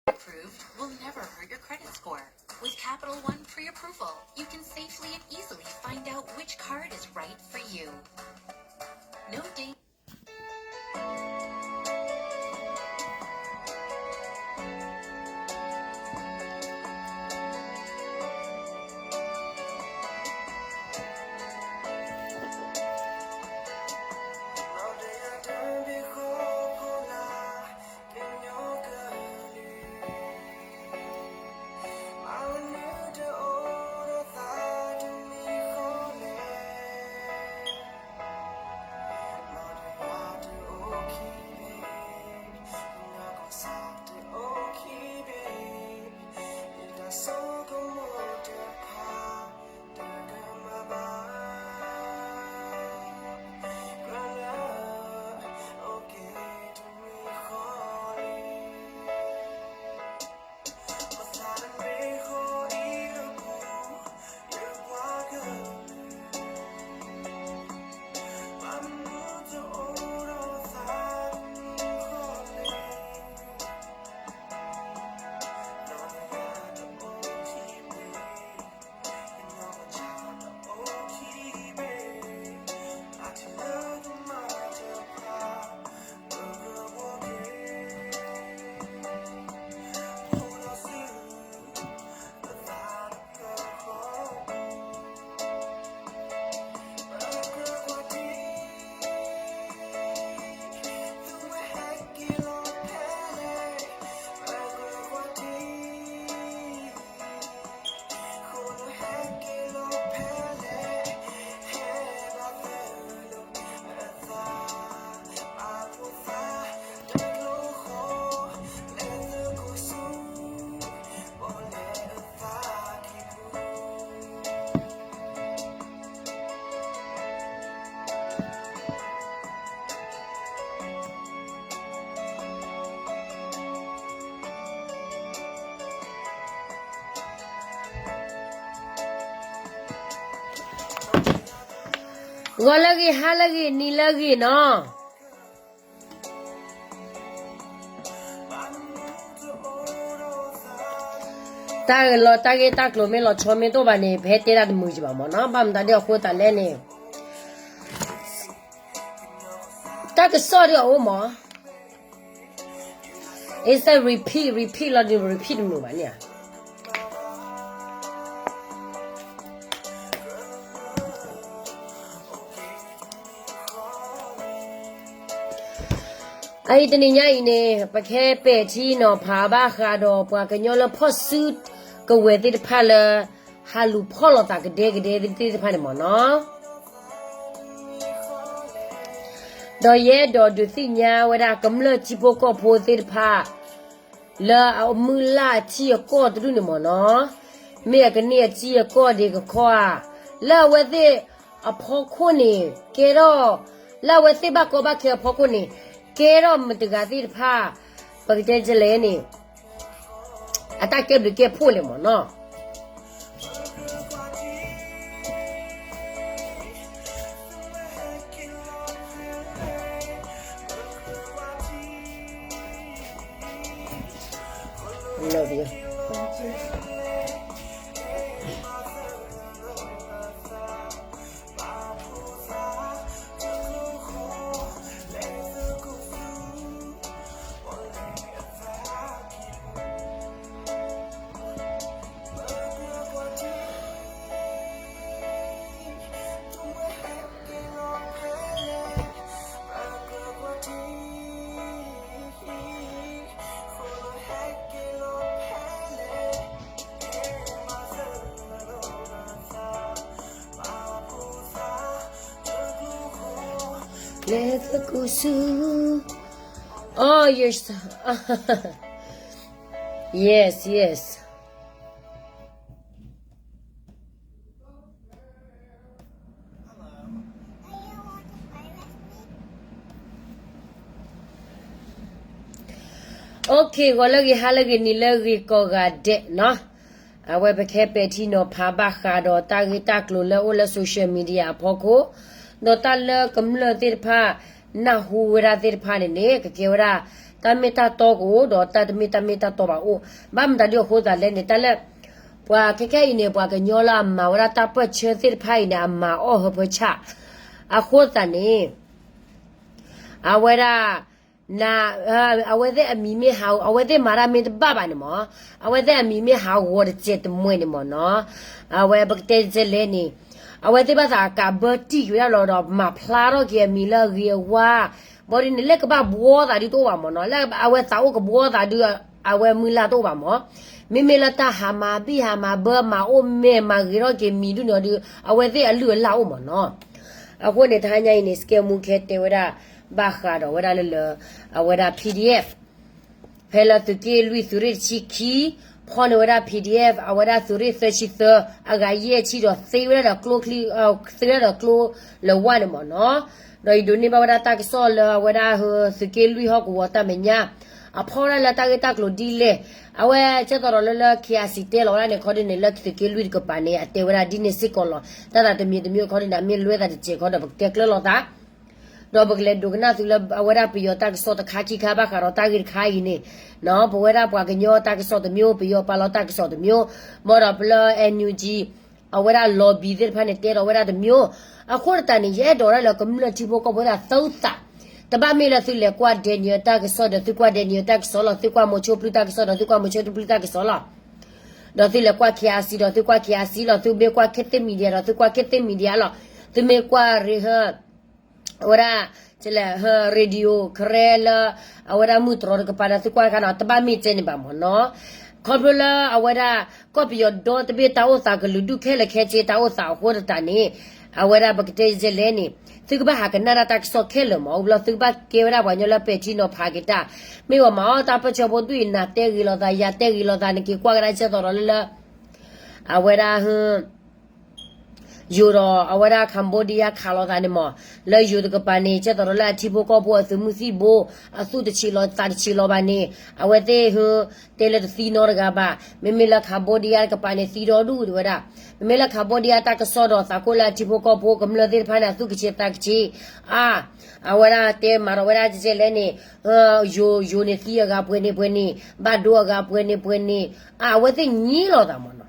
approved will never hurt your credit score. With Capital One pre-approval, you can safely and easily find out which card is right for you. No ding.ဂီၤလၢအဂ့ၤ, ဟါလၢအဂ့ၤ, နံၤလၢအဂ့ၤနီၤ. တၢ်လီၤတၢ်ဂ့ၢ်တၢ်ကျိၤမ့ၢ်လီၤဆီမ့ၢ်တအိၣ်ဘၣ်န့ၣ် ပဟဲတဲတၢ်တမုာ်ကဘၣ်မၢ်နီၤ. ဘၣ်မတၤဒ်အဃိသတးလဲၣ်န့ၣ် တၢ်ကစီၣ်ဒ်အအိၣ်မၢ်. အ့စဲ repeat repeat လီၤဒုး repeat တမုာ်ဘၣ်န့ၣ်ဧါ. အအံၤတနံၤညါအံၤန့ၣ် ပကဟဲပဲာ်ထံနီၤဖးဘၣ်ဃးဒီးပှၤကညီလၢဖီၣ်စုကဝဲၤသ့ၣ်တဖၣ်လၢ ဟးလူၤဖီၣ်လိာ်သးကဒဲကဒဲသ့ၣ်တဖၣ်န့ၣ်မၢ်နီၤ. ဒီးယအဲၣ်ဒိးဒုးသ့ၣ်ညါဝဲဒၣ်ကမျၢၢ်ထံဖိကီၢ်ဖိသ့ၣ်တဖၣ် လၢအမုၢ်လၢ်အထံအကီၢ်တဒူၣ်န့ၣ်မၢ်နီၤ, မ့ၢ်အကန့ၢ်အစံၣ်အကီၢ်ဒံးကခီဧါ, လၢအဝဲသ့ၣ်အဖီခိၣ်န့ၣ် ကဲထီၣ်, လၢအဝဲသ့ၣ်ဘၣ်ကီဘၣ်ခဲအဖီခိၣ်န့ၣ် ကဲထီၣ်မတၤတဂၤသ့ၣ်တဖၣ် ပကတဲဒ်လဲၣ်န့ၣ် အတၢ်ကဲဘျုးကဲဖှိၣ်လဲၣ်မၢ်နီၤ. Let the go soon. Oh, you're so, yes, yes. Okay, ဂီၤလၢအဂ့ၤ, ဟါလၢအဂ့ၤ, နံၤလၢအဂ့ၤ ကိးဂၤဒဲးနီၤ. အဝဲပကဟဲပဲာ်ထံနီၤဖးဘၣ်ဃးဒီး တၢ်ဂ့ၢ်တၢ်ကျိၤလၢအအိၣ်လၢ social media အဖီခိၣ်, ဒီးတၢ်လၢကမျၢၢ်သ့ၣ်တဖၣ် နၢ်ဟူဝဲဒၣ်သ့ၣ်တဖၣ်န့ၣ်န့ၣ် ကကဲဝဲဒၣ် တၢ်မ့ၢ်တၢ်တီကအိၣ် ဒီးတၢ်တမ့ၢ်တၢ်မ့ၢ်တၢ်တီဘၣ်အိၣ်. ဘၣ်မတၤဒ်အဃိသတးလဲၣ်န့ၣ် တၢ်လၢ ပှၤခဲခဲအံၤန့ၣ် ပှၤကညီလၢအမၤဝဲဒၣ်တၢ်ပၢၢ်ဆၢသ့ၣ်တဖၣ်အံၤန့ၣ် အမၤအီၣ်ဟၢဖၢဆၣ် အဃိသတးန့ၣ် အဝဲဒၣ် န အဝဲသ့ၣ်အမံၤမ့ၢ်ဟး အဝဲသ့ၣ်မၤတၢ်မ့ၢ်တဘၣ်ဘၣ်န့ၣ်မး, အဝဲသ့ၣ်အမံၤမ့ၢ်ဟးဂီၤတစဲးတမှဲၤန့ၣ်မးနီၤ, အဝဲပကတဲတစဲးလဲၣ်န့ၣ်, အဝဲသ့ၣ်ဘၣ်သးကးဘၢတံၢ်က့ၤဝဲဒၣ်လီၤဒီး မၤဖျါထီၣ်က့ၤအမံၤလၢအဂ့ၤအဝါ, ဘၣ်ဒ်န့ၣ် လၢကဘၣ်ဘှီသးဒုတအိၣ်ဘၣ်မးနီၤ, လၢအဝဲသးအိၣ်ကဘှီသးဒု အဝဲမုၢ်လၢ်တအိၣ်ဘၣ်မး, မ့မ့ၢ်လၢတၢ်ဟးမၤဘံၣ်ဟးမၤဘၢမၤအိၣ်မဲာ်မၤဂ့ၤထီၣ်က့ၤမံၤဒုန့ၣ်ဒီး အဝဲသ့ၣ်အလုၢ်အလၢ်အိၣ်မးနီၤ. အဃိန့ၣ် တဟါညါအံၤန့ၣ် စကဲမူခဲတဲဝဲဒၣ် ဘၣ်ဃးဒီးဝဲဒၣ်လၢလၢ အဝဲဒၣ် P D F ဖဲလၢသုးက့လွံၢ်သုးရ့ၣ်တဆံခံ ဖီၣ်န့ၢ်ဝဲဒၣ် P D F အဝဲဒၣ်သုးရ့ၣ်သၢဆံသၢ အဂၤယဲၢ်ဆံဒီးသ့ဝဲဒၣ်ဒီးကျိချံ သ့ဝဲဒၣ်ဒီးကျိလၢဝါန့ၣ်မးနီၤ, ဒီးယဒိးန့ၢ်ဘၣ်ဝဲဒၣ်တၢ်ကစီၣ်လၢအဝဲဒၣ် သုးက့လွံၢ်ဟီၣ်ကဝီၤတၢ်မဲာ်ညါ အဖီၣ်ဝဲဒၣ်လၢတၢ်ဂ့ၢ်တၢ်ကျိၤဒ်လဲၣ်, အဝဲကဲသိးဒီးလၢလၢ K I C တဲလီၤဝဲဒၣ်န့ၣ် ခီဒ်န့ၣ် လၢသုးက့လွံၢ်တကပၤန့ၣ် အတဲဝဲဒၣ်ဒ်န့ၣ်စ့ၢ်ကီးလီၤ. တၢ်သးတမံၤတမံၤခီဒ်န့ၣ် အမ့ၢ်လွဲသးတစဲးခီဒီး ပကတဲကျၢၤလိာ်သး ဒီးပကလဲၤဒိကနၣ်သုလၢအဝဲဒၣ်ပယီၤတၢ်ကစီၣ်တခါခံခါဘၣ်ဃးဒီးတၢ်ဂ့ၢ်တခါအံၤန့ၣ်, ပဝဲဒၣ်ပှၤကညီတၢ်ကစီၣ်တမျိုး ပယီၤပာ်လီၤတၢ်ကစီၣ်တမျိုး, ဘၣ်ဒီးပလၢ N U G အဝဲဒၣ် lobby သ့ၣ်တဖၣ်န့ၣ် တဲဒီးဝဲဒၣ်တမျိုး, အဃိသတးန့ၣ် ယအဲၣ်ဒိးဒၣ်လၢကမျၢၢ်ထံဖိကီၢ်ဖိသးသီသး, တဘၣ်မ့ၢ်လၢသုလဲၤကွၢ် Daniel တၢ်ကစီၣ်ဒီးသုကွၢ် Daniel တၢ်ကစီၣ်လီၤ, သုကွၢ်မိၤဆိဖျုတၢ်ကစီၣ်ဒီးသုကွၢ်မိၤဆိဖျုတၢ်ကစီၣ်လီၤ. ဒီးသုလဲၤကွၢ် K I C ဒီးသုကွၢ် K I C လီၤ, သုမ့ၢ်ကွၢ် ခေတ်သစ် media ဒီးသုကွၢ် ခေတ်သစ် media လီၤ, သုမ့ၢ်ကွၢ် ရဟ အဝဲဒၣ် လၢ radio ကရဲလၢ အဝဲဒၣ်မုၢ်တြီၤတကပၤဒီးသုကွၢ်တခါနီၤ, တဘၣ်မ့ၢ်ကဲန့ၣ်ဘၣ်မးနီၤ, ခီဖျိလၢအဝဲဒၣ် ကီၢ်ပယီၤဒီတဘ့ၣ်တၢ်အိၣ်သးကလုာ်ဒူၣ်ခဲလၢာ်ခဲဆ့တၢ်အိၣ်သးအဃိသတးန့ၣ်, အဝဲဒၣ်ပကတဲလဲၣ်န့ၣ်, သုကဘၣ်ဟးကနၣ်ဒၣ်တၢ်ကစီၣ်ခဲလၢာ်မး, အိၣ်ဘျီသုကဘၣ်ကဲဝဲဒၣ်ပှၤကညီလၢပဲာ်ထံနီၤဖးက့ၤတၢ်, မ့ၢ်ဝဲမၤအီၣ်တၢ်ပၢၢ်ဆၢဖိဒူၣ်အံၤ နၤတဲဂ့ၤလိာ်သး ယၤတဲဂ့ၤလိာ်သး နက့ၤကွၢ်ကဒါကဲသိးဒီးလၢလၢ အဝဲဒၣ် ယိၤဒီးအဝဲဒၣ် Cambodia ခးလိာ်သးန့ၣ်မး, လၢယိၤတကပၤန့ၣ် ကဲသိးဒီးလၢအထံဖိကီၢ်ဖိအသုးမုၢ်သံၣ်ဘိ အသူၣ်တဆံးလီၤသးတဆံးလီၤဘၣ်န့ၣ်, အဝဲသ့ၣ် တဲလၢတသံနီတဂၤဘၣ်, မ့မ့ၢ်လၢ Cambodia တကပၤန့ၣ် သံဒီဒူၣ်တဲဝဲဒၣ်, မ့မ့ၢ်လၢ Cambodia တၢ်ကစီၣ်ဒီးသးကိၢ်လၢအထံဖိကီၢ်ဖိကမျၢၢ်သ့ၣ်တဖၣ်န့ၣ် အသူၣ်ကဆံးသးကဆံး, အါ, အဝဲဒၣ်တဲမၤဒီးဝဲဒၣ်ကဲလဲၣ်န့ၣ်, ယိၤ ယိၤန့ၣ်သံအဂၤပှဲၤန့ၣ်ပှဲၤန့ၣ်, ဘၣ်ဒိအဂၤပှဲၤန့ၣ်ပှဲၤန့ၣ်, အါ အဝဲသ့ၣ်ညံလိာ်သးမးနီၤ.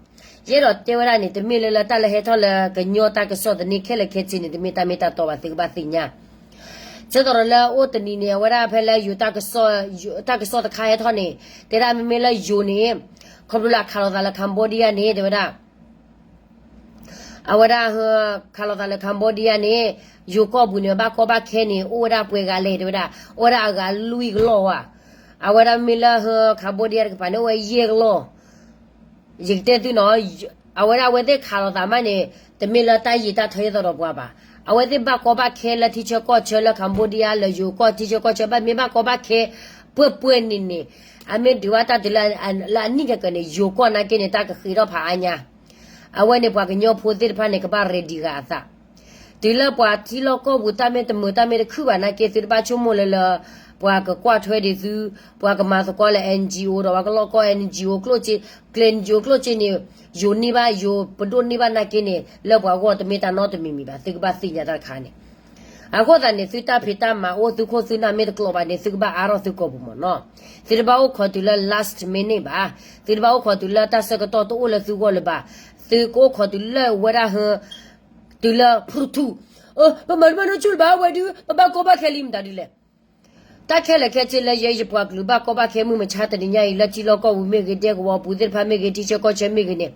ယအဲၣ်ဒိးတဲဝဲဒၣ်န့ၣ် တမ့ၢ်လၢလၢတၢ်လၢဟဲထီၣ်လၢကညီတၢ်ကစီၣ်သန့ခဲလၢာ်ခဲဆ့န့ၣ် တမ့ၢ်တၢ်မ့ၢ်တၢ်တီဘၣ် သုကဘၣ်သ့ၣ်ညါ, ကဲသိးဒီးလၢအိၣ်တနံၤန့ၣ် အဝဲဒၣ်ဖဲလၢယိၤ တၢ်ကစီၣ်တခါဟဲထီၣ်န့ၣ်, တဲဒၣ်မ့မ့ၢ်လၢယိၤန့ၣ်, ခီဖျိလၢအခးလိာ်သးလၢ Cambodia န့ၣ် တဲဝဲဒၣ် အဝဲဒၣ် ခးလိာ်သးလၢ Cambodia န့ၣ်, ယိၤကီၢ်ပူၤန့ၣ် ဘၣ်ကီဘၣ်ခဲန့ၣ် အိၣ်ဝဲဒၣ်ပှဲၤဂၤလဲၣ် တဲဝဲဒၣ်, အိၣ်ဝဲဒၣ်အဂၤလွံၢ်ကလီၢ်ဧါ, အဝဲဒၣ်မ့မ့ၢ်လၢ Cambodia တကပၤန့ၣ် အိၣ်ဝဲယဲၢ်ကလီၢ် ယကတဲသုနီၤ, အဝဲဒၣ်အဝဲသ့ၣ်ခးလိာ်သးမးန့ၣ်, တမ့ၢ်လၢတၢ်ယံာ်တၢ်ထီယဲသိးဒီးပှၤဘၣ်. အဝဲသ့ၣ်ဘၣ်ကီဘၣ်ခဲလၢထံဆၢကီၢ်ဆၢလၢ Cambodia လၢယိၤကီၢ်ထံဆၢကီၢ်ဆၢ ဘၣ်မ့ၢ်ဘၣ်ကီဘၣ်ခဲ, ပှဲၤပှဲၤန့ၣ်န့ၣ်, အမ့ၢ်ဒုးဘၣ်တၢ်တုၤလၢအနံၣ်ကကၢန့ၣ် ယိၤကီၢ်နာ်က့န့ၣ် တၢ်ကဃ့ထီၣ်ဖးအါညါ. အဝဲန့ၣ်ပှၤကညီဖိသ့ၣ်တဖၣ်န့ၣ် ကဘၣ် ready ဂၤအသး တုၤလၢပှၤထံလီၢ်ကီၢ်ပူၤတၢ်မ့ၢ်တမုာ်တၢ်မ့ၢ်တခုၣ်ဘၣ်နာ်က့ သုတဘၣ်ဆိကမိၣ်လၢလၢ ပှၤကကွၢ်ထွဲဒံးသု, ပှၤကမၤသကိးလၢ N G O ဒီးပှၤကလီၢ်ကီၢ် N G O ကျိၣ်စ့, ကျဲ N G O ကျိၣ်စ့န့ၣ်, ယိၤန့ၢ်ဘၣ် ယိၤပဒိၣ်န့ၢ်ဘၣ်နာ်က့န့ၣ် လၢပှၤဂီၢ်တမ့ၢ်တၢ်နီတမံၤမံၤဘၣ် သုကဘၣ်သ့ၣ်ညါတၢ်တခါန့ၣ်. အဃိသတးန့ၣ် သုတၢ်ဖံးတၢ်မၤအိၣ် သုခိၣ်သုနၢ်မ့ၢ်တကျိၤဘၣ်န့ၣ် သုကဘၣ်အါထီၣ်သုကိာ်ပူၤမးနီၤ. သုတဘၣ်အိၣ်ခိးတုၤလၢ last minute ဘၣ်. သုတဘၣ်အိၣ်ခိးတုၤလၢတၢ်ဆၢကတီၢ်တအိၣ်လၢသုဂီၢ်လၢၤဘၣ်. သုကအိၣ်ခိးတုၤလၢဝဲဒၣ်ဟၢ, တုၤလၢဖုထူ, ပမၤတဘၣ်နီတဆူၣ်လၢၤဘၣ်ဝဲဒုး ပဘၣ်ကီဘၣ်ခဲလံမတၤဒ်လဲၣ်. တၢ်ခဲလၢာ်ခဲဆ့လၢယဲယပှၤကလုာ်ဘၣ်ကီဘၣ်ခဲမုၢ်မဆါတနံၤညါအံၤ လၢထံလီၢ်ကီၢ်ပူၤမ့ၢ်ဂ့ၤ ဒဲကဝီၤပူၤသ့ၣ်တဖၣ်မ့ၢ်ဂ့ၤ ထံဆၢကီၢ်ဆၢမ့ၢ်ဂ့ၤန့ၣ်,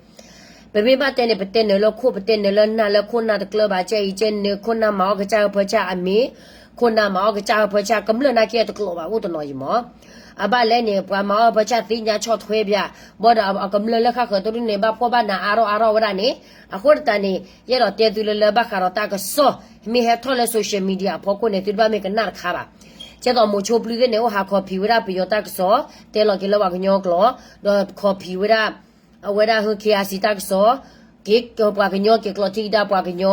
ပမ့ၢ်ဘၣ်တဲန့ၣ် ပတဲနၢၤလၢခိၣ် ပတဲနၢၤလၢနၢ်လၢခိၣ်နၢ်တကျၢၤဘၣ် ကဲအံၤကဲန့ၣ် ခိၣ်နၢ်မၤအီၣ်ကစၢ်ဟၢဖၢဆၣ်အမ့ၢ်, ခိၣ်နၢ်မၤအီၣ်ကစၢ်ဟၢဖၢဆၣ် ကမျၢၢ်နာ်က့တကျိၤဘၣ်အိၣ်တနီၤယံၤမး. အဘၣ်လဲၣ်န့ၣ် ပှၤမၤအီၣ်ဟၢဖၢဆၣ်သ့ၣ်ညါဆီၣ်ထွဲပျၢ်, ဘၣ်ဒီးအကမျၢၢ်လၢဃၣ်ဃၢၤတဒူၣ်န့ၣ် ဘၣ်ဖှီၣ်ဘၣ်နးအါထီၣ်အါထီၣ်ဝဲဒၣ်န့ၣ်, အဃိသတးန့ၣ် ယအဲၣ်ဒိးတဲသုလၢလၢဘၣ်ဃးဒီးတၢ်ကစီၣ် မ့ၢ်ဟဲထီၣ်လၢ social media အဖီခိၣ်န့ၣ် သုတဘၣ်မ့ၢ်ကနၣ်တခါဘၣ်. ကဲသိးမိၤဆိဖျုသ့ၣ်န့ၣ် အိၣ်ဟးခီၣ်ဖံးဝဲဒၣ်ပယီၤတၢ်ကစီၣ် တဲလီၤက့ၤလၢပှၤကညီကျိာ်, ဒီးခီၣ်ဖံးဝဲဒၣ် အဝဲဒၣ်ဟၢ K I C တၢ်ကစီၣ်, က့ၤပှၤကညီက့ၤကျိာ်ထံကဒါပှၤကညီ,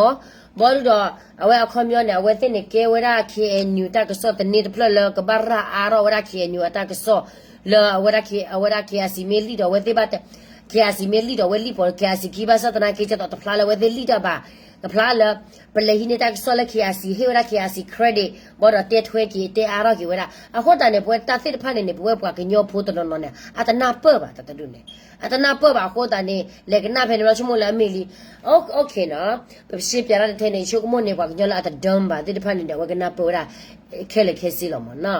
ဘၣ်ဒီး အဝဲအခီပညီန့ၣ် အဝဲသ့ၣ်န့ၣ်ကဲဝဲဒၣ် K N U တၢ်ကစီၣ်သန့တဖျၢၣ်လၢကဘၣ်ရၤအါထီၣ်ဝဲဒၣ် K N U အတၢ်ကစီၣ်, လၢအဝဲဒၣ် အဝဲဒၣ် K I C မ့ၢ်လံဒီး အဝဲသ့ၣ်ဘၣ်တဲ KIC မ့ၢ်လံၣ်ဒီးဝဲလံၣ်ပိာ်လၢ KIC ခံဘၣ်ဆၣ်သနာ်က့ ကဲသိးတဖျါလၢအဝဲသ့ၣ်လံၣ်တၢ်ဘၣ်, တဖျါလၢ ပလဲၤဟံးန့ၢ်တၢ်ကစီၣ်လၢ KIC ဟ့ၣ်ဝဲဒၣ် KIC credit ဘၣ်ဒီးတဲထွဲက့ၤ တဲအါထီၣ်က့ၤဝဲဒၣ်. အဃိသတးန့ၣ် ပဝဲတၢ်သ့ၣ်တဖၣ်န့ၣ်န့ၣ် ပဝဲပှၤကညီဖိတနီၤနီၤန့ၣ် အတနၢ်ပၢၢ်ဘၣ် တၢ်တဒုန့ၣ် အတနၢ်ပၢၢ်ဘၣ်အဃိသတးန့ၣ် လဲၤကနၣ်ဖဲန့ၣ်ဘျီဆိကမိၣ်လၢအမ့ၢ်လံ. အိၣ်ခ့နီၤ, ပရှင်းပြတၢ်တထဲန့ၣ် ဆိကမိၣ်န့ၣ် ပှၤကညီလၢအတဒၢဘၣ်သ့ၣ်တဖၣ်န့ၣ်ဒီး အဝဲကနၢ်ပၢၢ်ဝဲဒၣ် ခဲလၢာ်ခဲဆ့လီၤမ့ၢ်နီၤ.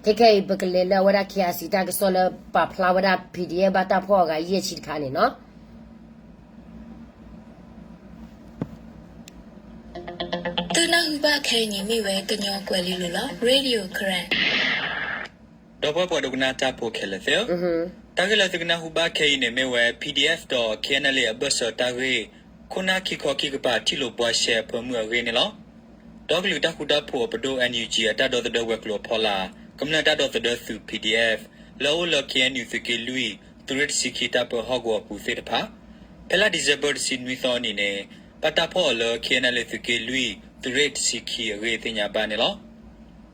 ခဲခဲအံၤ ပကလဲၤလၢအဝဲဒၣ် KIC တၢ်ကစီၣ်လၢပာ်ဖျါဝဲဒၣ် PDF ဘၣ်တၢ်ဖီၣ်အဂၤယဲၢ်ဆံတခါန့ၣ်နီၤ. သုနၢ်ဟူဘၣ်ခဲအံၤန့ၣ်မ့ၢ်ဝဲကညီကွဲၤလ့လိၤလီၤ. Radio Karen. ဒီပုၢ်ဝဲၢ်ပှၤဒိကနၣ်တၢ်ဖိခဲလၢာ်သ့ၣ်ဧၢ, တၢ်ဂ့ၢ်လၢသုကနၢ်ဟူဘၣ်ခဲအံၤန့ၣ်မ့ၢ်ဝဲ PDF ဒီး KNLA အဘၢၣ်စၢၤတၢ်ဂ့ၢ်, ခိၣ်နၢ်ခံခီခံကပၤထံၣ်လိာ်ဘှါရှဲအဖၢမုၢ်အဂ့ၢ်န့ၣ်လီၤ. ဒီကလုာ်တၢ်ဃူတၢ်ဖိးအပဒိၣ် NUG အတၢ်ဒီသဒၢဝဲၤကျိၤအဖီလာ် ကမျၢၢ်တၢ်ဒီသဒၢသုး PDF လၢအအိၣ်လၢ KNU သုးက့လွံၢ် သုးရ့ၣ်တဆံခံတၢ်ပၢဟီၣ်ကဝီၤပူၤသ့ၣ်တဖၣ် ဖဲလါဒံၣ်စ့ဘၢၣ်တဆံနွံသီအနံၤန့ၣ် ဘၣ်တၢ်ဖီၣ်အီၤလၢ KNLA သုးက့လွံၢ် သုးရ့ၣ်တဆံခံအဂ့ၢ်သ့ၣ်ညါဘၣ်န့ၣ်လီၤ.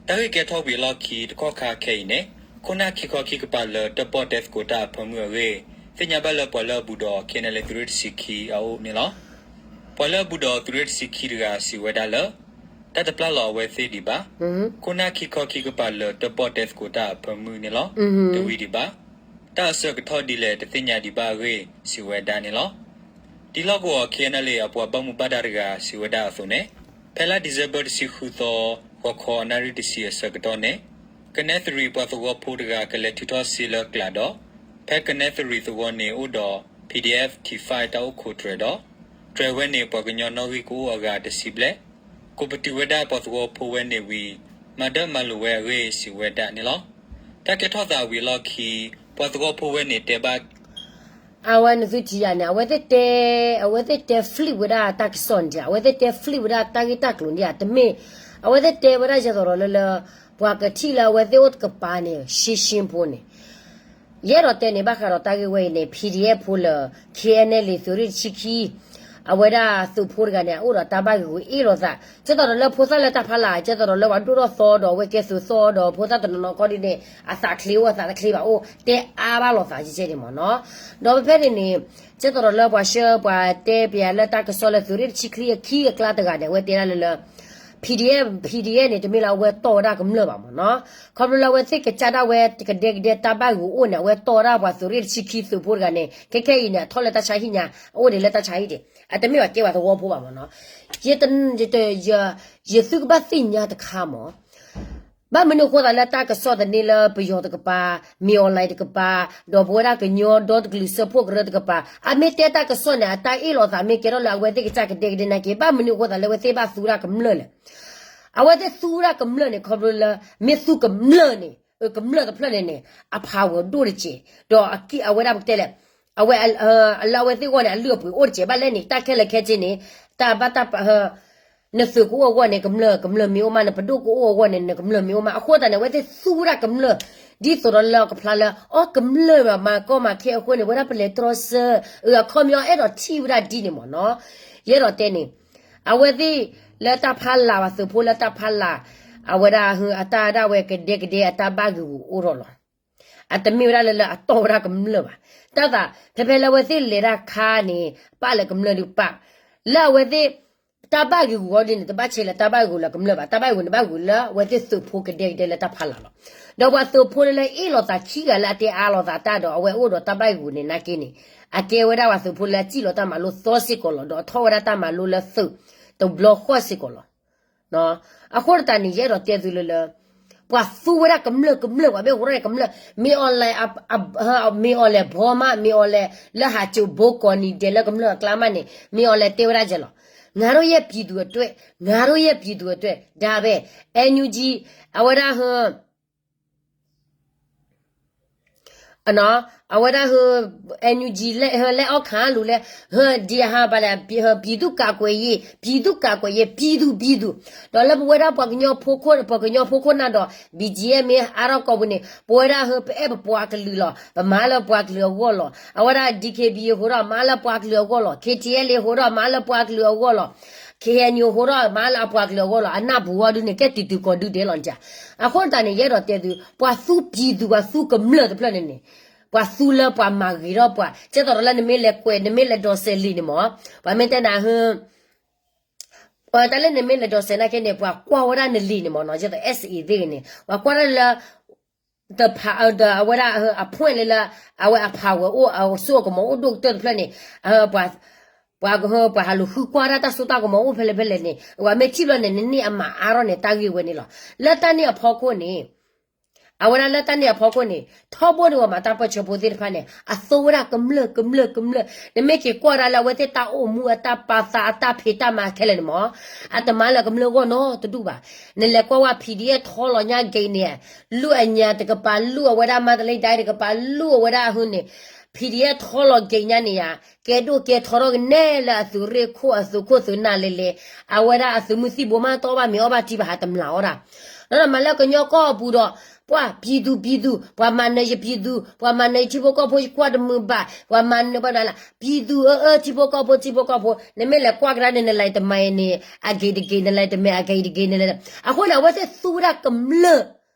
တၢ်ဂ့ၢ်ကဲထီၣ်ဝံၤအလီၢ်ခံတကီၢ်ခါခဲအံၤန့ၣ် ခိၣ်နၢ်ခံခီခံကပၤလၢတၢၣ်ပီၣ်တဲသကိးတၢ်အဖၢမုၢ်အဂ့ၢ် သ့ၣ်ညါဘၣ်လၢပှၤလၢအဘူးဒီး KNLA သုးရ့ၣ်တဆံခံအအိၣ်န့ၣ်လီၤ. ပှၤလၢအဘူးဒီးသုးရ့ၣ်တဆံခံတဂၤစံးဝဲဒၣ်လၢ တၢ်တပျၢ်လီၤအဝဲသ့ၣ်ဒံးဘၣ်. ခိၣ်နၢ်ခံခီခံကပၤလၢတၢၣ်ပီၣ်တဲသကိးတၢ်အဖၢမုၢ်န့ၣ်လီၤ. တဝံၤဒံးဘၣ်. တၢ်အဆၢကတီၢ်ဒ်လဲၣ်တသ့ၣ်ညါဒံးဘၣ်အဂ့ၢ် စံးဝဲဒၣ်န့ၣ်လီၤ. ဒ်လီၢ်ကဝီၤ KNLA အပှၤဘၣ်မူဘၣ်ဒါတဂၤစံးဝဲဒၣ်အသိးန့ၣ် ဖဲလါဒံၣ်စ့ဘၢၣ်တဆံဃုသီ ဂီၤခီအနၣ်ရံၣ်တဆံအဆၢကတီၢ်န့ၣ် ကနဲသရံးပှၤသဝီဖိတဂၤကလဲၤထုးထီၣ်စ့လၢကျးဒီး ဖဲကနဲသရံးသဝီန့ၣ်အိၣ်ဒီး PDF T five တၢ်အိၣ်ခိးတြဲၤဒီး တြဲၤဝဲန့ၣ်ပှၤကညီနီၣ်ဂံၢ်ကအိၣ်အဂၤတဆံဘျဲၣ် ကိးပတုာ်ဝဲဒၣ်ပှၤသဝီဖိဝဲန့ၣ်ဝံၤ မၤဒၢၣ်မၤလိာ်ဝဲအဂ့ၢ်စံးဝဲဒၣ်န့ၣ်လီၤ. တၢ်ကဲထီၣ်သးဝံၤအလီၢ်ခံ ပှၤသဝီဖိဝဲန့ၣ်တဲဘၣ် အဝဲနသုထံၣ်ယၤန့ၣ် အဝဲသ့ၣ်တဲ အဝဲသ့ၣ်တဲ flip ဝဲဒၣ်တၢ်ကစီၣ်န့ၣ် အဝဲသ့ၣ်တဲ flip ဝဲဒၣ်တၢ်ဂ့ၢ်တၢ်ကျိၤန့ၣ် တမ့ၢ် အဝဲသ့ၣ်တဲဝဲဒၣ်ယဲသိးဒီးလၢလၢ ပှၤကထံၣ်လၢအဝဲသ့ၣ်အိၣ်တကပၤန့ၣ် ရှင်းရှင်းဖိန့ၣ် ယအဲၣ်ဒိးတဲန့ၣ် ဘၣ်ဃးဒီးတၢ်ဂ့ၢ်ဝဲအံၤန့ၣ် PDF ဖိလၢ KNLA သုးရ့ၣ်တဆံခံ အဝဲဒၣ်သုးဖိတဂၤန့ၣ် အအိၣ်ဒီးတၢ်ဘၣ်ဂ့ၤဂူာ်အ့ၣ်လိာ်သး ကဲသိးဒီးလၢဖိသၣ်လၢတၢ်ဖးလၢ် ကဲသိးဒီးလၢပှၤဒိၣ်ထီၣ်သီဒီးအဝဲကဲသုးသီဒီး ဖိသၣ်တနီၤနီၤခီဒ်န့ၣ် အသးချ့အိၣ်အသးတချ့ဘၣ်အိၣ် တဲအါဘၣ်လိာ်သးကဲန့ၣ်မ့ၢ်နီၤ. ဒီးဖဲဖဲန့ၣ်န့ၣ် ကဲသိးဒီးလၢပှၤဆှၢပှၤတဲပျးလၢတၢ်ကစီၣ်လၢသုးရ့ၣ်တဆံခံအခံအကျါတဂၤန့ၣ် အဝဲတဲဒၣ်လၢလၢ PDF PDF န့ၣ် တမ့ၢ်လၢအဝဲတီၢ်ဝဲဒၣ်ကမျၢၢ်ဘၣ်မ့ၢ်နီၤ. ခီဖျိလၢအဝဲသ့ၣ်ကစၢ်ဒၣ်ဝဲကဒဲကဒဲတၢ်ဘၣ်ဂ့ၤအိၣ်န့ၣ် အဝဲတီၢ်ဝဲဒၣ်ပှၤသုးရ့ၣ်တဆံခံသုးဖိတဂၤန့ၣ် ခဲခဲအံၤန့ၣ် အထီၣ်လၢတၢ်ဆါဟံၣ်ညါ အအိၣ်ဒံးလၢတၢ်ဆါဟံၣ်ဒံး အတမ့ၢ်ဘၣ်ကဲပှၤသဝီဖိဘၣ်မ့ၢ်နီၤ. ယ ယသုကဘၣ်သ့ၣ်ညါတခါမ့ၢ် ဘၣ်မနုၤအဃိသတးလၢတၢ်ကစီၣ်သန့လၢပယီၤတကပၤ, မ့ၢ် online တကပၤ, ဒီးပဝဲဒၣ်ကညီဒီတကလုာ်စၢဖှိၣ်ကရၢတကပၤ, အမ့ၢ်တဲတၢ်ကစီၣ်န့ၣ် အတၢ်အ့ၣ်လိာ်သးမ့ၢ်ကဲထီၣ်လၢအဝဲသ့ၣ်ကစၢ်ကဒဲကဒဲနာ်က့ ဘၣ်မနုၤအဃိသတးလၢအဝဲသ့ၣ်ဘၣ်သူဝဲဒၣ်ကမျၢၢ်လဲၣ်. အဝဲသ့ၣ်သူဝဲဒၣ်ကမျၢၢ်န့ၣ် ခီဖျိလၢ မ့ၢ်သူကမျၢၢ်န့ၣ် ကမျၢၢ်တဖျၢၣ်န့ၣ်န့ၣ် အ power ဒိၣ်တက့ၢ်, ဒီးအဝဲဒၣ်ပကတဲလဲၣ် အဝဲ လၢအဝဲသ့ၣ်အဂီၢ်န့ၣ် အလုၢ်အပှ့ၤအိၣ်တက့ၢ် ဘၣ်လဲၣ်န့ၣ် တၢ်ခဲလၢာ်ခဲဆ့န့ၣ် တၢ်ဘၣ်တၢ် နသုးကအိၣ်အဂီၢ်န့ၣ် ကမျၢၢ် ကမျၢၢ်မ့ၢ်အိၣ်မး, နပဒိၣ်ကအိၣ်အဂီၢ်န့ၣ် နကမျၢၢ်မ့ၢ်အိၣ်မး. အဃိသတးန့ၣ် အဝဲသ့ၣ်သူဝဲဒၣ်ကမျၢၢ် ဒ်သိးဒီးလၢကဖျါလၢ အီ ကမျၢၢ်မၤကီမၤခဲအဃိန့ၣ် ဝဲဒၣ်ပလဲၤတြီဆၢ အခီပညီအဲၣ်ဒိးထံၣ်ဝဲဒၣ်ဒ်န့ၣ်မ့ၢ်နီၤ. ယအဲၣ်ဒိးတဲန့ၣ် အဝဲသ့ၣ်လၢတၢ်ဖးလၢ် ပှၤသုးဖိလၢတၢ်ဖးလၢ် အဝဲဒၣ်အတၢ်ဒၣ်ဝဲကဒဲကဒဲအတၢ်ဘၣ်ဂ့ၤဂူာ်အိၣ်ထီၣ်လီၤ. အတမ့ၢ်ဝဲဒၣ်လၢလၢအတီၢ်ဝဲဒၣ်ကမျၢၢ်ဘၣ်. တၢ်သး ဖဲဖဲလၢအဝဲသ့ၣ်လဲၤတၢ်ခါန့ၣ် ပာ်လၢကမျၢၢ်ဒုးပာ် လၢအဝဲသ့ၣ် တၢ်ဘၣ်ဂ့ၤဂူာ်အီၤဒ်န့ၣ် တဘၣ်ဆဲးလၢတၢ်ဘၣ်ဂ့ၤဂူာ်လၢကမျၢၢ်ဘၣ်. တၢ်ဘၣ်ဂ့ၤဂူာ်န့ၣ် ဘၣ်ဂ့ၤလၢအဝဲသ့ၣ်သုးဖိကဒဲကဒဲလၢတၢ်ဖးလၢ်လီၤ. ဒီးပှၤသုးဖိလၢလၢအ့ၣ်လိာ်သးခံဂၤလၢအတဲအါလိာ်သးတၢ်ဒီး အဝဲအိၣ်ဒီးတၢ်ဘၣ်ဂ့ၤဂူာ်န့ၣ်နာ်က့န့ၣ် အကဲဝဲဒၣ်ပှၤသုးဖိလၢအစံၣ်လီၤတၢ်မၤလိသီစ့ၢ်ကီးလီၤ. ဒီးအထီၣ်ဝဲဒၣ်တၢ်မၤလိလၢသုးတဘျီဃီစ့ၢ်ကီးလီၤ. အဃိသတးန့ၣ် ယအဲၣ်ဒိးတဲသုလၢလၢ ပှၤသူဝဲဒၣ်ကမျၢၢ်ကမျၢၢ် ပှၤမ့ၢ်အိၣ်ရဲၣ်ကမျၢၢ် မ့ၢ်အီၤလဲၣ် မ့ၢ်အီၤလဲၣ်ဘီမး မ့ၢ်အီၤလဲၣ် လၢဟးစိာ်ဘိကိးနံၤဒဲးလၢကမျၢၢ်အကျါမးန့ၣ် မ့ၢ်အီၤလဲၣ်တဲဝဲဒၣ်ယဲလီၤ. ငါတို့ရဲ့ပြည်သူအတွက် ငါတို့ရဲ့ပြည်သူအတွက် ဒါပဲ NUG အဝဲဒၣ်ဟ အဝဲဒၣ်ဟ NUG လဲၤအီၣ်ခးလူၤလဲၤ ဟ ဒ်အဟးဘၣ်လဲၣ် ပြည်သူ့ကာကွယ်ရေး ပြည်သူ့ကာကွယ်ရေး ပြည်သူ့ ပြည်သူ့ ဒီးလၢပဝဲဒၣ်ပှၤကညီဖိခိၣ် ပှၤကညီဖိခိၣ်နၢ်ဒီး BGF မ့ၢ်အါထီၣ်ကိးပူၤန့ၣ် ပဝဲဒၣ်ဟ ပအဲၣ်ပပှၤကလုာ်လီၤ. ပမၤလၢပှၤကလုာ်အဂီၢ်လီၤ. အဝဲဒၣ် DKBA ဟိဒီးမၤလၢပှၤကလုာ်အဂီၢ်လီၤ. KTLA ဟိဒီးမၤလၢပှၤကလုာ်အဂီၢ်လီၤ. KNU ဟိဒီးမၤလၢအပှၤကလုာ်အဂီၢ်လီၤ. အနၢ်ပူၤဝဲဒုန့ၣ် ကဲတုၤတုၤကိးဒုဒဲးလီၤန့ၣ်. အဃိသတးန့ၣ် ယအဲၣ်ဒိးတဲသု ပှၤသူပြည်သူ ပှၤသူကမျၢၢ်တဖျၢၣ်န့ၣ်န့ၣ် ပှၤသူလၢပှၤမၤဂ့ၤထီၣ်ပှၤ, ကဲသိးဒီးလၢနမ့ၢ်လဲၤကွဲး နမ့ၢ်လဲၤဒိးစဲးလံာ်န့ၣ်မ့ၢ်, ပှၤမ့ၢ်တဲနၤဟ တၢ်လၢနမ့ၢ်လဲၤဒိးစဲးနာ်က့န့ၣ် ပှၤကွၢ်ဝဲဒၣ်နလံာ်န့ၣ်မ့ၢ်နီၤ, ကဲသိး S A သ့ၣ်ဂ့ၤန့ၣ် ပှၤကွၢ်ဒၣ်လၢ အဝဲဒၣ်အ point လၢ အဝဲအ power အိၣ် အစိအကမီၤအိၣ်ဒိၣ်ကတၢၢ်တဖျၢၣ်န့ၣ်, ပှၤ ပှၤဟးလူၤဃုကွၢ်ဒၣ်တၢ်စိတၢ်ကမီၤအိၣ်ဖဲလဲၣ်ဖဲလဲၣ်န့ၣ် ပှၤမ့ၢ်ထံၣ်ဘျီန့ၣ် နန့ၢ်အမၤအါထီၣ်န့ၣ် တၢ်ဂ့ၢ်ဝဲန့ၣ်လီၤ. လၢတၢ်န့ၣ်အဖီခိၣ်န့ၣ် အဝဲဒၣ်လၢတၢ်န့ၣ်အဖီခိၣ်န့ၣ် ထီဘိန့ၣ်ပှၤမၤတၢ်ပၢၢ်ဆၢဖိသ့ၣ်တဖၣ်န့ၣ် အသိဝဲဒၣ်ကမျၢၢ်ကမျၢၢ်ကမျၢၢ်, နမ့ၢ်က့ၤကွၢ်ဒၣ်လၢအဝဲသ့ၣ်တၢ်အိၣ်မူအတၢ်ပာ်သးအတၢ်ဖံးတၢ်မၤခဲလၢာ်န့ၣ်မ့ၢ်, အတမၤလၢကမျၢၢ်ဂီၢ်နီတဒူၣ်ဘၣ်. နလဲၤကွၢ်ဝဲ P D F ထီလီၤညါဂ့ၤန့ၣ်, လူၢ်အညါတကပၤ လူၢ်အဝဲဒၣ် မန္တလေးတိုင်း တကပၤ လူၢ်အဝဲဒၣ်အဟုန့ၣ်, P D F ထီလီၤဂ့ၤညါန့ၣ်ယါ, ကဲဒိၣ်ကဲထီထီၣ်ကနဲလၢအသုးရ့ၣ်ခိၣ်အသုးခိၣ်သုးနၢ်လဲၤလဲၤ, အဝဲဒၣ်အသုးမုၢ်သံၣ်ဘိမးတအီၣ်ဘၣ်မ့ၤအီၣ်ဘၣ်ထံဘၣ် ဟးတမျၢ်အီၣ်ဒၣ် ဒီးမၤလၢကညီကီၢ်အပူၤဒီး ပှၤ ပြည်သူ ပြည်သူ, ပှၤမၤနၢၤယ ပြည်သူ, ပှၤမၤနၢၤယထံဖိကီၢ်ဖိ ယကွၢ်တမုာ်ဘၣ်, ပှၤမၤနၢၤဘၣ်နၤလၢ ပြည်သူ အၢ အၢ ထံဖိကီၢ်ဖိ ထံဖိကီၢ်ဖိ, နမ့ၢ်လဲၤကွၢ်ကဒါန့ၣ် နလဲၤတမၤအံၤန့ၣ် အဂ့ၤတဂ့ၤ, နလဲၤတမၤအဂ့ၤတဂ့ၤ, နလဲၤ, အဃိန့ၣ် အဝဲသ့ၣ်သူဝဲဒၣ်ကမျၢၢ်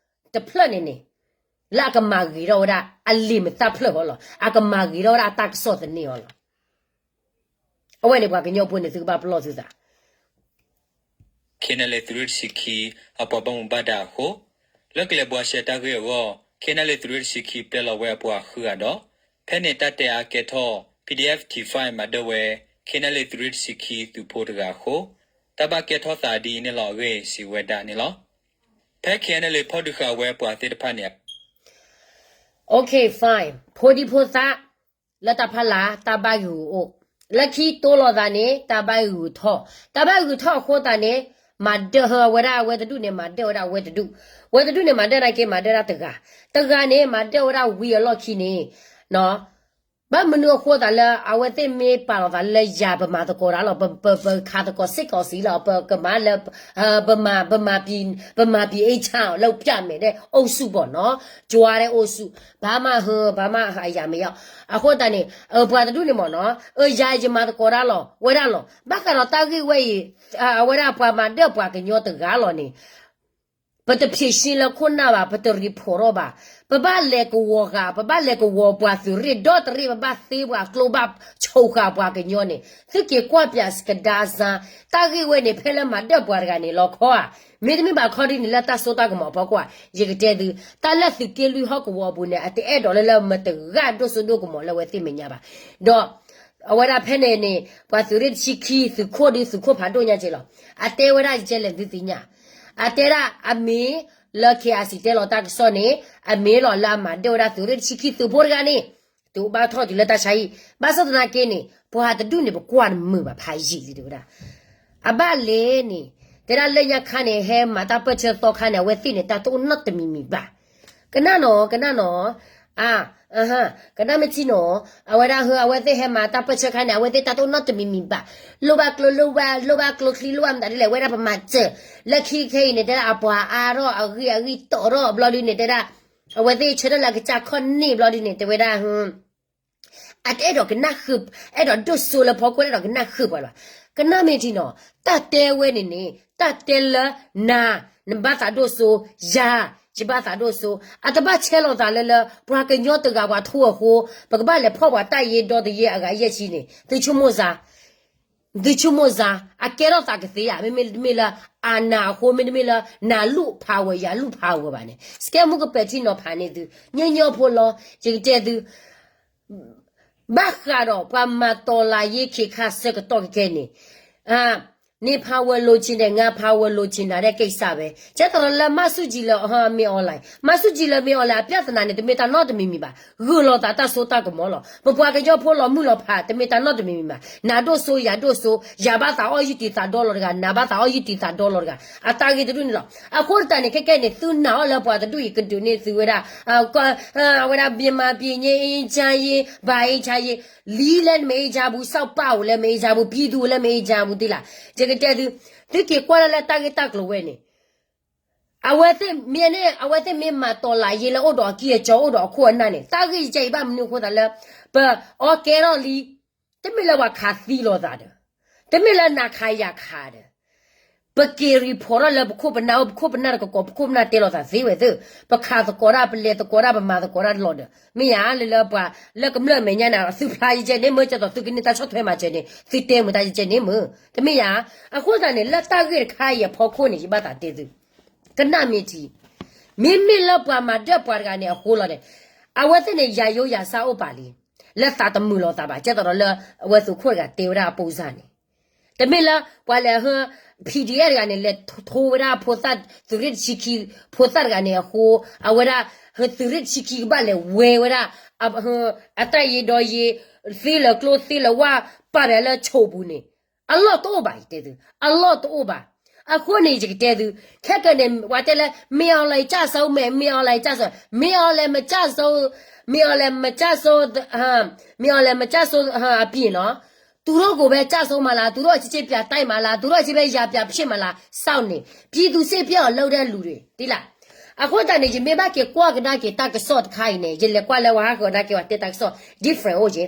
တဖျၢၣ်န့ၣ်န့ၣ် လၢအကမၤဂ့ၤထီၣ်ဝဲဒၣ်အလံာ်မတၢ်ဖျၢၣ်ဃီလီၤ, အကမၤဂ့ၤထီၣ်ဝဲဒၣ်အတၢ်ကစီၣ်သန့အီၤလီၤ. အဝဲန့ၣ်ပှၤကညီဖိန့ၣ် သုကဘၣ်ပလီၢ်သုသး KNLA သုးရ့ၣ်တဆံခံ အပှၤဘၣ်မူဘၣ်ဒါအဃိ, လၢကလဲၤဘှါရှဲတၢ်ဂ့ၢ်အဂီၢ် KNLA သုးရ့ၣ်တဆံခံ ပျဲလီၤဝဲအပှၤဃုဂၤဒီး ဖဲန့ၣ်တၢ်တဲအါကဲထီၣ် PDF T five မၤဒၢၣ်ဝဲ KNLA သုးရ့ၣ်တဆံခံ သုးဖိတဂၤအဃိ, တၢ်ဘၣ်ကဲထီၣ်သးဒ်အံၤန့ၣ်လီၤအဂ့ၢ် စံးဝဲဒၣ်န့ၣ်လီၤ. ဖဲ KNLA ဖီၣ်ဒုးဃာ်ဝဲပှၤသ့ၣ်တဖၣ်န့ၣ် Okay, fine. ဖိဒံဖိသၣ်, လၢတၢ်ဖီလာ် တၢ်ဘၣ်ဂံာ်ဂူာ်အိၣ်, လၢခံတိလိာ်သးန့ၣ် တၢ်ဘၣ်ဂံာ်ဂူာ်ထီၣ်, တၢ်ဘၣ်ဂံာ်ဂူာ်ထီၣ်အဃိသတးန့ၣ် မၤဒၢၣ်ဟၢဝဲဒၣ်အဝဲတဒူၣ်န့ၣ် မၤဒၢၣ်ဝဲဒၣ်အဝဲတဒူၣ်, ဝဲတဒူၣ်န့ၣ် မၤဒၢၣ်နာ်က့ မၤဒၢၣ်ဒၣ်တဂၤ, တဂၤန့ၣ် မၤဒၢၣ်ဝဲဒၣ်ဝံၤအလီၢ်ခံန့ၣ် ဘၣ်မနုၤအဃိသးလၢ အဝဲသ့ၣ်မ့ၢ်ပာ်လီၤသးလၢယၤ ပမၤသကိးတၢ်လီၤ, ပ ပ ပခးသကိးစ့ၢ်ကီးစံးလီၤ, ပကမၤလၢ ပမၤ ပမၤ ပမၤပံၤအ့ၣ်ဆါအီၤလၢပျၢ်မဲာ်ဒဲးအိၣ်ဆူၣ်ဘီၣ်နီၤ, ကၠွါဒဲးအိၣ်ဆူၣ်, ဘၣ်မၤဟၢ ဘၣ်မၤအယၤမ့ၢ်ယီၤ, အဃိသတးန့ၣ် ပှၤတဒူၣ်န့ၣ်မ့ၢ်နီၤ, အၢ ယၤယမၤသကိးတၢ်လီၤ ဝဲဒၣ်လီၤ, ဘၣ်ဃးဒီးတၢ်ဂ့ၢ်ဝဲအံၤ အဝဲဒၣ်ပှၤမၤဒၢၣ်ပှၤကညီတဂၤလီၤန့ၣ် ပတဖြေရှင်းလၢခိၣ်နၢ်ဘၣ်, ပတ report ထီၣ်ဘၣ်, ပဘၣ်လဲၤကဝီၤဂၤ, ပဘၣ်လဲၤကဝီၤပှၤသုးရ့ၣ်ဒီတရ့ၣ်, ပဘၣ်သ့ပှၤကျိဘၣ်ဆိးဃာ်ပှၤကညီန့ၣ်, သုက့ၤကွၢ်ပၠးစကဒါစါ, တၢ်ဂ့ၢ်ဝဲန့ၣ် ဖဲလၢမၤဒၢၣ်ပှၤတဂၤန့ၣ် လီၤခီဧါ, မ့တမ့ၢ်ဘၣ်ခီဒ်န့ၣ် လၢတၢ်စိတၢ်ကမီၤအဖီခိၣ်ဧါ, ယကတဲသု, တၢ်လၢသုးက့လွံၢ်ဟီၣ်ကဝီၤအပူၤန့ၣ် အတအဲၣ်ဒိးလၢလၢမတဂၤဒိၣ်စိဒိၣ်ကမီၤလၢအဝဲသ့ၣ်မဲာ်ညါဘၣ်, ဒီး အဝဲဒၣ်ဖဲန့ၣ်န့ၣ် ပှၤသုးရ့ၣ်တဆံခံ သုးခိၣ်ဒုးသုးခိၣ်ဖးဒိၣ်ညါက့လီၤ. အတဲဝဲဒၣ်ကဲလဲၣ်သုသ့ၣ်ညါ, အတဲဒၣ်အမ့ၢ်လၢ K I C တဲလီၤတၢ်ကစီၣ်န့ၣ် အမ့ၢ်လီၤလၢအမၤဒၢၣ်ဝဲဒၣ်သုးရ့ၣ်တဆံခံသုးဖိတဂၤန့ၣ် တအိၣ်ဘၣ်ထီၣ်တုၤလၢတၢ်ဆါဟံၣ်, ဘၣ်ဆၣ်သနာ်က့န့ၣ် ပှၤတဒူၣ်န့ၣ် ပကွၢ်တမုာ်ဘၣ်ဖးယံာ်လံတဲဝဲဒၣ် အဘၣ်လဲၣ်န့ၣ် တဲဒၣ်လၢညါခါန့ၣ် ဟဲမၤတၢ်ပၢၢ်ဆၢသီခါန့ၣ် အဝဲသ့ၣ်န့ၣ် တၢ်တအိၣ်နီတမံၤမံၤဘၣ်. ကနၣ်နီၤ ကနၣ်နီၤ, အ, ကနၣ်မ့ၢ်ထံနီၤ, အဝဲဒၣ်ဟၢ အဝဲသ့ၣ်ဟဲမၤတၢ်ပၢၢ်ဆၢခါန့ၣ် အဝဲသ့ၣ်တၢ်တအိၣ်နီတမံၤမံၤဘၣ်. လိၣ်ဘၣ်ကျိ လိၣ်ဘၣ်, လိၣ်ဘၣ်ကျိချံ လိၣ်ဘၣ်မတၤဒ်လဲၣ် ဝဲဒၣ်ပမၤစၢၤ, လၢခံခဲအံၤန့ၣ် တဲဒၣ်အပှၤအါထီၣ် အဂံၢ်အဂံၢ်တီၣ်ထီၣ်ဘျီဒုန့ၣ် တဲဒၣ် အဝဲသ့ၣ်ဆၢထၢၣ်လၢအကစၢ်ခီၣ်န့ၣ်ဘျီဒုန့ၣ် တဲဝဲဒၣ် အတအဲၣ်ဒိးကနၣ်ဃုာ်, အဲၣ်ဒိးဒိၣ်စိလၢဖီခိၣ် အဲၣ်ဒိးကနၣ်ဃုာ်ပှၤလၢၤဘၣ်. ကနၣ်မ့ၢ်ထံနီၤ, တၢ်တဲဝဲန့ၣ်န့ၣ် တၢ်တဲလၢနၤ နဘၣ်သးဒိၣ်စိ, ယၤ ယဘၣ်သးဒိၣ်စိ, အတဘၣ်ဆဲးလီၤသးလၢလၢ ပှၤကညီတဂၤပှၤထူအဃိ ပကဘၣ်လဲၤဖီၣ်ပှၤတၢ်ယ့ဒီတယ့အဂၤယဲၢ်ဆံန့ၣ် သုဆိကမိၣ်စါ သုဆိကမိၣ်စါ, အကဲထီၣ်သးကသ့ဧါ, မ့မ့ၢ်တမ့ၢ်လၢ အနၤအဃိ မ့တမ့ၢ်လၢ နၤလူၢ်ဖးဝဲ ယၤလူၢ်ဖးဝဲဘၣ်န့ၣ် စကဲမူကပဲာ်ထံနီၤဖးန့ၢ်သု ညီညီဖိလီၤ. ယကတဲသု ဘၣ်ဃးဒီးပှၤမၤတီၤလၤယ့ခံခါဆၢကတီၢ်ခဲခဲန့ၣ်, နဖးဝဲလိၤဆ့န့ၣ် ငါဖးဝဲလိၤဆ့နၤဒဲးကိစ္စဝဲ, ကဲသိးလၢမၤဆူၣ်ကံလၢ မ့ၢ်အီၤလဲၣ်, မၤဆူၣ်ကံလၢမ့ၢ်အီၤလဲၣ် အပြဿနာန့ၣ် တမ့ၢ်တၢ်နီတမံၤမံၤဘၣ်, ဂုာ်လီၤသးတၢ်စိတၢ်ကမီၤလီၤ. ပပှၤကညီဖိလီၤမုၢ်လီၤဖး တမ့ၢ်တၢ်နီတမံၤမံၤဘၣ်, နၤဒိၣ်စိ ယၤဒိၣ်စိ, ယၤဘၣ်သးအီၣ်ယုၢ်တံၤသးဒီလီၤတဂၤ, နၤဘၣ်သးအီၣ်ယုၢ်တံၤသးဒီလီၤတဂၤ, အတၢ်ဂ့ၢ်တဒူၣ်န့ၣ်လီၤ. အဃိတၢ်န့ၣ် ခဲကဲန့ၣ် သုနာ်အီၤလၢပှၤတဒူၣ်အံၤကဒုးန့ၢ်သုဝဲဒၣ် အဝဲဒၣ် မြန်မာပြည် ငြိမ်းချမ်းရေး, ဘာ ငြိမ်းချမ်းရေး, လံာ်လၢမ့ၢ် ငြိမ်းချမ်းဘူး, စီၤပၤအိၣ်လၢမ့ၢ် ငြိမ်းချမ်းဘူး, ပြည်သူ လၢမ့ၢ် ငြိမ်းချမ်းဘူး သ့လၢ်. ယကတဲသု, သုက့ၤကွၢ်လၢလၢတၢ်ဂ့ၢ်တၢ်ကျိၤဝဲန့ၣ်, အဝဲသ့ၣ်မ့ၢ်န့ၣ် အဝဲသ့ၣ်မ့ၢ်မၤတီၤလၤယ့လၢအိၣ်ဒီးအကံၢ်အစီ အိၣ်ဒီးအခိၣ်အနၢ်န့ၣ် တၢ်ဂ့ၢ်ယကဲအံၤဘၣ်မနုၤအဃိသးလၢ ပအီၣ်ကဲထီၣ်လံ တမ့ၢ်လၢပှၤခးသံလိာ်သးဒီး, တမ့ၢ်လၢနၤခးယၤခးဒီး, ပ ပက့ၤ report ထီၣ်လၢပခိၣ်ပနၢ်အိၣ် ပခိၣ်ပနၢ်တကကိး ပခိၣ်ပနၢ်တဲလိာ်သးသ့ဝဲသ့ၣ်, ပခးသကိးတၢ် ပလဲၤသကိးတၢ် ပမၤသကိးတၢ်လီၤဒီး မ့ၢ်ယါလၢလၢပှၤလၢကမျၢၢ်မဲာ်ညါန့ၣ် သုဖျါယကဲန့ၣ်မ့ၢ် ကဲသိးသုကန့ၢ်တၢ်ဆီၣ်ထွဲမၤစၢၤန့ၣ် သုတဲမုာ်တၢ်ယကဲန့ၣ်မ့ၢ် တမ့ၢ်ယါ. အဃိသတးန့ၣ် လၢတၢ်ဂ့ၢ်တခါအံၤအဖီခိၣ်န့ၣ် ယဘၣ်သးတဲသု ကနၣ်မ့ၢ်ထံ မ့မ့ၢ်လၢပှၤမၤဒၢၣ်ပှၤတဂၤန့ၣ်အဃိလီၤန့ၣ် အဝဲသ့ၣ်န့ၣ် ယၤယိယၤဆါအိၣ်ပာ်လံ, လၢသးတမုာ်လိာ်သးဘၣ် ကဲသိးဒီးလၢ အဝဲသုးခိၣ်တဂၤတဲဝဲဒၣ်အပိစၢ်န့ၣ် တမ့ၢ်လၢပှၤလဲၤဟၢ PDF တဂၤန့ၣ် လဲၤထိဝဲဒၣ်ဖိသၣ်သုးရ့ၣ်တဆံခံ ဖိသၣ်တဂၤန့ၣ်အဃိ အဝဲဒၣ် သုးရ့ၣ်တဆံခံကဘၣ်လဲၤဝဲဝဲဒၣ် အတၢ်ယံၤဒီးယံၤ သ့လၢၤကျိသ့လၢၤဝၣ် ပာ်ပၠးလၢဆိးပူၤန့ၣ် အလီၢ်တအိၣ်ဘၣ် ယတဲသု အလီၢ်တအိၣ်ဘၣ်. အဃိန့ၣ် ယကတဲသု ခဲကနံၣ်န့ၣ် ပှၤတဲလၢ မင်းအောင်လှိုင်ကျဆုံးမယ် မင်းအောင်လှိုင်ကျဆုံး မင်းအောင်လှိုင်မကျဆုံး မင်းအောင်လှိုင်မကျဆုံး မင်းအောင်လှိုင်မကျဆုံးအပြင်နော် သူတို့ကိုပဲကျဆုံးမှာလား သူတို့အချင်းချင်းပြန်တိုက်မှာလား သူတို့အချင်းပဲရန်ပြန်ဖြစ်မှာလား စောင့်နေ ပြည်သူစစ်ဖြစ်အောင်လုပ်တဲ့လူတွေ သိလား. အဃိသတးန့ၣ် ယမ့ၢ်ဘၣ်က့ၤကွၢ်ကဒါက့ၤတၢ်ကစီၣ်တခါအံၤန့ၣ် ယလဲၤကွၢ်လၢဝဲဟးဃၢၤဒါက့ၤဝဲတဲတၢ်ကစီၣ် different အိၣ်က့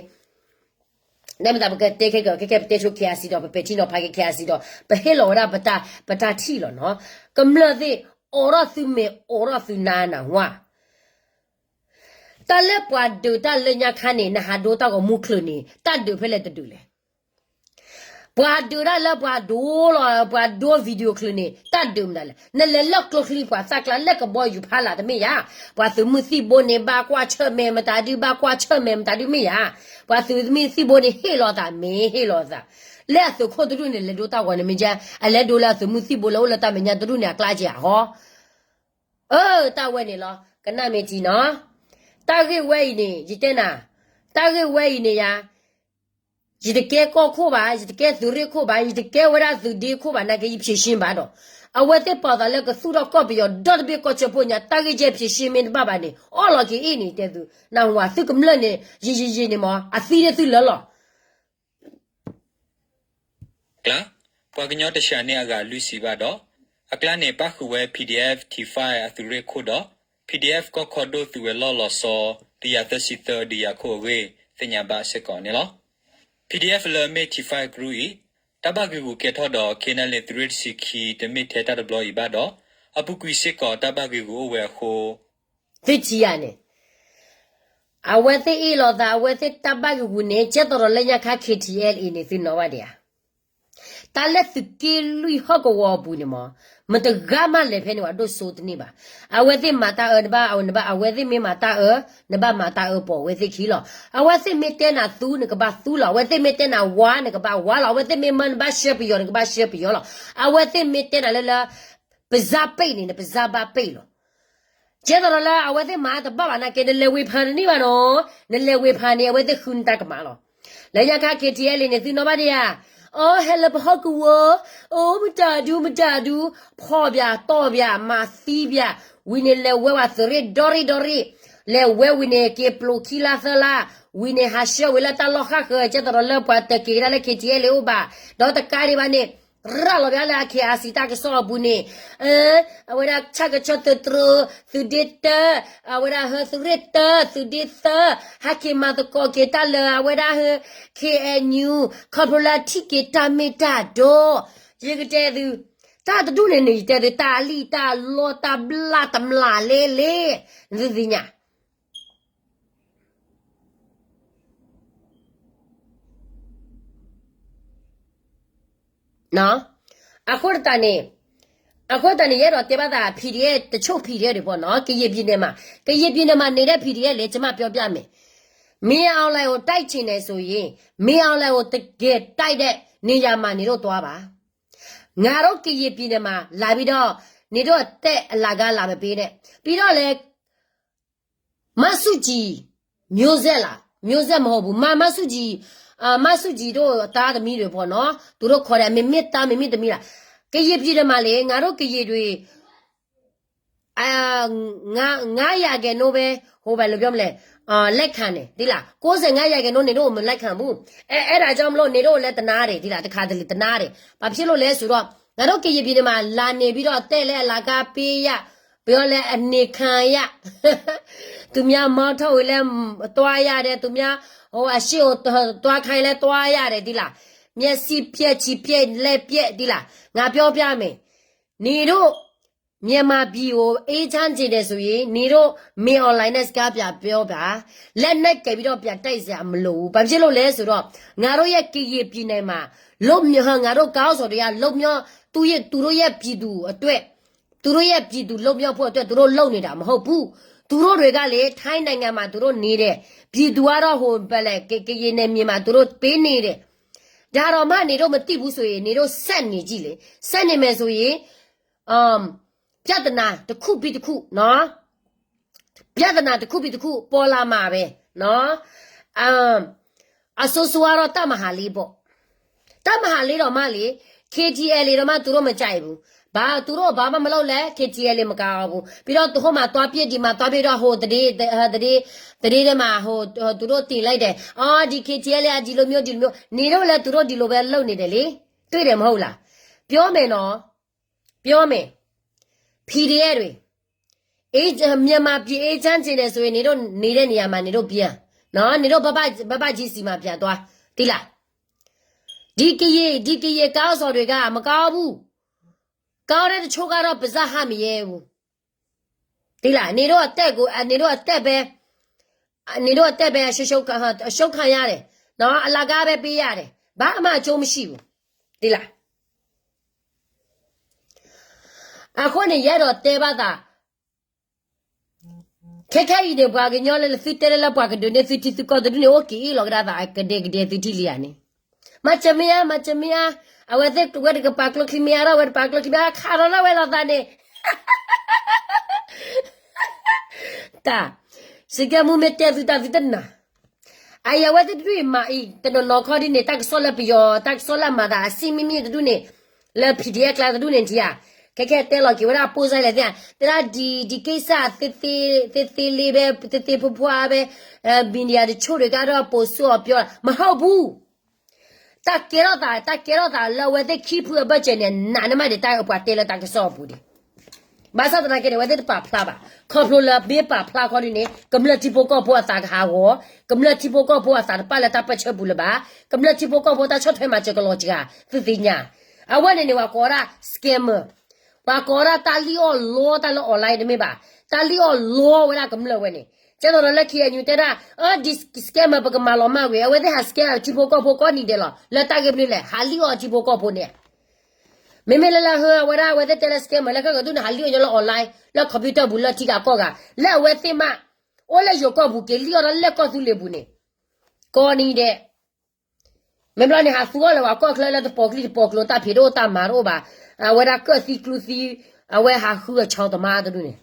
နမ့ၢ်သးပကတဲခဲကဲ ခဲကဲပတဲဆိ KIC ဒီး ပပဲာ်ထံနီၤဖးက့ၤ KIC ဒီး ပဟ့ၣ်လီၤဝဲဒၣ်ပတၢ်ထံၣ်လီၤနီၤ. ကမျၢၢ်သ့ၣ် အိးထီၣ်သုမဲာ် အိးထီၣ်သုနါနၢ်ဝါ တၢ်လၢပှၤဒုးတၢ်လၢညါခါန့ၣ် နဟးဒိတၢ်ဂီၤမူချုးန့ၣ် တၢ်ဒုးဖဲလဲၣ်တဒုးလဲၣ်. ပှၤဒုးတၢ်လၢပှၤဒိလီၤ ပှၤဒိ video ချုးန့ၣ် တၢ်ဒုးမတၤလဲၣ်. နလဲၤလၢကျိချံပှၤသၣ်ကျါ လၢကဘီယူၤဖးလာ်တမ့ၢ်ယါ. ပှၤသုးမုၢ်သံၣ်ဘိန့ၣ် ဘၣ်ကွၢ်ဆၢၣ်မဲာ်မတၤဒု ဘၣ်ကွၢ်ဆၢၣ်မဲာ်မတၤဒုမ့ၢ်ယါ. ပှၤသုးမုၢ်သံၣ်ဘိန့ၣ် ဟ့ၣ်လီၤသးမ့ၢ်ဟ့ၣ်လီၤသး လၢအသုးခိၣ်တဒူၣ်န့ၣ် လဲၤဒိတၢ်ဂီၤန့ၣ်မ့ၢ်ကဲ အလဲၤဒိလၢအသုးမုၢ်သံၣ်ဘိလၢအိၣ်လၢတၢ်မဲာ်ညါတဒူၣ်န့ၣ် အကျါကဲဧါဟီ အၢ တၢ်ဝဲန့ၣ်လီၤ ကနၣ်မ့ၢ်ထံနီၤ. တၢ်ဂ့ၢ်ဝဲအံၤန့ၣ် ယတဲနၤ တၢ်ဂ့ၢ်ဝဲအံၤန့ၣ်ယါ ယတကဲကီၢ်ခိၣ်ဘၣ် ယတကဲသုးရ့ၣ်ခိၣ်ဘၣ် ယတကဲဝဲဒၣ်သုးဒ့ခိၣ်ဘၣ် နာ်က့ ယဖြေရှင်းဘၣ်ဒီး အဝဲသ့ၣ်ပာ်သးလၢကသူၣ်ထီၣ်ကီၢ်ပယီၤဒီတဘ့ၣ်ကီၢ်ဆၢဖိညါ တၢ်ဂ့ၢ်ကဲဖြေရှင်းမ့ၢ်တဘၣ်ဘၣ်န့ၣ် အီၣ်လီၤက့ၤအ့ၣ်န့ၣ် တဲသု နၢ်ဟူဧါ သုကမျၢၢ်န့ၣ် ယံာ်ယံာ်ယံာ်န့ၣ်မး အသံန့ၣ်သုလၢလီၤ ကျါ ပှၤကညီတဆှၢန့ၢ်အဂၤလွံၢ်ဆံဘၣ်ဒီး အကျါန့ၣ် ပၣ်ဃုာ်ဝဲ PDF T five အသုးရ့ၣ်ခိၣ်ဒီး PDF ကီၢ်ခီဒိၣ်သုးဝဲၤလီၢ်လီၤဆီ တကယၤသၢဆံသၢ ဒုးယၤခိၣ်အဂ့ၢ် သ့ၣ်ညါဘၣ်စ့ၢ်ကီးန့ၣ်လီၤ. PDF လၢအမ့ၢ် T five ကရူၢ်အံၤ တၢ်ဘၣ်ဂံာ်ဂူာ်ကဲထီၣ်ဒီး KNLA သုးရ့ၣ်တဆံခံ တမ့ၢ်ထဲတၢ်တဘျီအံၤဘၣ်ဒီး အပူၤကွံာ်စ့ၢ်ကီးတၢ်ဘၣ်ဂံာ်ဂူာ်အိၣ်ဝဲအဃိ သ့ၣ်ထံယၤန့ၣ် အဝဲသ့ၣ်အ့ၣ်လိာ်သး အဝဲသ့ၣ်တၢ်ဘၣ်ဂံာ်ဂူာ်န့ၣ် ကဲသိးဒီးလၢညါခါ K T L A န့ၣ် သုနီၣ်ဘၣ်ဒံးဧါ. တၢ်လၢသုးက့လွံၢ်ဟီၣ်ကဝီၤအပူၤန့ၣ်မး မတဂၤမးလဲၤဖဲန့ၣ်ဘၣ် ဒိၣ်စိတန့ၢ်ဘၣ်. အဝဲသ့ၣ်မၤတၢ်အၢ နဘၣ်အၢ နဘၣ် အဝဲသ့ၣ်မ့ၢ်မၤတၢ်အၢ နဘၣ်မၤတၢ်အၢပိာ်အဝဲသ့ၣ်ခံလီၤ. အဝဲသ့ၣ်မ့ၢ်တဲနၤသူ နကဘၣ်သူလီၤ. အဝဲသ့ၣ်မ့ၢ်တဲနၤဝါ နကဘၣ်ဝါလီၤ. အဝဲသ့ၣ်မ့ၢ်မၢနဘၣ်ဆှၢပယီၤ နကဘၣ်ဆှၢပယီၤလီၤ. အဝဲသ့ၣ်မ့ၢ်တဲနၤလၢလၢ ပစၢ်ပ့ၢ်န့ၣ် နပစၢ်ဘၣ်ပ့ၢ်လီၤ. ကဲသိးဒီးလၢအဝဲသ့ၣ်မၤတဘၣ်ဘၣ်နာ်က့ နလဲၤဝ့ၤဖးတန့ၢ်ဘၣ်နီၤ. နလဲၤဝ့ၤဖးန့ၣ် အဝဲသ့ၣ်ဃုနတၢ်ကမၣ်လီၤ. လၢညါခါ K T L A န့ၣ် သုနီၣ်ဘၣ်ဒံးဧါ. အိ ဟဲလၢပဟီၣ်ကဝီၤ, အိ မတၤဒု မတၤဒု, ဖီၣ်ပၠးတီၢ်ပၠး မၤသံပၠး, ဝံၤန့ၣ်လဲၤဝဲဝဲသုးရ့ၣ်ဒီရ့ၣ်ဒီရ့ၣ်, လဲၤဝဲဝံၤန့ၣ် က့ၤပျိးခံလါသၢလါ, ဝံၤန့ၣ်ဟးဆှၢဝံၤလၢတၢ်လီၢ်ဃၣ်ဃၢၤ ကဲသိးဒီးလၢပှၤတက့ၤကဒါလၢ K T L A အိၣ်ဘၣ်, ဒီးတကးဒံးဘၣ်န့ၣ် ရၤလီၤပၠးလၢအ K R C တၢ်ကစီၣ်အပူၤန့ၣ်, အဝဲဒၣ်ဆၣ်ကဆီသုးတြိၤ, သုးဒ့တၢ, အဝဲဒၣ်ဟၢသုးရ့ၣ်တၢ, သုးဒ့သၢ, ဟဲက့ၤမၤသကိးက့ၤတၢ်လၢအဝဲဒၣ်ဟၢ K N U ခီဖျိလၢထံၣ်က့ၤတၢ်မ့ၢ်တၢ်တီ, ယကတဲသု, တၢ်တဒူၣ်န့ၣ်န့ၣ် ယတဲသု တၢ်လံၣ်တၢ်လီတၢ်ဘျၣ်တမျၢ်လဲၣ်လဲၣ်, နသုသ့ၣ်ညါ အဃိတးန့ၣ်, အဃိတးန့ၣ် ယအဲၣ်ဒိးတဲဘၣ်သး PDF တချို့ PDF တွေပေါ့နော် ကရင်ပြည်နယ်မှာ, ကရင်ပြည်နယ်မှာ နေတဲ့ PDF လေ ကျွန်မပြောပြမယ်, မင်းအောင်လှိုင်ကို တိုက်ချင်တယ်ဆိုရင် မင်းအောင်လှိုင်ကို တကယ်တိုက်တဲ့နေရာမှာ နေတို့သွားပါ, ငါတို့ ကရင်ပြည်နယ်မှာ လာပြီးတော့ နေတို့အသက်အလကား လာမပေးနဲ့, ပြီးတော့လည်း မဆူၣ်ကၠံ မျိုးဆက်လား, မျိုးဆက်မဟုတ်ဘူး, မ, မဆူၣ်ကၠံ, အာ, မဆူၣ်ကၠံတို့ သားသမီးတွေပေါ့နော်, သူတို့ခေါ်တဲ့ မမစ်သား မမစ်သမီးလား, ကရင်ပြည်ထဲမှာလေ ငါတို့ကရင်တွေ အာ, ငါး, ငါးရာခိုင်နှုန်းပဲ ဟိုဘယ်လိုပြောမလဲ, အာ, လက်ခံတယ်, သိလား, ကိုးဆယ့်ငါးရာခိုင်နှုန်း နေတို့ကို မလက်ခံဘူး, အဲ, အဲဒါကြောင့်မလို့ နေတို့ကိုလည်း တနာတယ်, သိလား, တခါတလေ တနာတယ်, ဘာဖြစ်လို့လဲဆိုတော့ ငါတို့ကရင်ပြည်ထဲမှာ လာနေပြီးတော့ အသက်လည်း အလကားပေးရ ပြောလဲ အနေခံရ သူများမောင်းထုတ်ရင်လည်း သွားရတယ်, သူများ ဟို အရှေ့ကို သွားခိုင်းလည်း သွားရတယ်, သိလား, မျက်စိပျက် ခြေပျက် လက်ပျက် ဒ်လဲၣ်, ငါပြောပြမယ်. နင်တို့ မြန်မာပြည်ကို အေးချမ်းချင်တယ်ဆိုရင် နင်တို့ မင်းအောင်လှိုင်နဲ့ စကားပြန်ပြောပါ. လက်နက်ကိုင်ပြီးတော့ ပြန်တိုက်စရာမလိုဘူး. ဘာဖြစ်လို့လဲဆိုတော့ ငါတို့ရဲ့ ကရင်ပြည်နယ်မှာ လွတ်မြောက် ငါတို့ခေါင်းဆောင်တွေက လွတ်မြောက် သူ့ရဲ့ သူတို့ရဲ့ပြည်သူအတွက် သူတို့ရဲ့ပြည်သူလွတ်မြောက်ဖို့အတွက် သူတို့လုပ်နေတာမဟုတ်ဘူး. သူတို့တွေကလေ ထိုင်းနိုင်ငံမှာ သူတို့နေတယ်. ပြည်သူကတော့ ဟို ဘယ်လဲ က ကရင်နယ်မြေမှာ သူတို့ပေးနေတယ်. ဒါတော့မှ နင်တို့မသိဘူးဆိုရင် နင်တို့ဆက်နေကြည့်လေ. ဆက်နေမယ်ဆိုရင် အမ် ပြဿနာတစ်ခုပြီးတစ်ခုနော်. ပြဿနာတစ်ခုပြီးတစ်ခု ပေါ်လာမှာပဲနော်. အမ် အဆိုးဆိုးကတော့ တပ်မဟာလေးပေါ့. တပ်မဟာလေးတော့မှလေ KTLA တော့မှ သူတို့မကြိုက်ဘူး. ဘာ သူတို့ဘာမှမလုပ်လဲ KTLA မကဘူး. ပြီးတော့ ဟိုမှာသွားပြစ် ဒီမှာသွားပြစ်တော့ ဟိုသတင်း သတင်း သတင်းထဲမှာ ဟို သူတို့တင်လိုက်တယ်. အော် ဒီ KTLA က ဒီလိုမျိုး ဒီလိုမျိုး နင်တို့လည်း သူတို့ ဒီလိုပဲလုပ်နေတယ်လေ. တွေ့တယ်မဟုတ်လား. ပြောမယ်နော်. ပြောမယ်. PDF တွေ အေး မြန်မာပြည်အေးချမ်းချင်တယ်ဆိုရင် နင်တို့နေတဲ့နေရာမှာ နင်တို့ပြန်နော်. နင်တို့ ဘဘကြီးဆီမှာ ပြန်သွား. သိလား. ဒီကရင် ဒီကရင်ခေါင်းဆောင်တွေက မကောင်းဘူး. ကောင်းတဲ့တချို့ကတော့ ပါးစပ်ဟပ်မရဲဘူး. သိလား. နင်တို့အသက်ကို နင်တို့အသက်ပဲ နင်တို့အသက်ပဲ အရှုံး အရှုံးခံရတယ်နော်. အလကားပဲပေးရတယ်. ဘာမှအကျိုးမရှိဘူး. သိလား. အဃိန့ၣ် ယအဲၣ်ဒိးတဲဘၣ်သး ခဲခဲအံၤန့ၣ် ပှၤကညီလၢသုတဲလၢလၢပှၤကဒုးန့ၢ်သုထံသုကီၢ်တဒူၣ်န့ၣ် အိၣ်က့ၤအ့ၣ်လီၤကဒါသး ကဒဲကဒဲသုထံလံဧါန့ၣ်. မၤစၢၤမ့ၢ်ဧါ မၤစၢၤမ့ၢ်ဧါ. အဝဲသ့ၣ်ဝဲတကပၤကျိချံမ့ၢ်ဧါ ဒီးဝဲတပၤကျိချံမ့ၢ်ဧါ ခးထီၣ်လၢဝဲလိာ်သးန့ၣ် တၢ် စကဲမူမ့ၢ်တဲသုတၢ်သုတနၢ်. အအံၤ အဝဲသ့ၣ်တဒူၣ်အံၤမၤအံၤ တနီၤနီၤခီဒ်န့ၣ် တၢ်ကစီၣ်လၢပယီၤ တၢ်ကစီၣ်လၢအမၤသးအစံမ့ၢ်မ့ၢ်တဒူၣ်န့ၣ် လၢ PDF ကျါတဒူၣ်န့ၣ်ထံဧါ. ခဲခဲတဲလီၤက့ၤဝဲဒၣ် ပိၢ်စဲလဲၣ်သ့ၣ်ဧါ တဲဒၣ်ဒ် ဒ်ကိစ္စ သ့သ့လ့ဘဲ သ့သ့ဖိဖိအါဘဲ မီဒီယာတချို့တွေကတော့ ပိုဆိုးအောင်ပြော မဟုတ်ဘူး. တၢ်ကဲထီၣ်သး တၢ်ကဲထီၣ်သးလၢအဝဲသ့ၣ်ခံဖုအဘၢၣ်စၢၤန့ၣ် နာ်န့ၢ်မးဒံး တၢ်ပှၤတဲလၢတၢ်ကစီၣ်အပူၤဒံး. ဘၣ်ဆၣ်သနာ်က့န့ၣ် အဝဲသ့ၣ်တပာ်ဖျါဘၣ်. ခီဖျိလၢမ့ၢ်ပာ်ဖျါခီဒ်န့ၣ် ကမျၢၢ်ထံဖိကီၢ်ဖိအသးကဟးဂီၤ, ကမျၢၢ်ထံဖိကီၢ်ဖိအသးတပာ်လၢတၢ်ပၢၢ်ဆၢပူၤလၢၤဘၣ်, ကမျၢၢ်ထံဖိကီၢ်ဖိတၢ်ဆီၣ်ထွဲမၤစၢၤကလီၤစှၤ သုသ့ၣ်ညါ. အဝဲန့ၣ်န့ၣ် ပှၤကိးဝဲဒၣ် scammer, ပှၤကိးဝဲဒၣ်တၢ်လံၣ်အီၣ်လီတၢ်လၢ online တမ့ၢ်ဘၣ်, တၢ်လံၣ်အီၣ်လီဝဲဒၣ်ကမျၢၢ်ဝဲန့ၣ်. ကဲသိးဒီးလၢ KNU တဲဒၣ် အၢ ဒ် scammer ပကမၤလီၤမၢ်ဝဲ အဝဲသ့ၣ်ဟး scam ထံဖိကီၢ်ဖိကိးနံၤဒဲးလီၤ. လၢတၢ်ဂ့ၢ်မနုၤလဲၣ် ဟးလံၣ်အီၣ်ထံဖိကီၢ်ဖိန့ၣ် မ့မ့ၢ်လၢလၢဟၢ အဝဲဒၣ်အဝဲသ့ၣ်တဲလၢ scammer လၢခဲကဒူၣ်န့ၣ် ဟးလံၣ်အီၣ်ညီလၢ online လၢ computer ပူၤလၢထံဂၤကီၢ်ဂၤ လၢအဝဲသ့ၣ်မး အိၣ်လၢယိၤကီၢ်ပူၤက့ၤလံၣ်အီၣ်ဒီးလၢကီၢ်သူလ့ၤပူၤန့ၣ် ကိးနံၤဒဲး. မ့ၢ်ဘျီန့ၣ် ဟးသူအီၣ်လၢၤဝဲကီၢ်ချၢလၢတပိာ်ကျိတပိာ်ကျိ တၢ်ဖံးတအိၣ်တၢ်မၤတအိၣ်ဘၣ်. အဝဲဒၣ်ကၢၣ်သံကျူသံ အဝဲဟးဃုအဆီတမါတဒူၣ်န့ၣ်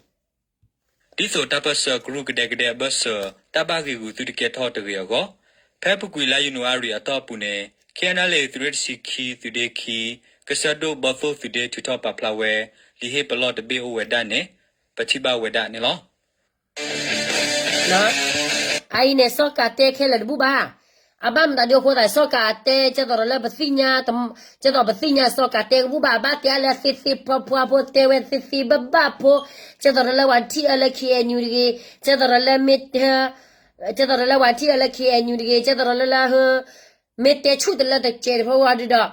ဒ်သိးတၢ်ပၢၢ်ဆၢကရူၢ်ကဒဲကဒဲအဘၢၣ်စၢၤ တၢ်ဘၣ်ဂံာ်ဂူာ်သုတကဲထီၣ်တဂ့ၤအဂီၢ်, ဖဲအပူၤကွံာ်လါယနူၤအါရံၤအတီၢ်ပူၤန့ၣ် KNLA သုးရ့ၣ်တဆံခံ သုးဒ့ခံ ကစၢၢ်ဒိၣ်ဘီသိၣ်သုးဒ့ထုးထီၣ်ပာ်ဖျါဝဲ လံာ်ဟ့ၣ်ပလီၢ်တဘ့ၣ်အိၣ်ဝဲဒၣ်န့ၣ် ပထံၣ်ဘၣ်ဝဲဒၣ်န့ၣ်လီၤ. အအံၤန့ၣ် စီၤကၤတဲခဲလၢာ်တဘူၣ်ဘၣ်. အဘၣ်မတၤဒ်အဃိသတး စီၤကၤတဲ ကဲသိးဒီးလၢပသ့ၣ်ညါ ကဲသိးပသ့ၣ်ညါစီၤကၤတဲကဘူၣ်ဘၣ် ဘၣ်တဲအါလၢသ့သ့ဖှါဖှါဖိ တဲဝဲသ့သ့ဘၣ်ဘၣ်ဖိ, ကဲသိးဒီးလၢပှၤထံၣ်အၢလၢ KNU တဂ့ၤ, ကဲသိးဒီးလၢမ့ၢ် ကဲသိးဒီးလၢပှၤထံၣ်အၢလၢ KNU တဂ့ၤ, ကဲသိးဒီးလၢလၢ မ့ၢ်တဲဆူၣ်တလၢတကဲးတဖၣ်ဝဲဒုဒီး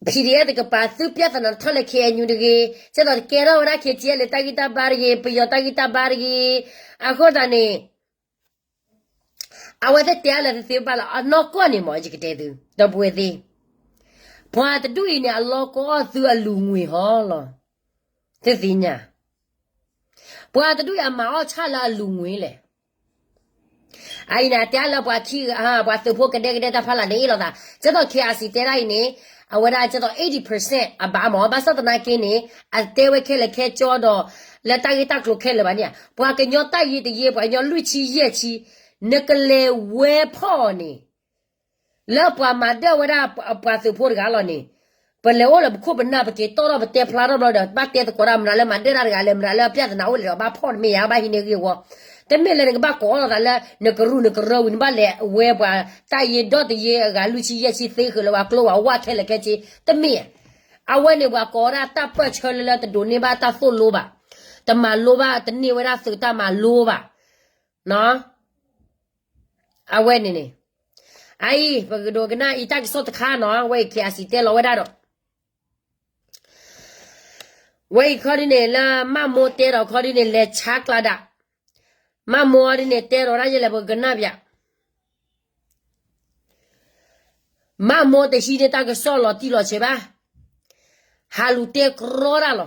PDF တကပၤ သုပြဿနာထီၣ်လၢ KNU တဂ့ၤ, ကဲသိးတကဲထီၣ်ဝဲဒၣ် KTLA တၢ်ဂံၢ်တၢ်ဘါတဂ့ၤ, ပယီၤတၢ်ဂံၢ်တၢ်ဘါတဂ့ၤ, အဃိသတးန့ၣ် အဝဲသ့ၣ်တဲအါလၢသ့သ့ဘၣ်လီၤ. အနီၢ်ကီၢ်န့ၣ်မ့ၢ် ယကတဲသု ဒီပုၢ်ဝဲၢ်သ့ၣ်, ပှၤတဒူၣ်အံၤန့ၣ် အလီၢ်ကီအီၣ်သုအလူၤငွေဟီလီၤ. သုသ့ၣ်ညါ ပှၤတဒူၣ်အံၤအမၤအီၣ်ဆၣ်လၢအလူၤငွေလဲၣ်. အအံၤန့ၣ် အတဲအါလၢပှၤခံဂၤ ပှၤသုးဖိကဒဲကဒဲတၢ်ဖီလာ်န့ၣ်အ့ၣ်လိာ်သး, ကဲသိး KIC တဲဒၣ်အံၤန့ၣ် အဝဲဒၣ်ကဲသိး eighty percent အဘၣ်မ့ၢ် ဘၣ်ဆၣ်သနာ်က့န့ၣ် အတဲဝဲခဲလၢာ်ခဲဆ့ဒီး လၢတၢ်ဂ့ၢ်တၢ်ကျိၤခဲလၢာ်ဘၣ်န့ၣ်, ပှၤကညီတၢ်ယ့တယ့ ပှၤကညီလွံၢ်ဆံယဲၢ်ဆံ နကလဲၤဝဲဖီၣ်အီၤန့ၣ် လၢပှၤမၤဒၢၣ်ဝဲဒၣ်ပှၤသုးဖိတဂၤလီၤန့ၣ်, ပလဲၤအိၣ်လၢပခိၣ်ပနၢ် ပက့ၤတီၣ်ထီၣ်ပတဲဖျါထီၣ်ဘျီဒီး ဘၣ်တဲသကိးတၢ် မတၤလၢမၤဒၢၣ်တၢ်တဂၤလဲၣ်, မတၤလၢအပြဿနာအိၣ်လဲၣ်ဒီး ဘၣ်ဖီၣ်တမ့ၢ်ဧါ, ဘၣ်ဟံးန့ၢ်ဂ့ၢ်ဝီ, တမ့ၢ်လၢနကဘၣ်ကိးလိာ်သးလၢ နကရူၢ်နကရၢဝံၤ နဘၣ်လဲၤဝဲပှၤတၢ်ယ့ဒီတယ့အဂၤ လွံၢ်ဆံယဲၢ်ဆံသ့ဃုာ်လၢပှၤကျိဝဲဝဲခဲလၢာ်ခဲဆ့ တမ့ၢ်ဧါ. အဝဲန့ၣ်ပှၤကိးဝဲဒၣ်တၢ်ပၢၢ်ဆၢလၢလၢတဒိးန့ၢ်ဘၣ်တၢ်သိၣ်လိဘၣ်, တမၤလိဘၣ်, တန့ၢ်ဝဲဒၣ်သုးတၢ်မၤလိဘၣ် အဝဲန့ၣ်န့ၣ်, အအံၤ ပကဒိကနၣ်အံၤတၢ်ကစီၣ်တခါနီၤ ဝဲအံၤ KIC တဲလီၤဝဲဒၣ်ဒီး ဝဲအံၤခီဒ်န့ၣ် လၢမၢ်မိၢ်တဲဒီးခီဒ်န့ၣ် လဲၤဆါကျါဒၣ်, မၢ်မိၢ်ဒ်န့ၣ် တဲဒီးဒၣ်ယဲလဲၣ် ပကနၣ်ပျး, မၢ်မိၢ်တဟံးန့ၢ်တၢ်ကစီၣ်လီၤတံၢ်လီၤဆဲးဘၣ်, ဟးလူၤတဲကြီတၢ်လီၤ.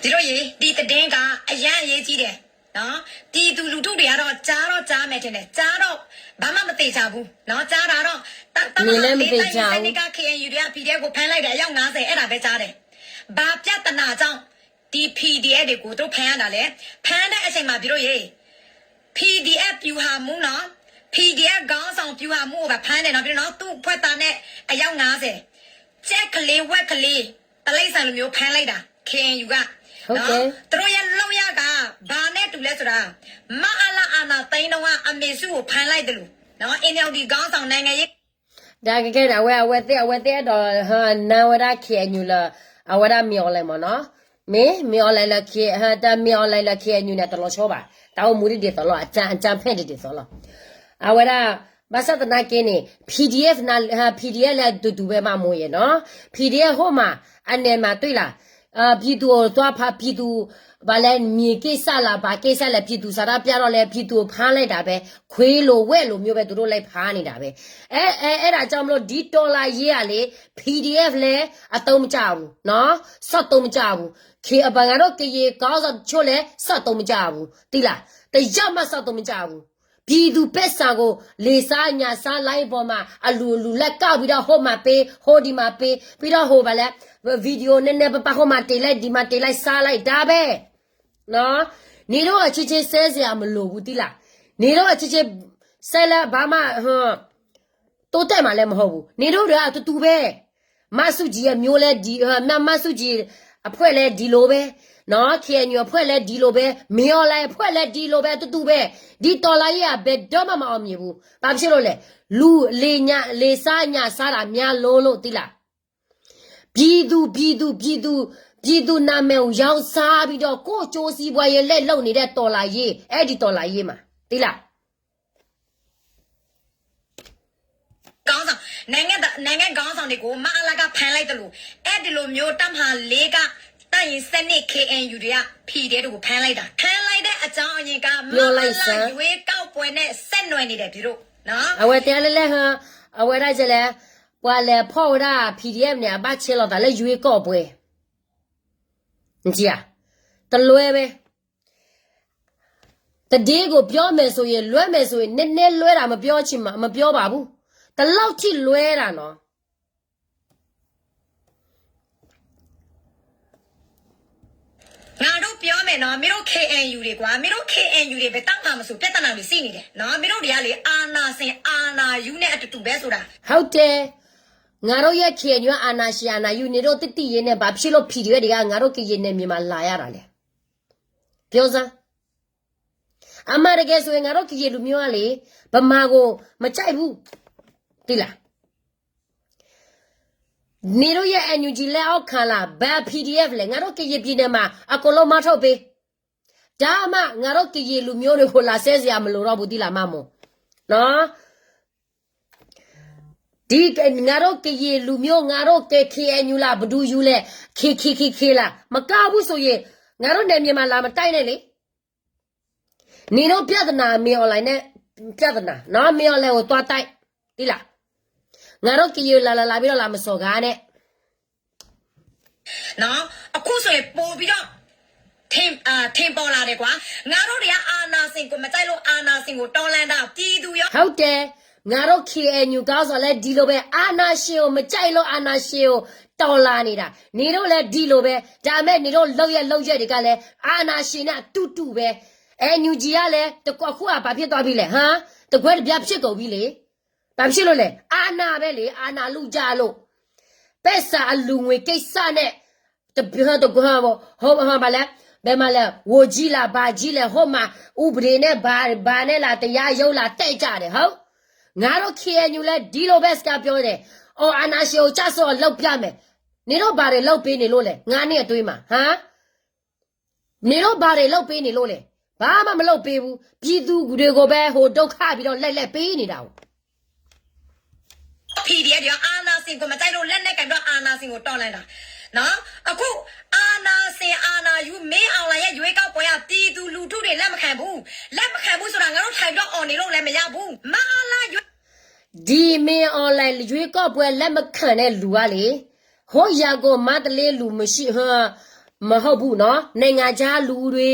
ဒီးယ ဒီးတဒ့က အရမ်းအရေးကြီးတယ်နော်, ပြည်သူလူထုတွေကတော့ ကြားတော့ကြားမယ်ထင်တယ်, ကြားတော့ ဘာမှမသေချာဘူးနော်, ကြားတာတော့ တပ်မဟာ လေး တပ်ရင်း ဆယ့်နှစ်က KNU တွေက PDF ကို ဖမ်းလိုက်တယ် အယောက် ငါးဆယ် အဲ့ဒါပဲကြားတယ်, ဘာပြဿနာကြောင့် ဒီ PDF တွေကို သူတို့ဖမ်းရတာလဲ, ဖမ်းတဲ့အချိန်မှာ ပြည်သူ့ရေ PDF ဗျူဟာမှူးနော်, PDF ခေါင်းဆောင်ဗျူဟာမှူးကိုပါဖမ်းတယ်နော်, ပြည်သူ့နော်, သူ့အဖွဲ့သားနဲ့ အယောက် ငါးဆယ်, ကြက်ကလေး ဝက်ကလေး တိရစ္ဆာန်လိုမျိုး ဖမ်းလိုက်တာ KNU ကနော်, ဟုတ်တယ်, သူတို့ရဲ့လုပ်ရပ်က ဘာနဲ့တူလဲဆိုတာ မအလ အာဏာသိမ်းတုန်းက အမေစုကို ဖမ်းလိုက်သလိုနော်, NLD ခေါင်းဆောင် နိုင်ငံရေး ဒါကကဲဒၣ်ဝဲ အဝဲသ့ၣ် အဝဲသ့ၣ်အဲၣ်ဒိး နၢ်ဝဲဒၣ် KNU လၢ အဝဲဒၣ် မင်းအောင်လှိုင် မ့ၢ်နီၤ, မ့ၢ် မင်းအောင်လှိုင် လၢ တမင်းအောင်လှိုင် လၢ KNU န့ၣ် တလီၤဆီဘၣ်, တၢ်အိၣ်မူဒ်ဒ်သိးလီၤ, အကြမ်းဖက်ဒ်ဒ်သိးလီၤ, အဝဲဒၣ် ဘၣ်ဆၣ်သနာ်က့န့ၣ် PDF န PDF လၢအတူတူပဲ မၢ်မိၢ်ယဲနီၤ, PDF ဟိၣ်မး အနဲၣ်မး တွေ့လား, ပြည်သူကိုသွားဖမ်း, ပြည်သူ ဘာလဲ မြေကိစ္စလား ဘာကိစ္စလဲ ပြည်သူ ဆန္ဒပြတော့လဲ ပြည်သူ ဖမ်းလိုက်တာပဲ, ခွေးလိုဝက်လိုမျိုးပဲ သူတို့လိုက်ဖမ်းနေတာပဲ, အဲအဲအဲဒါကြောင့်မလို့ ဒီတော်လှန်ရေးကလေ PDF လည်း အသုံးမကျဘူးနော်, စက်သုံးမကျဘူး, ခေအပငါတို့ကရင်ခေါင်းဆောင်တချို့လည်း စက်သုံးမကျဘူး, သိလား, တယောက်မှ စက်သုံးမကျဘူး, ပြည်သူ့ပိုက်ဆံကို လေစားညံစား လိုင်းပေါ်မှာ အလူၤအလူၤလိုက်ကောက်ပြီးတော့ ဟိုမှာပေး ဟိုဒီမှာပေး ပြီးတော့ဟိုဘာလဲ video နည်းနည်းပါးပါး ဟိုမှာတင်လိုက် ဒီမှာတင်လိုက် စားလိုက် ဒါပဲနော်, နေတော့ အချင်းချင်း ဆဲစရာ မလိုဘူး သိလား, နေတော့ အချင်းချင်း ဆဲလဲ ဘာမှ တိုးတက်မှာလည်း မဟုတ်ဘူး, နေတော့ အတူတူပဲ, မဆူၣ်ကၠံၣ် အမျိုးလည်း ဒီ မဆူၣ်ကၠံၣ် အဖွဲ့လည်း ဒီလိုပဲနော်, KNU အဖွဲ့လည်း ဒီလိုပဲ, မင်းအောင်လှိုင် အဖွဲ့လည်း ဒီလိုပဲ အတူတူပဲ, ဒီတော်လှန်ရေးက ဘယ်တော့မှ မအောင်မြင်ဘူး, ဘာဖြစ်လို့လဲ, လူ လေညံ လေစားညံစားတာများလို့လို့ သိလား, ပြည်သူ ပြည်သူ ပြည်သူ ပြည်သူနာမည်ကို ရောင်းစားပြီးတော့ ကိုယ့်ကျိုးစီးပွားရေး လက်လုပ်နေတဲ့ တော်လှန်ရေး, အဲ့ဒီ တော်လှန်ရေးမှာ သိလား. ခေါင်းဆောင်, နိုင်ငံ, နိုင်ငံခေါင်းဆောင်တွေကို မအလက ဖမ်းလိုက်သလို, အဲ့ဒီလိုမျိုး တပ်မဟာ လေးက တပ်ရင်း ဆယ့်နှစ် KNU တွေက ဖီဒဲးတွေကို ဖမ်းလိုက်တာ, ဖမ်းလိုက်တဲ့အကြောင်းအရင်းက မအလ ရွေးကောက်ပွဲနဲ့ ဆက်နွယ်နေတယ် ပြည်သူ့နော်, အဝဲတဲလဲၣ်လဲၣ်ဟ, အဝဲဒၣ်လဲၣ်, ပှၤလဲၤဖီၣ်ဝဲဒၣ် PDF န့ၣ် အဘၣ်ဆဲးလီၤသးလၢ ရွေးကောက်ပွဲ, တလွဲပဲ သတင်းကို ပြောမယ်ဆိုရင် လွဲမယ်ဆိုရင် နည်းနည်းလွဲတာ မပြောချင် မပြောပါဘူး, ဒီလောက်ထိလွဲတာနော်. ငါတို့ပြောမယ်နော်, မင်းတို့ KNU တွေကွာ, မင်းတို့ KNU တွေ ဘယ်တော့မှမဆို ပြဿနာတွေရှိနေတယ်နော်, မင်းတို့တွေကလေ အာဏာရှင် အာဏာယူနဲ့ အတူတူပဲဆိုတာ, ဟုတ်တယ်, ငါတို့ရဲ့ KNU က အာဏာရှင် အာဏာယူနေတော့ တသိရင်နဲ့ ဘာဖြစ်လို့ PDF တွေက ငါတို့ ကရင်နယ်မြေမှာ လာရတာလဲ, ပြောစမ်း. အမှန်တကယ်ဆိုရင် ငါတို့ ကရင်လူမျိုးကလေ ဗမာကို မကြိုက်ဘူး, သိလား. နင်တို့ရဲ့ NUG လက်အောက်ခံလား, ဘယ် PDF လဲ, ငါတို့ ကရင်ပြည်နယ်မှာ အကုန်လုံး မီးထုတ်ပေး, ဒါမှ ငါတို့ ကရင်လူမျိုးတွေကို လာဆဲစရာ မလိုတော့ဘူး, သိလား မမို့, နော်. ဒီ ငါတို့ ကရင်လူမျိုး, ငါတို့ KNU လား, ဘယ်သူယူလဲ, KKKK လား, မကဘူးဆိုရင် ငါတို့ နယ်မြေမှာ လာမတိုက်နဲ့လေ. နင်တို့ ပြဿနာ မင်းအောင်လှိုင်နဲ့ ပြဿနာနော်, မင်းအောင်လှိုင်ကို သွားတိုက်, သိလား. ငါတို့ ကရင် လာလာလာပြီးတော့ လာမစော်ကားနဲ့. နော်, အခုဆိုရင် ပိုပြီးတော့ ထင်, အာ, ထင်ပေါ်လာတယ်ကွာ, ငါတို့တွေက အာဏာရှင်ကို မကြိုက်လို့ အာဏာရှင်ကို တော်လှန်တာ, ပြည်သူရော, ဟုတ်တယ်, ငါတို့ KNU ခေါင်းဆောင်လည်း ဒီလိုပဲ, အာဏာရှင်ကို မကြိုက်လို့ အာဏာရှင်ကို တော်လှန်နေတာ, နင်တို့လည်း ဒီလိုပဲ, ဒါပေမဲ့ နင်တို့ လုပ်ရပ် လုပ်ရပ်တွေကလည်း အာဏာရှင်နဲ့ အတူတူပဲ, NUG ကလည်း တကွ အခုက ဘာဖြစ်သွားပြီလဲ, ဟမ်, တကွဲတပြား ဖြစ်ကုန်ပြီလေ. ဘာဖြစ်လို့လဲ, အာဏာပဲလေ, အာဏာလုကြလို့, ပိုက်ဆံ အလူငွေကိစ္စနဲ့ တ, တ, ဟို, ဟို, ဟို, ဘာလဲ, ဘယ်မှာလဲ, ဝန်ကြီးလား, ဘာကြီးလဲ, ဟိုမှာ ဥပဒေနဲ့ ဘာ, ဘာနဲ့လား, တရားရုံးလား, တက်ကြတယ်, ဟုတ်. ငါတို့ KNU လည်း ဒီလိုပဲ စကားပြောတယ်, အော်, အာဏာရှင်ကို ကျဆုံးအောင် လုပ်ပြမယ်, နင်တို့ ဘာတွေ လုပ်ပေးနေလို့လဲ, ငါးနှစ်အတွင်းမှာ, ဟမ်. နင်တို့ ဘာတွေ လုပ်ပေးနေလို့လဲ, ဘာမှမလုပ်ပေးဘူး. ပြည်သူတွေကိုပဲ ဟို ဒုက္ခပြီးတော့ လိုက်လိုက်ပေးနေတာကို PDF တွေရော အာဏာရှင်ကို မကြိုက်လို့ လက်နက်ကိုင်ပြီးတော့ အာဏာရှင်ကို တော်လှန်တာ နော်။ အခု အာဏာရှင် အာဏာယူ မင်းအောင်လှိုင်ရဲ့ ရွေးကောက်ပွဲက ပြည်သူလူထုတွေ လက်မခံဘူး။ လက်မခံဘူးဆိုတာ ငါတို့ထိုင်ပြီးတော့ အော်နေလို့လည်း မရဘူး။ မအလ ရွေး ဒီမင်းအောင်လှိုင် ရွေးကောက်ပွဲ လက်မခံတဲ့လူကလေ ဟို ရန်ကုန် မန္တလေးလူ မရှိ ဟ မဟုတ်ဘူးနော်. နိုင်ငံခြားလူတွေ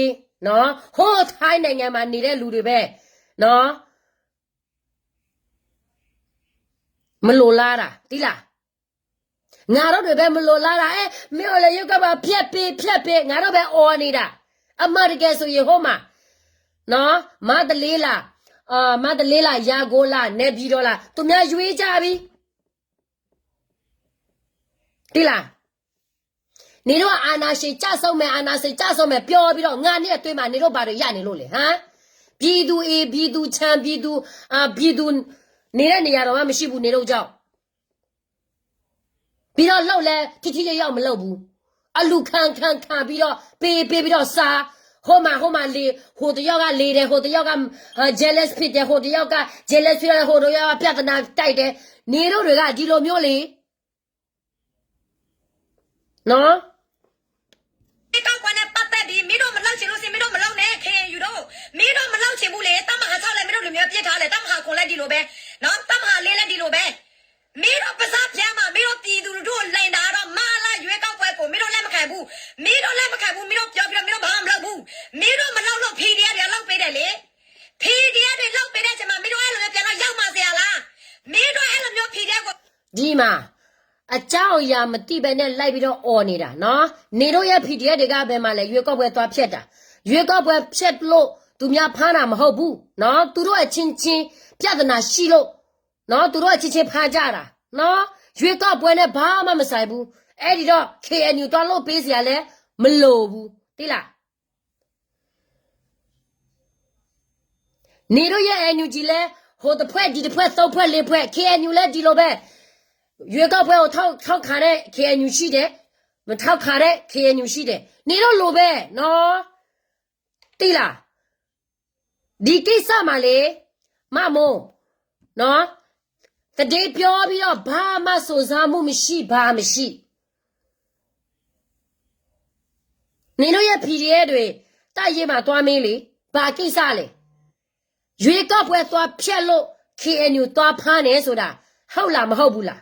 နော်. ဟို ထိုင်းနိုင်ငံမှာ နေတဲ့လူတွေပဲနော်. မလိုလားတာ သိလား. ငါတို့တွေပဲ မလိုလားတာ. အဲ မင်းအောင်လှိုင် ရွေးကောက်ပွဲ ဖျက်ပေး ဖျက်ပေး. ငါတို့ပဲ အော်နေတာ. အမှန်တကယ်ဆိုရင် ဟိုမှာနော် မန္တလေးလား မန္တလေးလား ရန်ကုန်လား နေပြည်တော်လား သူများရွေးကြပြီ သိလား. နင်တို့က အာဏာရှင်ကျဆုံးမယ် အာဏာရှင်ကျဆုံးမယ် ပြောပြီးတော့ ငါးနှစ်အတွင်းမှာ နင်တို့ဘာတွေရနေလို့လဲ ဟမ်. ပြည်သူ A, ပြည်သူ ချမ်း, ပြည်သူ အာ, ပြည်သူ နေတဲ့နေရာတော့မှ မရှိဘူး နေတော့ကြောက်. ပြီးတော့ လှုပ်လဲ ထိထိရောက်ရောက် မလှုပ်ဘူး. အလူခံခံခံပြီးတော့ ပေးပေးပြီးတော့ စား, ဟိုမှာ ဟိုမှာ လေ, ဟိုတယောက်က လေတယ်, ဟိုတယောက်က အာ, jealous ဖြစ်တယ်, ဟိုတယောက်က jealous ဖြစ်တယ်, ဟိုတယောက်က ပြဿနာ တိုက်တယ်. နင်တို့တွေက ဒီလိုမျိုးလေ နော်. ရွေးကောက်ပွဲနဲ့ ပတ်သက်ပြီး မင်းတို့မလုပ်ချင်လို့ရှိရင် မင်းတို့မလုပ်နဲ့ KNU တို့. မင်းတို့မလုပ်ချင်ဘူးလေ. တပ်မဟာခြောက်လည်း မင်းတို့လူမျိုးပစ်ထားတယ်. တပ်မဟာခုနစ်လည်း ဒီလိုပဲနော်. တပ်မဟာလေးလည်း ဒီလိုပဲ. မင်းတို့ပါးစပ်ထဲမှာ မင်းတို့ပြည်သူလူထုကို လိမ်တာကတော့ မအလ ရွေးကောက်ပွဲကို မင်းတို့လက်မခံဘူး. မင်းတို့လက်မခံဘူး. မင်းတို့ပြောပြီးတော့ မင်းတို့ဘာမှမလုပ်ဘူး. မင်းတို့မလုပ်လို့ PDF တွေက လုပ်ပေးတယ်လေ. PDF တွေ လုပ်ပေးတဲ့အချိန်မှာ မင်းတို့အဲ့လိုမျိုး ပြန်တော့ရောက်မှစရာလား. မင်းတို့အဲ့လိုမျိုး PDF ကို ဒီမှာ အကြောင်းအရာမသိဘဲနဲ့ လိုက်ပြီးတော့ အော်နေတာနော်. နင်တို့ရဲ့ PDF တွေက ဘယ်မှာလဲ. ရွေးကောက်ပွဲ သွားဖျက်တာ. ရွေးကောက်ပွဲ ဖျက်လို့ သူများဖမ်းတာ မဟုတ်ဘူးနော်. သူတို့အချင်းချင်း ပြဿနာရှိလို့နော်. သူတို့အချင်းချင်း ဖမ်းကြတာနော်. ရွေးကောက်ပွဲနဲ့ ဘာမှမဆိုင်ဘူး. အဲ့ဒီတော့ KNU သွားလုပ်ပေးစရာလဲ မလိုဘူး သိလား. နင်တို့ရဲ့ NUG လဲ ဟိုတဖွဲ့ ဒီတဖွဲ့ သုံးဖွဲ့ လေးဖွဲ့ KNU လဲ ဒီလိုပဲ. ရွေးကောက်ပွဲကို ထောက်, ထောက်ခံတဲ့ KNU ရှိတယ်. မထောက်ခံတဲ့ KNU ရှိတယ်. နင်တို့လိုပဲနော်. သိလား. ဒီကိစ္စမှာလေ မမိုးနော်, သတင်းပြောပြီးတော့ ဘာမှစုံစမ်းမှုမရှိ ဘာမရှိ. နင်တို့ရဲ့ PDF တွေ တပ်ရင်းမှာ သွားမေးလေ, ဘာကိစ္စလဲ. ရွေးကောက်ပွဲ သွားဖျက်လို့ KNU သွားဖမ်းတယ်ဆိုတာ ဟုတ်လား မဟုတ်ဘူးလား.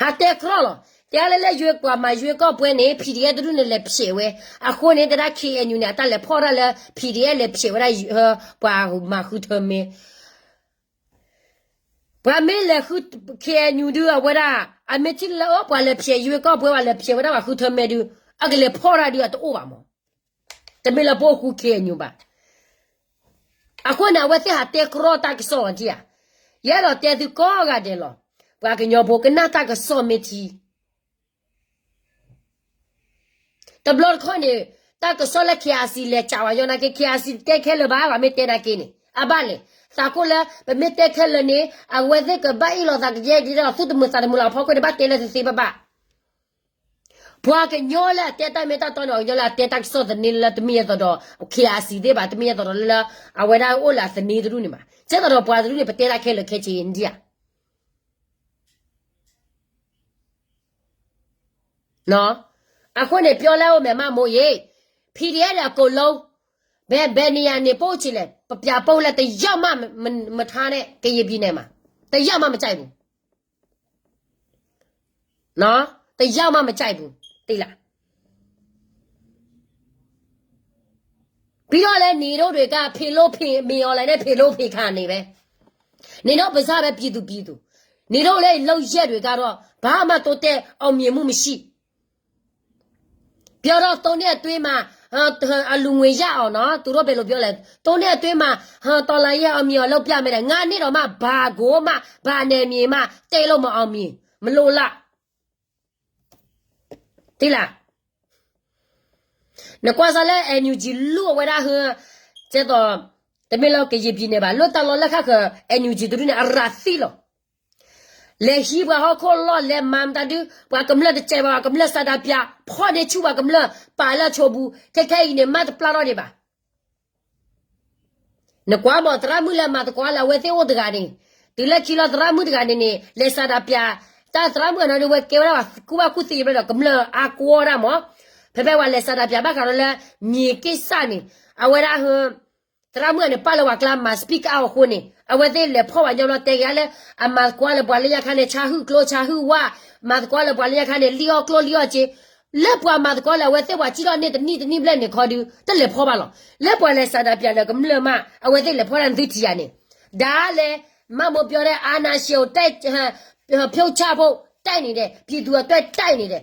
ဟးတဲကြီလီၤ. တဲလၢလၢ ရွေးကောက်ပွဲမှာ ရွေးကောက်ပွဲန့ၣ် PDF တဒူၣ်န့ၣ် လဲၤဖျဲးဝဲ. အဃိန့ၣ် တဲဒၣ် KNU န့ၣ် အတၢ်လဲၤဖီၣ်တၢ်လၢ PDF လဲၤဖျဲးဝဲဒၣ် ပှၤမၤဃုထၢမ့ၢ် ပှၤမ့ၢ်လဲၤဃု KNU ဒုး အဝဲဒၣ် အမ့ၢ်ထံၣ်လၢ ပှၤလဲၤဖျဲး ရွေးကောက်ပွဲ ပှၤလဲၤဖျဲးဝဲဒၣ် ပှၤဃုထၢမ့ၢ်ဒုး အကလဲၤဖီၣ်တၢ်ဒုး အတအိၣ်ဘၣ်မး. တမ့ၢ်လၢပအိၣ်ဃူ KNU ဘၣ်. အဃိန့ၣ် အဝဲသ့ၣ်ဟးတဲကြီတၢ်ကစီၣ်အီၤထံၣ်ဧါ. ယအဲၣ်ဒိးတဲသုကိးဂၤဒဲးလီၤ. ပှၤကညီဖိ ကနၣ်တၢ်ကစီၣ်မ့ၢ်ထံ တဘျီတခီၣ်န့ၣ် တၢ်ကစီၣ်လၢ KRC လဲၤကးဝဲညီနာ်က့ KRC တဲခဲလၢာ်ဘၣ် ပှၤမ့ၢ်တဲနာ်က့န့ၣ် အဘၣ်လဲၣ်. သးကိၣ်လၢ ပမ့ၢ်တဲခဲလၢာ်န့ၣ် အဝဲသ့ၣ်ကဘၣ်အ့ၣ်လိာ်သးကယဲၢ်က့ဒီး သူၣ်တမုာ်သးတမုာ်လၢအဖီခိၣ်န့ၣ် ဘၣ်တဲလၢသ့သ့ဘၣ်ဘၣ်. ပှၤကညီလၢအတဲတၢ်မ့ၢ်တၢ်တီန့ၣ် ပှၤကညီလၢအတဲတၢ်ကစီၣ်သန့လၢတမ့ၢ်ယဲသိးဒီး KRC သ့ၣ်ဘၣ် တမ့ၢ်ယဲသိးဒီးလၢ အဝဲဒၣ်အိၣ်လၢအသန့တဒူၣ်န့ၣ်ဘၣ်. ကဲသိးဒီးပှၤတဒူၣ်န့ၣ် ပတဲတၢ်ခဲလၢာ်ခဲဆ့ဒံးဧါ. အဃိန့ၣ် ပြောလဲအိၣ်မယ် မမိုးရေ PDF တွေအကုန်လုံး ဘယ်ဘယ်နေရာနေ ပို့ချင်လဲ ပပြပို့လဲ တစ်ယောက်မှမထားနဲ့ ကရင်ပြည်နယ်မှာ တစ်ယောက်မှမကြိုက်ဘူး နော် တစ်ယောက်မှမကြိုက်ဘူး သိလား ပြီးတော့လဲ နေတို့တွေက ဖေလို့ဖေ မင်းအောင်လှိုင်နဲ့ ဖေလို့ဖေခါနေပဲ နေတို့ပါးစပ်ပဲ ပြည်သူပြည်သူ နေတို့ရဲ့လုပ်ရပ်တွေကတော့ ဘာမှတိုးတက်အောင်မြင်မှုမရှိ ပြောတော့ သုံးနှစ်အတွင်းမှာ အလူငွေရအောင်နော် သူတို့ဘယ်လိုပြောလဲ သုံးနှစ်အတွင်းမှာ တော်လှန်ရေးအောင်မြင်အောင်လုပ်ပြမယ်တဲ့ ငါးနှစ်တောင်မှ ဘာကိုမှ ဘာနယ်မြေမှ တက်လို့မအောင်မြင် မလိုလား သိလား နကွၢ်စၢ်လၢ NUG လူအဝဲဒၣ်ဟ ကဲသိး တမ့ၢ်လၢကရင်ပြည်နယ်ဘၣ် လၢတၢ်လီၢ်လၢခါခၢ NUG တဒူၣ်န့ၣ် အရၤသံလီၤ လဲၤဟံးပှၤဟီၣ်ခိၣ်လီၢ် လဲၤမၤမတၤဒု ပှၤကမျၢၢ်တစဲးဘၣ် ပှၤကမျၢၢ်စးဒးပၠး ဖီၣ်န့ၢ်ဆူၣ်ပှၤကမျၢၢ် ပာ်လၢအဆိပူၤ ခဲခဲအံၤန့ၣ် မးတပျၢ်ထီၣ်ဒံးဘၣ်. နကွၢ်မး သရၣ်မုၣ်လၢမၤသကိးလၢအဝဲသ့ၣ်အိၣ်တဂၤန့ၣ်, တုၤလၢခံလီၤသရၣ်မုၣ်တဂၤန့ၣ်န့ၣ် လဲၤစးဒးပၠး, တၢ်သရၣ်မုၣ်အနီၢ်ဒုးဝဲကဲဝဲဒၣ်ပှၤကူၣ်ဘၣ်ကူၣ်သ့ဘျီဒီး ကမျၢၢ်အါကွီဒၣ်မး, ဖဲဖဲပှၤလဲၤစးဒးပၠးဘၣ်ဃးဒီးလၢ မံၤက့ၢ်စၣ်န့ၣ်, အဝဲဒၣ် သရၣ်မုၣ်န့ၣ် ပာ်လၢပှၤကျါမၤ speak out အဃိန့ၣ် အဝဲသ့ၣ်လဲၤဖီၣ်ပှၤညီဘျီတဲက့ၤလၢ အမၤသကိးလၢပှၤလၢညါခါန့ၣ် ဆါဟုၣ်ကျိဆါဟုၣ်ဝၣ်, မၤသကိးလၢပှၤလၢညါခါန့ၣ် လံၣ်အီၣ်ကျိလံၣ်အီၣ်စ့, လၢပှၤမၤသကိးလၢအဝဲသ့ၣ်ပှၤစံၣ်ထီၣ်န့ၢ်တနံၣ်တနံၣ်ဘျဲၣ်န့ၣ်ခီဒု တလဲၤဖီၣ်ဘၣ်လီၤ. လၢပှၤလဲၤစးဒးပၠးလၢကမျၢၢ်မး အဝဲသ့ၣ်လဲၤဖီၣ်ဒၣ်နသုထံၣ်ယၤန့ၣ်, ဒါလဲၣ်, မးမိၢ်ပျီဒဲး အာဏာရှင်ကိုတိုက်, ဖြုတ်ချဖို့ တိုက်နေတယ်, ပြည်သူအတွက် တိုက်နေတယ်,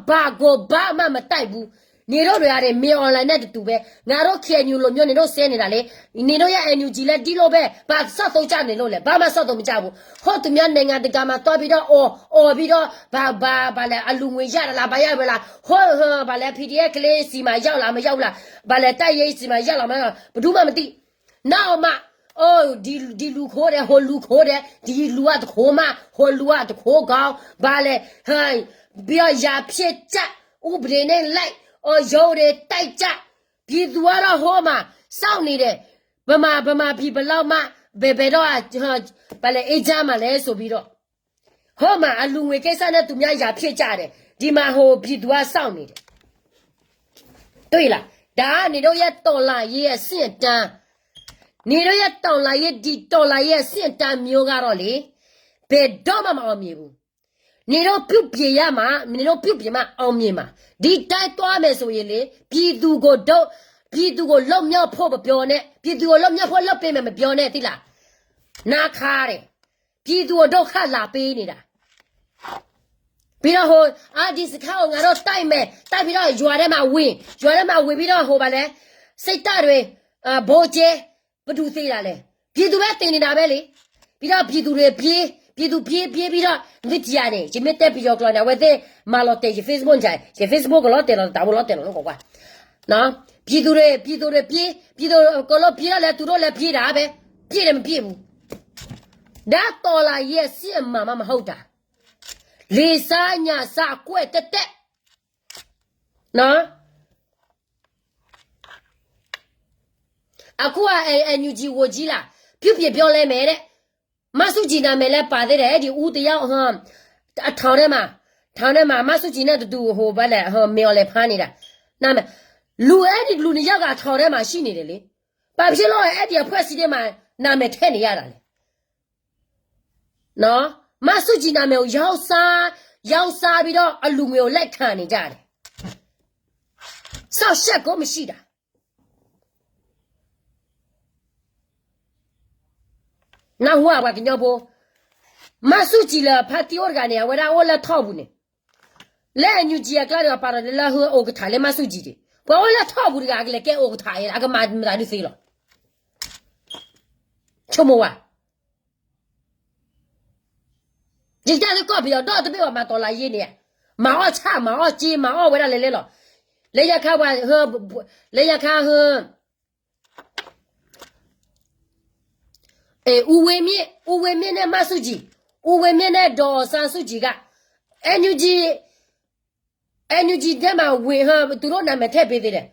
ဘာကိုဘာမှ မတိုက်ဘူး. နေတို့တွေက မင်းအောင်လှိုင်နဲ့ တူတူပဲ, ငါတို့ KNU လိုမျိုး နေတို့ စဲနေတာလေ, နေတို့ရဲ့ NUG လည်း ဒီလိုပဲ, ဘာစောင့်သိုးကြနေလို့လဲ, ဘာမှ စောင့်သိုးမကြဘူး. ဟိုသူများနိုင်ငံတကာမှာ သွားပြီးတော့ အော်, အော်ပြီးတော့ ဘာ, ဘာ, ဘာလဲ, အလူငွေရတာလား, ဘာရပါလား, ဟို, ဟို, ဘာလဲ, PDF ကလေးဆီမှာ ရောက်လား, မရောက်ဘူးလား, ဘာလဲ, တိုက်ရေးဆီမှာ ရောက်လား, မရောက်လား, ဘယ်သူမှ မသိ. နောက်မှ, အိုး, ဒီ, ဒီလူခိုးတယ်, ဟိုလူခိုးတယ်, ဒီလူကတခိုးမှ, ဟိုလူကတခိုးကောင်, ဘာလဲ, ဟဲ, ပြီးတော့ ယာဖြစ်ကြ, ဥပဒေနဲ့ လိုက်, အော်, ရုံးတွေ တိုက်ကြ, ပြည်သူကတော့ ဟိုမှာ စောင့်နေတယ်, ဗမာ, ဗမာပြည် ဘယ်လောက်မှ ဘယ်, ဘယ်တော့, ဘာလဲ, အေးချမ်းမှာလဲ ဆိုပြီးတော့ ဟိုမှာ အလူငွေကိစ္စနဲ့ သူများ ယာဖြစ်ကြတယ်, ဒီမှာ ဟို, ပြည်သူက စောင့်နေတယ်. တွေ့လား, ဒါက နေတို့ရဲ့ တော်လှန်ရေး အဆင့်အတန်း, နေတို့ရဲ့ တော်လှန်ရေး, ဒီ တော်လှန်ရေး အဆင့်အတန်းမျိုးကတော့လေ, ဘယ်တော့မှ မအောင်မြင်ဘူး. နေတို့ ပြုပြင်ရမှာ, နေတို့ ပြုပြင်မှ အောင်မြင်မှာ. ဒီတိုင်းသွားမယ်ဆိုရင်လေ, ပြည်သူကိုဒု, ပြည်သူကိုလွတ်မြောက်ဖို့ မပြောနဲ့, ပြည်သူကိုလွတ်မြောက်ဖို့ လုပ်ပေးမယ် မပြောနဲ့, သိလား. နားခါတယ်. ပြည်သူကို ဒုက္ခ လာပေးနေတာ. ပြီးတော့ ဟို, အာ, ဒီစခန်းကို ငါတို့ တိုက်မယ်, တိုက်ပြီးတော့ ရွာထဲမှာ ဝင်, ရွာထဲမှာ ဝင်ပြီးတော့ ဟို, ဘာလဲ, စစ်တပ်တွေ, အာ, ဗိုလ်ကြီး, ဘယ်သူသေတာလဲ. ပြည်သူပဲ သေနေတာပဲလေ. ပြီးတော့ ပြည်သူတွေ ပြေး, ပြည်သူ ပြေး, ပြေးပြီးတော့ မင်းကြည့်ရတယ်, ယမ့ၢ်တဲပယီၤကျိာ်န့ၣ် အဝဲသ့ၣ်မၤလီၤတဲာ် ယ Facebook န့ၣ်, ယ Facebook ကလီၤတဲာ်လီၤ တၢ်ဘိလီၤတဲာ်လီၤ နကွၢ်ကွၢ်. နော်, ပြည်သူတွေ, ပြည်သူတွေ ပြေး, ပြည်သူအကုန်လုံး ပြေးတော့လဲ သူတို့လည်း ပြေးတာပဲ, ပြေးတယ် မပြေးဘူး. ဒါ တော်လှန်ရေး အစစ်အမှန်မှ မဟုတ်တာ. လေဆါညၣ်ဆါ အကွက်တက်တက်. နော်, အခုက NUG ဝန်ကြီးလား, ပြုပြင်ပြောင်းလဲမယ်တဲ့. မန်းစုကြည် နာမည်လည်း ပါသေးတယ်, အဲဒီ ဦး တစ်ယောက်, ဟို, အထောင်ထဲမှာ, ထောင်ထဲမှာ မန်းစုကြည်နဲ့ တူတူ ဟို, ဘာလဲ, ဟို, မင်းအောင်လှိုင် ဖမ်းနေတာ. နာမည်, လူ, အဲဒီ လူနှစ်ယောက်က ထောင်ထဲမှာ ရှိနေတယ်လေ. ဘာဖြစ်လို့ အဲဒီ အဖွဲ့အစည်းထဲမှာ နာမည်ထည့်နေရတာလဲ. နော်, မန်းစုကြည် နာမည်ကို ရောင်းစား, ရောင်းစားပြီးတော့ အလူငွေကို လက်ခံနေကြတယ်. စောင့်ရှောက်ကို မရှိတာ. နၢ်ဟူဧါ ပှၤကညီဖိ, မန်းစုကြည် လၢ ဖါတံၢ်အိၣ်တဂၤန့ၣ် အဝဲဒၣ်အိၣ်လၢ ထောင် ပူၤန့ၣ်, လၢ NUG အကျါဒီး ပာ်ဒီးလၢဟၢ ဥက္ကဋ္ဌ လၢ မန်းစုကြည် န့ၣ်, ပှၤအိၣ်လၢ ထောင် ပူၤတဂၤ အကလဲၤကဲ ဥက္ကဋ္ဌ အံၤ အကမၤမတၤဒုးသ့လီၤ. ဆိကမိၣ်ဝဲ, ယကတၢ်လၢကီၢ်ပယီၤဒီတဘ့ၣ်ဘၣ် မၤတော်လှန်ရေးန့ၣ်, မၤအီၣ်ဆၣ် မၤအီၣ်က့ မၤအီၣ်ဝဲဒၣ်လဲၤလဲၤလီၤ. လၢညါခါပှၤ, လၢညါခါဟၢ ဦးဝင်းမြင့်, ဦးဝင်းမြင့် နဲ့ မန်းစုကြည်, ဦးဝင်းမြင့် နဲ့ ဒေါ်အောင်ဆန်းစုကြည်က NUG, NUG ထဲမှာ ဝင်, ဟို, သူတို့ နာမည် ထည့်ပေးသေးတယ်.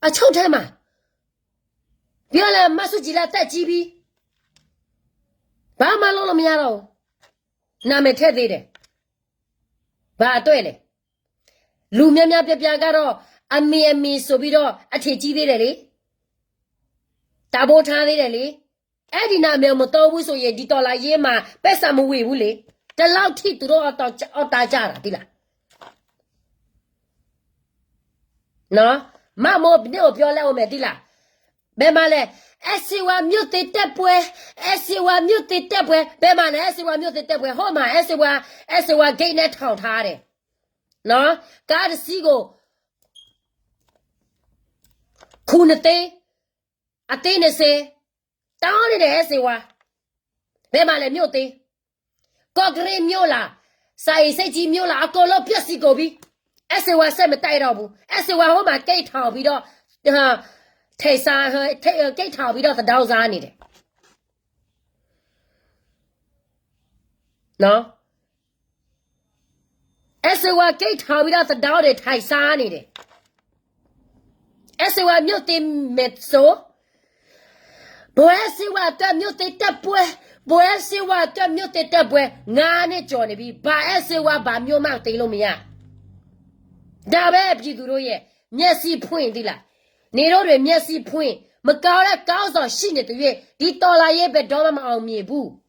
အချုပ်ထဲမှာ. ပြောလဲ မန်းစုကြည် လည်း အသက်ကြီးပြီ, ဘာမှ လုပ်လို့ မရတော့ဘူး, နာမည် ထည့်သေးတယ်. ဘာအတွက်လဲ. လူများများပြားပြားကတော့ အမည်အမည်ဆိုပြီးတော့ အထင်ကြီးသေးတယ်လေ, တဘိထားသေးတယ်လေ. အဲ့ဒီနာမည်မသုံးဘူးဆိုရင် ဒီတော်လှန်ရေးမှာ ပိုက်ဆံမဝင်ဘူးလေ. ဒီလောက်ထိသူတို့ အော်တ အော်တ ကျတာ သိလား. နော်, မမိုးန့ၣ်ကို ပြောလဲ အိုမဲာ် သိလား. ဘယ်မှာလဲ, အဲၣ်စ့ဝါ မြို့သစ် တိုက်ပွဲ, အဲၣ်စ့ဝါ မြို့သစ် တိုက်ပွဲ, ဘယ်မှာလဲ, အဲၣ်စ့ဝါ မြို့သစ် တိုက်ပွဲ, ဟိုမှာ အဲၣ်စ့ဝါ, အဲၣ်စ့ဝါ ဂိတ် နဲ့ ထောင်ထားတယ်. နော်, ကားတစ်စီးကို ခုနှစ်သိန်း, အသိန်းနှစ်ဆယ်, တောင်းနေတယ် အဲၣ်စ့ဝါ. ဘယ်မှာလဲ မြို့သစ်. ကော့ကရိတ်မြို့လား, စာအုပ်ဆိပ်ကြီးမြို့လား, အကုန်လုံး ပျက်စီးကုန်ပြီ. အဲၣ်စ့ဝါ ဆက်မတိုက်တော့ဘူး. အဲၣ်စ့ဝါ ဟိုမှာ ဂိတ်ထောင်ပြီးတော့, ထဲစား, ဂိတ်ထောင်ပြီးတော့ သဒါစားနေတယ်. အဲၣ်စ့ဝါက့ၣ်ထီၣ်ဝံၤဒီးသဒါအိၣ်ဒီး ထိုင်စားနေတယ်. အဲၣ်စ့ဝါ မြို့သစ် မဲသိ ဘိးအဲၣ်စ့ဝါအတွက် မြို့သစ် တက်ပွဲ, ဘိးအဲၣ်စ့ဝါအတွက် မြို့သစ် တက်ပွဲ, ငါးနှစ်ကျော်နေပြီ, ဘာအဲၣ်စ့ဝါ ဘာမြို့မှ သိလို့မရ. ဒါပဲ ပြည်သူတို့ရဲ့ မျက်စိဖွင့်သီးလး, နေတို့တွေ မျက်စိဖွင့်, မကောင်းတဲ့ ခေါင်းဆောင်ရှိနေသရွေ့ ဒီတော်လှန်ရေး ဘယ်တော့မှ မအောင်မြင်ဘူး.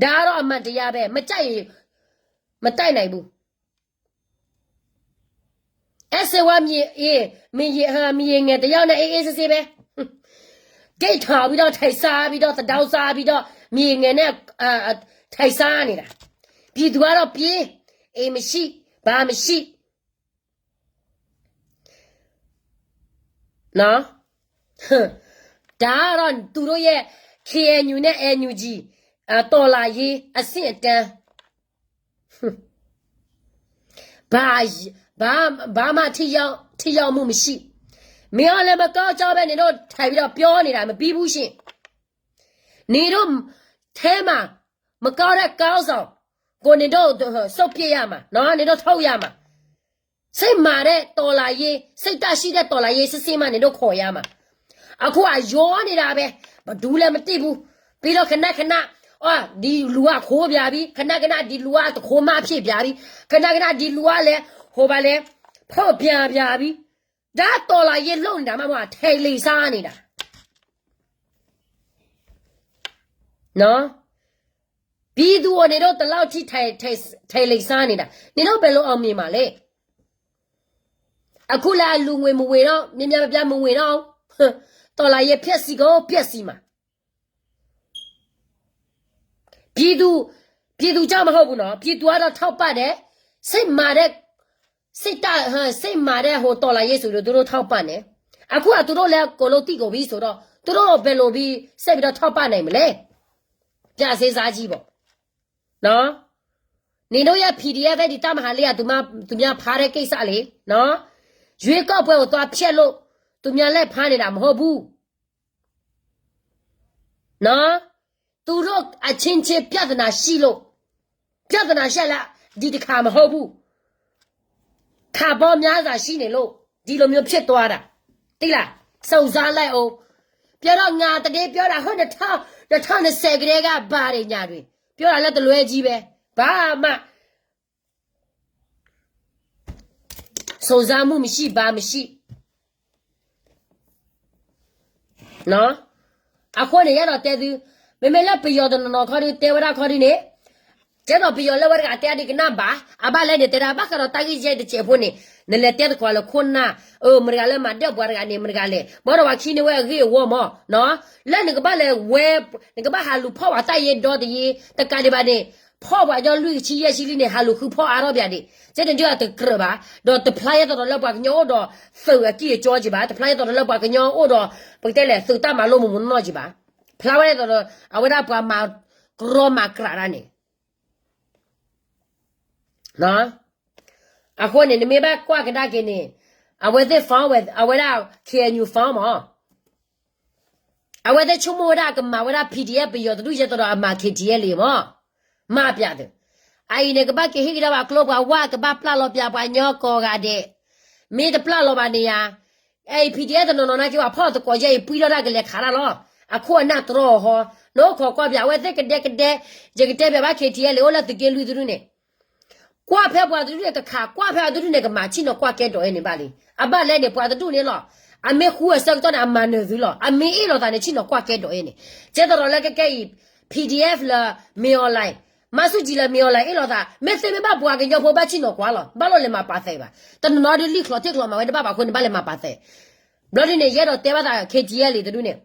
ဒါကတော့ အမှန်တရားပဲ, မကြိုက်ရင် မတိုက်နိုင်ဘူး. အဲၣ်စ့ဝါ မြေဧမရေငယ်တစ်ယောက်နဲ့ အေးအေးဆေးဆေးပဲ, က့ၣ်ထီၣ်ပြီးတော့ ထိုင်စားပြီးတော့ သဒါစားပြီးတော့ မြေငယ်နဲ့ ထိုင်စားနေတာ. ပြည်သူကတော့ ပြေး, အိမ်မရှိ, ဘာမရှိ. နော်, ဒါကတော့ သူတို့ရဲ့ KNU နဲ့ NUG တော်လှန်ရေး အဆင့်အတန်း. ဘာဘာဘာမှထိရောက်ထိရောက်မှုမရှိ. မင်းအောင်လှိုင် မကောင်းကြောင်းပဲ နင်တို့ထိုင်ပြီးတော့ ပြောနေတာ မပြီးဘူးရှင်. နင်တို့ထဲမှာ မကောင်းတဲ့ ခေါင်းဆောင်ကို နင်တို့ စွန့်ပစ်ရမှာနော်, နင်တို့ ထုတ်ရမှာ. စိတ်မာတဲ့ တော်လှန်ရေး, စိတ်ဓာတ်ရှိတဲ့ တော်လှန်ရေးစစ်စစ်မှ နင်တို့ ခေါ်ရမှာ. အခုက ရောနေတာပဲ, ဘယ်သူလဲ မသိဘူး. ပြီးတော့ ခဏခဏ အော် ဒီလူက ခိုးပြန်ပြီ, ခဏခဏ ဒီလူက သူခိုးမဖြစ်ပြန်ပြီ, ခဏခဏ ဒီလူကလည်း ဟိုပါလဲ ဖောက်ပြန်ပြန်ပြီ. ဒါ တော်လှန်ရေး လုပ်နေတာမှ မဟုတ် ထိုင်လီစားနေတာ. နော်, ပြည်သူကို နင်တို့ ဒီလောက်ထိ ထိုင်ထိုင်ထိုင်လီစားနေတာ, နင်တို့ ဘယ်လို အောင်မြင်မှာလဲ. အခုလည်း အလူငွေ မဝင်တော့, များများပြားပြား မဝင်တော့ဘူး. တော်လှန်ရေး ဖျက်ဆီးကို ဖျက်ဆီးမှာ. ပြည်သူ, ပြည်သူကြောင့် မဟုတ်ဘူးနော်, ပြည်သူကတော့ ထောက်ပံ့တယ်. စိတ်မာတဲ့ စိတ်ဓာတ်, စိတ်မာတဲ့ ဟို တော်လှန်ရေးဆိုတော့ သူတို့ ထောက်ပံ့တယ်. အခုက သူတို့လည်း အကုန်လုံး သိကုန်ပြီဆိုတော့ သူတို့ ဘယ်လိုပြီး ဆက်ပြီးတော့ ထောက်ပံ့နိုင်မလဲ. ပြန်စဉ်းစားကြည့်ပေါ့နော်. နင်တို့ရဲ့ PDF ပဲ ဒီတပ်မဟာလေးက သူမသူများဖားတဲ့ကိစ္စလေနော်. ရွေးကောက်ပွဲကို သွားဖျက်လို့ သူများလက်ဖမ်းနေတာ မဟုတ်ဘူးနော်. သူတို့အချင်းချင်း ပြဿနာရှိလို့, ပြဿနာရှိလာ ဒီတစ်ခါ မဟုတ်ဘူး. ခါပေါင်းများစွာ ရှိနေလို့ ဒီလိုမျိုး ဖြစ်သွားတာ. သိလား, စုံစမ်းလိုက်အောင်. ပြောတော့ ငါ သတင်းပြောတာ ဟို နှစ်ထောင်, နှစ်ထောင်နှစ်ဆယ်ကတည်းက ဘာတွေညာတွေ ပြောတာလည်း တလွဲကြီးပဲ. ဘာမှ စုံစမ်းမှု မရှိ, ဘာမရှိ. နော်, အဃိန့ၣ် ယအဲၣ်ဒိးတဲသု, မ့မ့ၢ်လၢပယီၤတနီၤနီၤခီဒု တဲဝဲဒၣ်ခီဒုန့ၣ်, ကဲဒီးပယီၤလၢဝဲတဂၤတဲဒ်ကနၣ်ဘၣ်, အဘၣ်လဲၣ်န့ၣ် တဲဒၣ်ဘၣ်ဃးဒီးတၢ်ဂ့ၢ်ယဲၢ်တစဲးဖိန့ၣ်, နလဲၤတဲသကိးလၢခိၣ်နၢ်, အၢ မတဂၤလၢမၤဒၢၣ်ပှၤတဂၤန့ၣ် မတဂၤလဲၣ်, ဘၣ်ဒီးပှၤခံန့ၢ်ဝဲအဂ့ၢ်အဝီမး, လၢနကဘၣ်လဲၤဝဲ, နကဘၣ်ဟးလူၤဖီၣ်ပှၤတၢ်ယ့ဒီတယ့, တကးဒံးဘၣ်န့ၣ်, ဖီၣ်ပှၤကညီလွံၢ်ဆံယဲၢ်ဆံလံန့ၣ် ဟးလူၤဃုဖီၣ်အါထီၣ်ပၠးဒံး, ကဲန့ၣ်ဒုးအတကြၢးဘၣ်, ဒီးတဖျါယဲသိးဒီးလၢပှၤကညီအိၣ်ဒီးသုးအကံၢ်အကီက့ၤဘၣ်, တဖျါယဲသိးဒီးလၢပှၤကညီအိၣ်ဒီး ပကတဲလဲၣ် သုးတၢ်မၤလိမုၢ်မုၢ်နီၢ်နီၢ်က့ၤဘၣ်, ဖျါဝဲဒၣ်ဒီး အဝဲဒၣ်ပှၤမၤကရီမၤကြးတၢ်န့ၣ် အဃိန့ၣ် နမ့ၢ်ဘၣ်ကွၢ်ကဒါက့ၤန့ၣ်, အဝဲသ့ၣ် fund ဝဲ, အဝဲဒၣ် KNU fund မး, အဝဲသ့ၣ်ဆိကမိၣ်ဝဲဒၣ်ကမၤဝဲဒၣ် PDF ပယီၤတဒူၣ်ယဲသိးဒီးအမၤ KTLA မး, မၤပၠးသု, အအံၤန့ၣ် ကဘၣ်က့ၤဟ့ၣ်ကဒါပှၤကျိပှၤဝါ ကဘၣ်ပျၢ်လီၤပၠးပှၤကညီကိးဂၤဒဲး, မ့ၢ်တပျၢ်လီၤဘၣ်န့ၣ်ယၤ အဲ PDF တနီၤနီၤနာ်က့ ပှၤဖီၣ်သကိးယဲအံၤ ပှံထီၣ်ဒၣ်ကလဲၤခးတၢ်လီၤ. အခိၣ်အနၢ်တြီအီၤဃီ, နအိၣ်ခိးကွၢ်ပၠး အဝဲသ့ၣ်ကဒဲကဒဲ, ယကတဲပၠးဘၣ် KTLA အိၣ်လၢသုးက့လွံၢ်တဒူၣ်န့ၣ်, ကွၢ်ဖဲပှၤတဒူၣ်န့ၣ်ကခး, ကွၢ်ဖဲအတဒူၣ်န့ၣ်ကမၤ ဆ့ၣ်နီၤကွၢ်ကဲဒိးအီၤန့ၣ်ဘၣ်လံ. အဘၣ်လဲၣ်န့ၣ် ပှၤတဒူၣ်န့ၣ်လီၤ, အမ့ၢ်ဃူအဆၢကတီၢ်န့ၣ် အမၤနၢၤသုလီၤ. အမ့ၢ်အ့ၣ်လိာ်သးန့ၣ် ဆ့ၣ်နီၤကွၢ်ကဲဒိးအီၤန့ၣ်, ကဲသရီးလၢကကဲအံၤ PDF လၢ မင်းအောင်လှိုင်, မၤဆူၣ်ကၠံလၢ မင်းအောင်လှိုင် အ့ၣ်လိာ်သး, မ့ၢ်သ့မ့ၢ်ဘၣ်ပှၤကညီဖိဘၣ်ဆ့ၣ်နီၤကွၢ်လီၤ. ဘၣ်လိာ်လဲၤမၤပာ်သဲးဘၣ်. တနီၤနီၤဒုးလံၣ်ချီၣ်ထံၣ်ချီၣ်မၤဝဲတဘၣ်ဘၣ်အဃိန့ၣ် ဘၣ်လဲၤမၤပာ်သဲး. ဘျီဒ်န့ၣ် ယအဲၣ်ဒိးတဲဘၣ်သး KTLA တဒူၣ်န့ၣ်,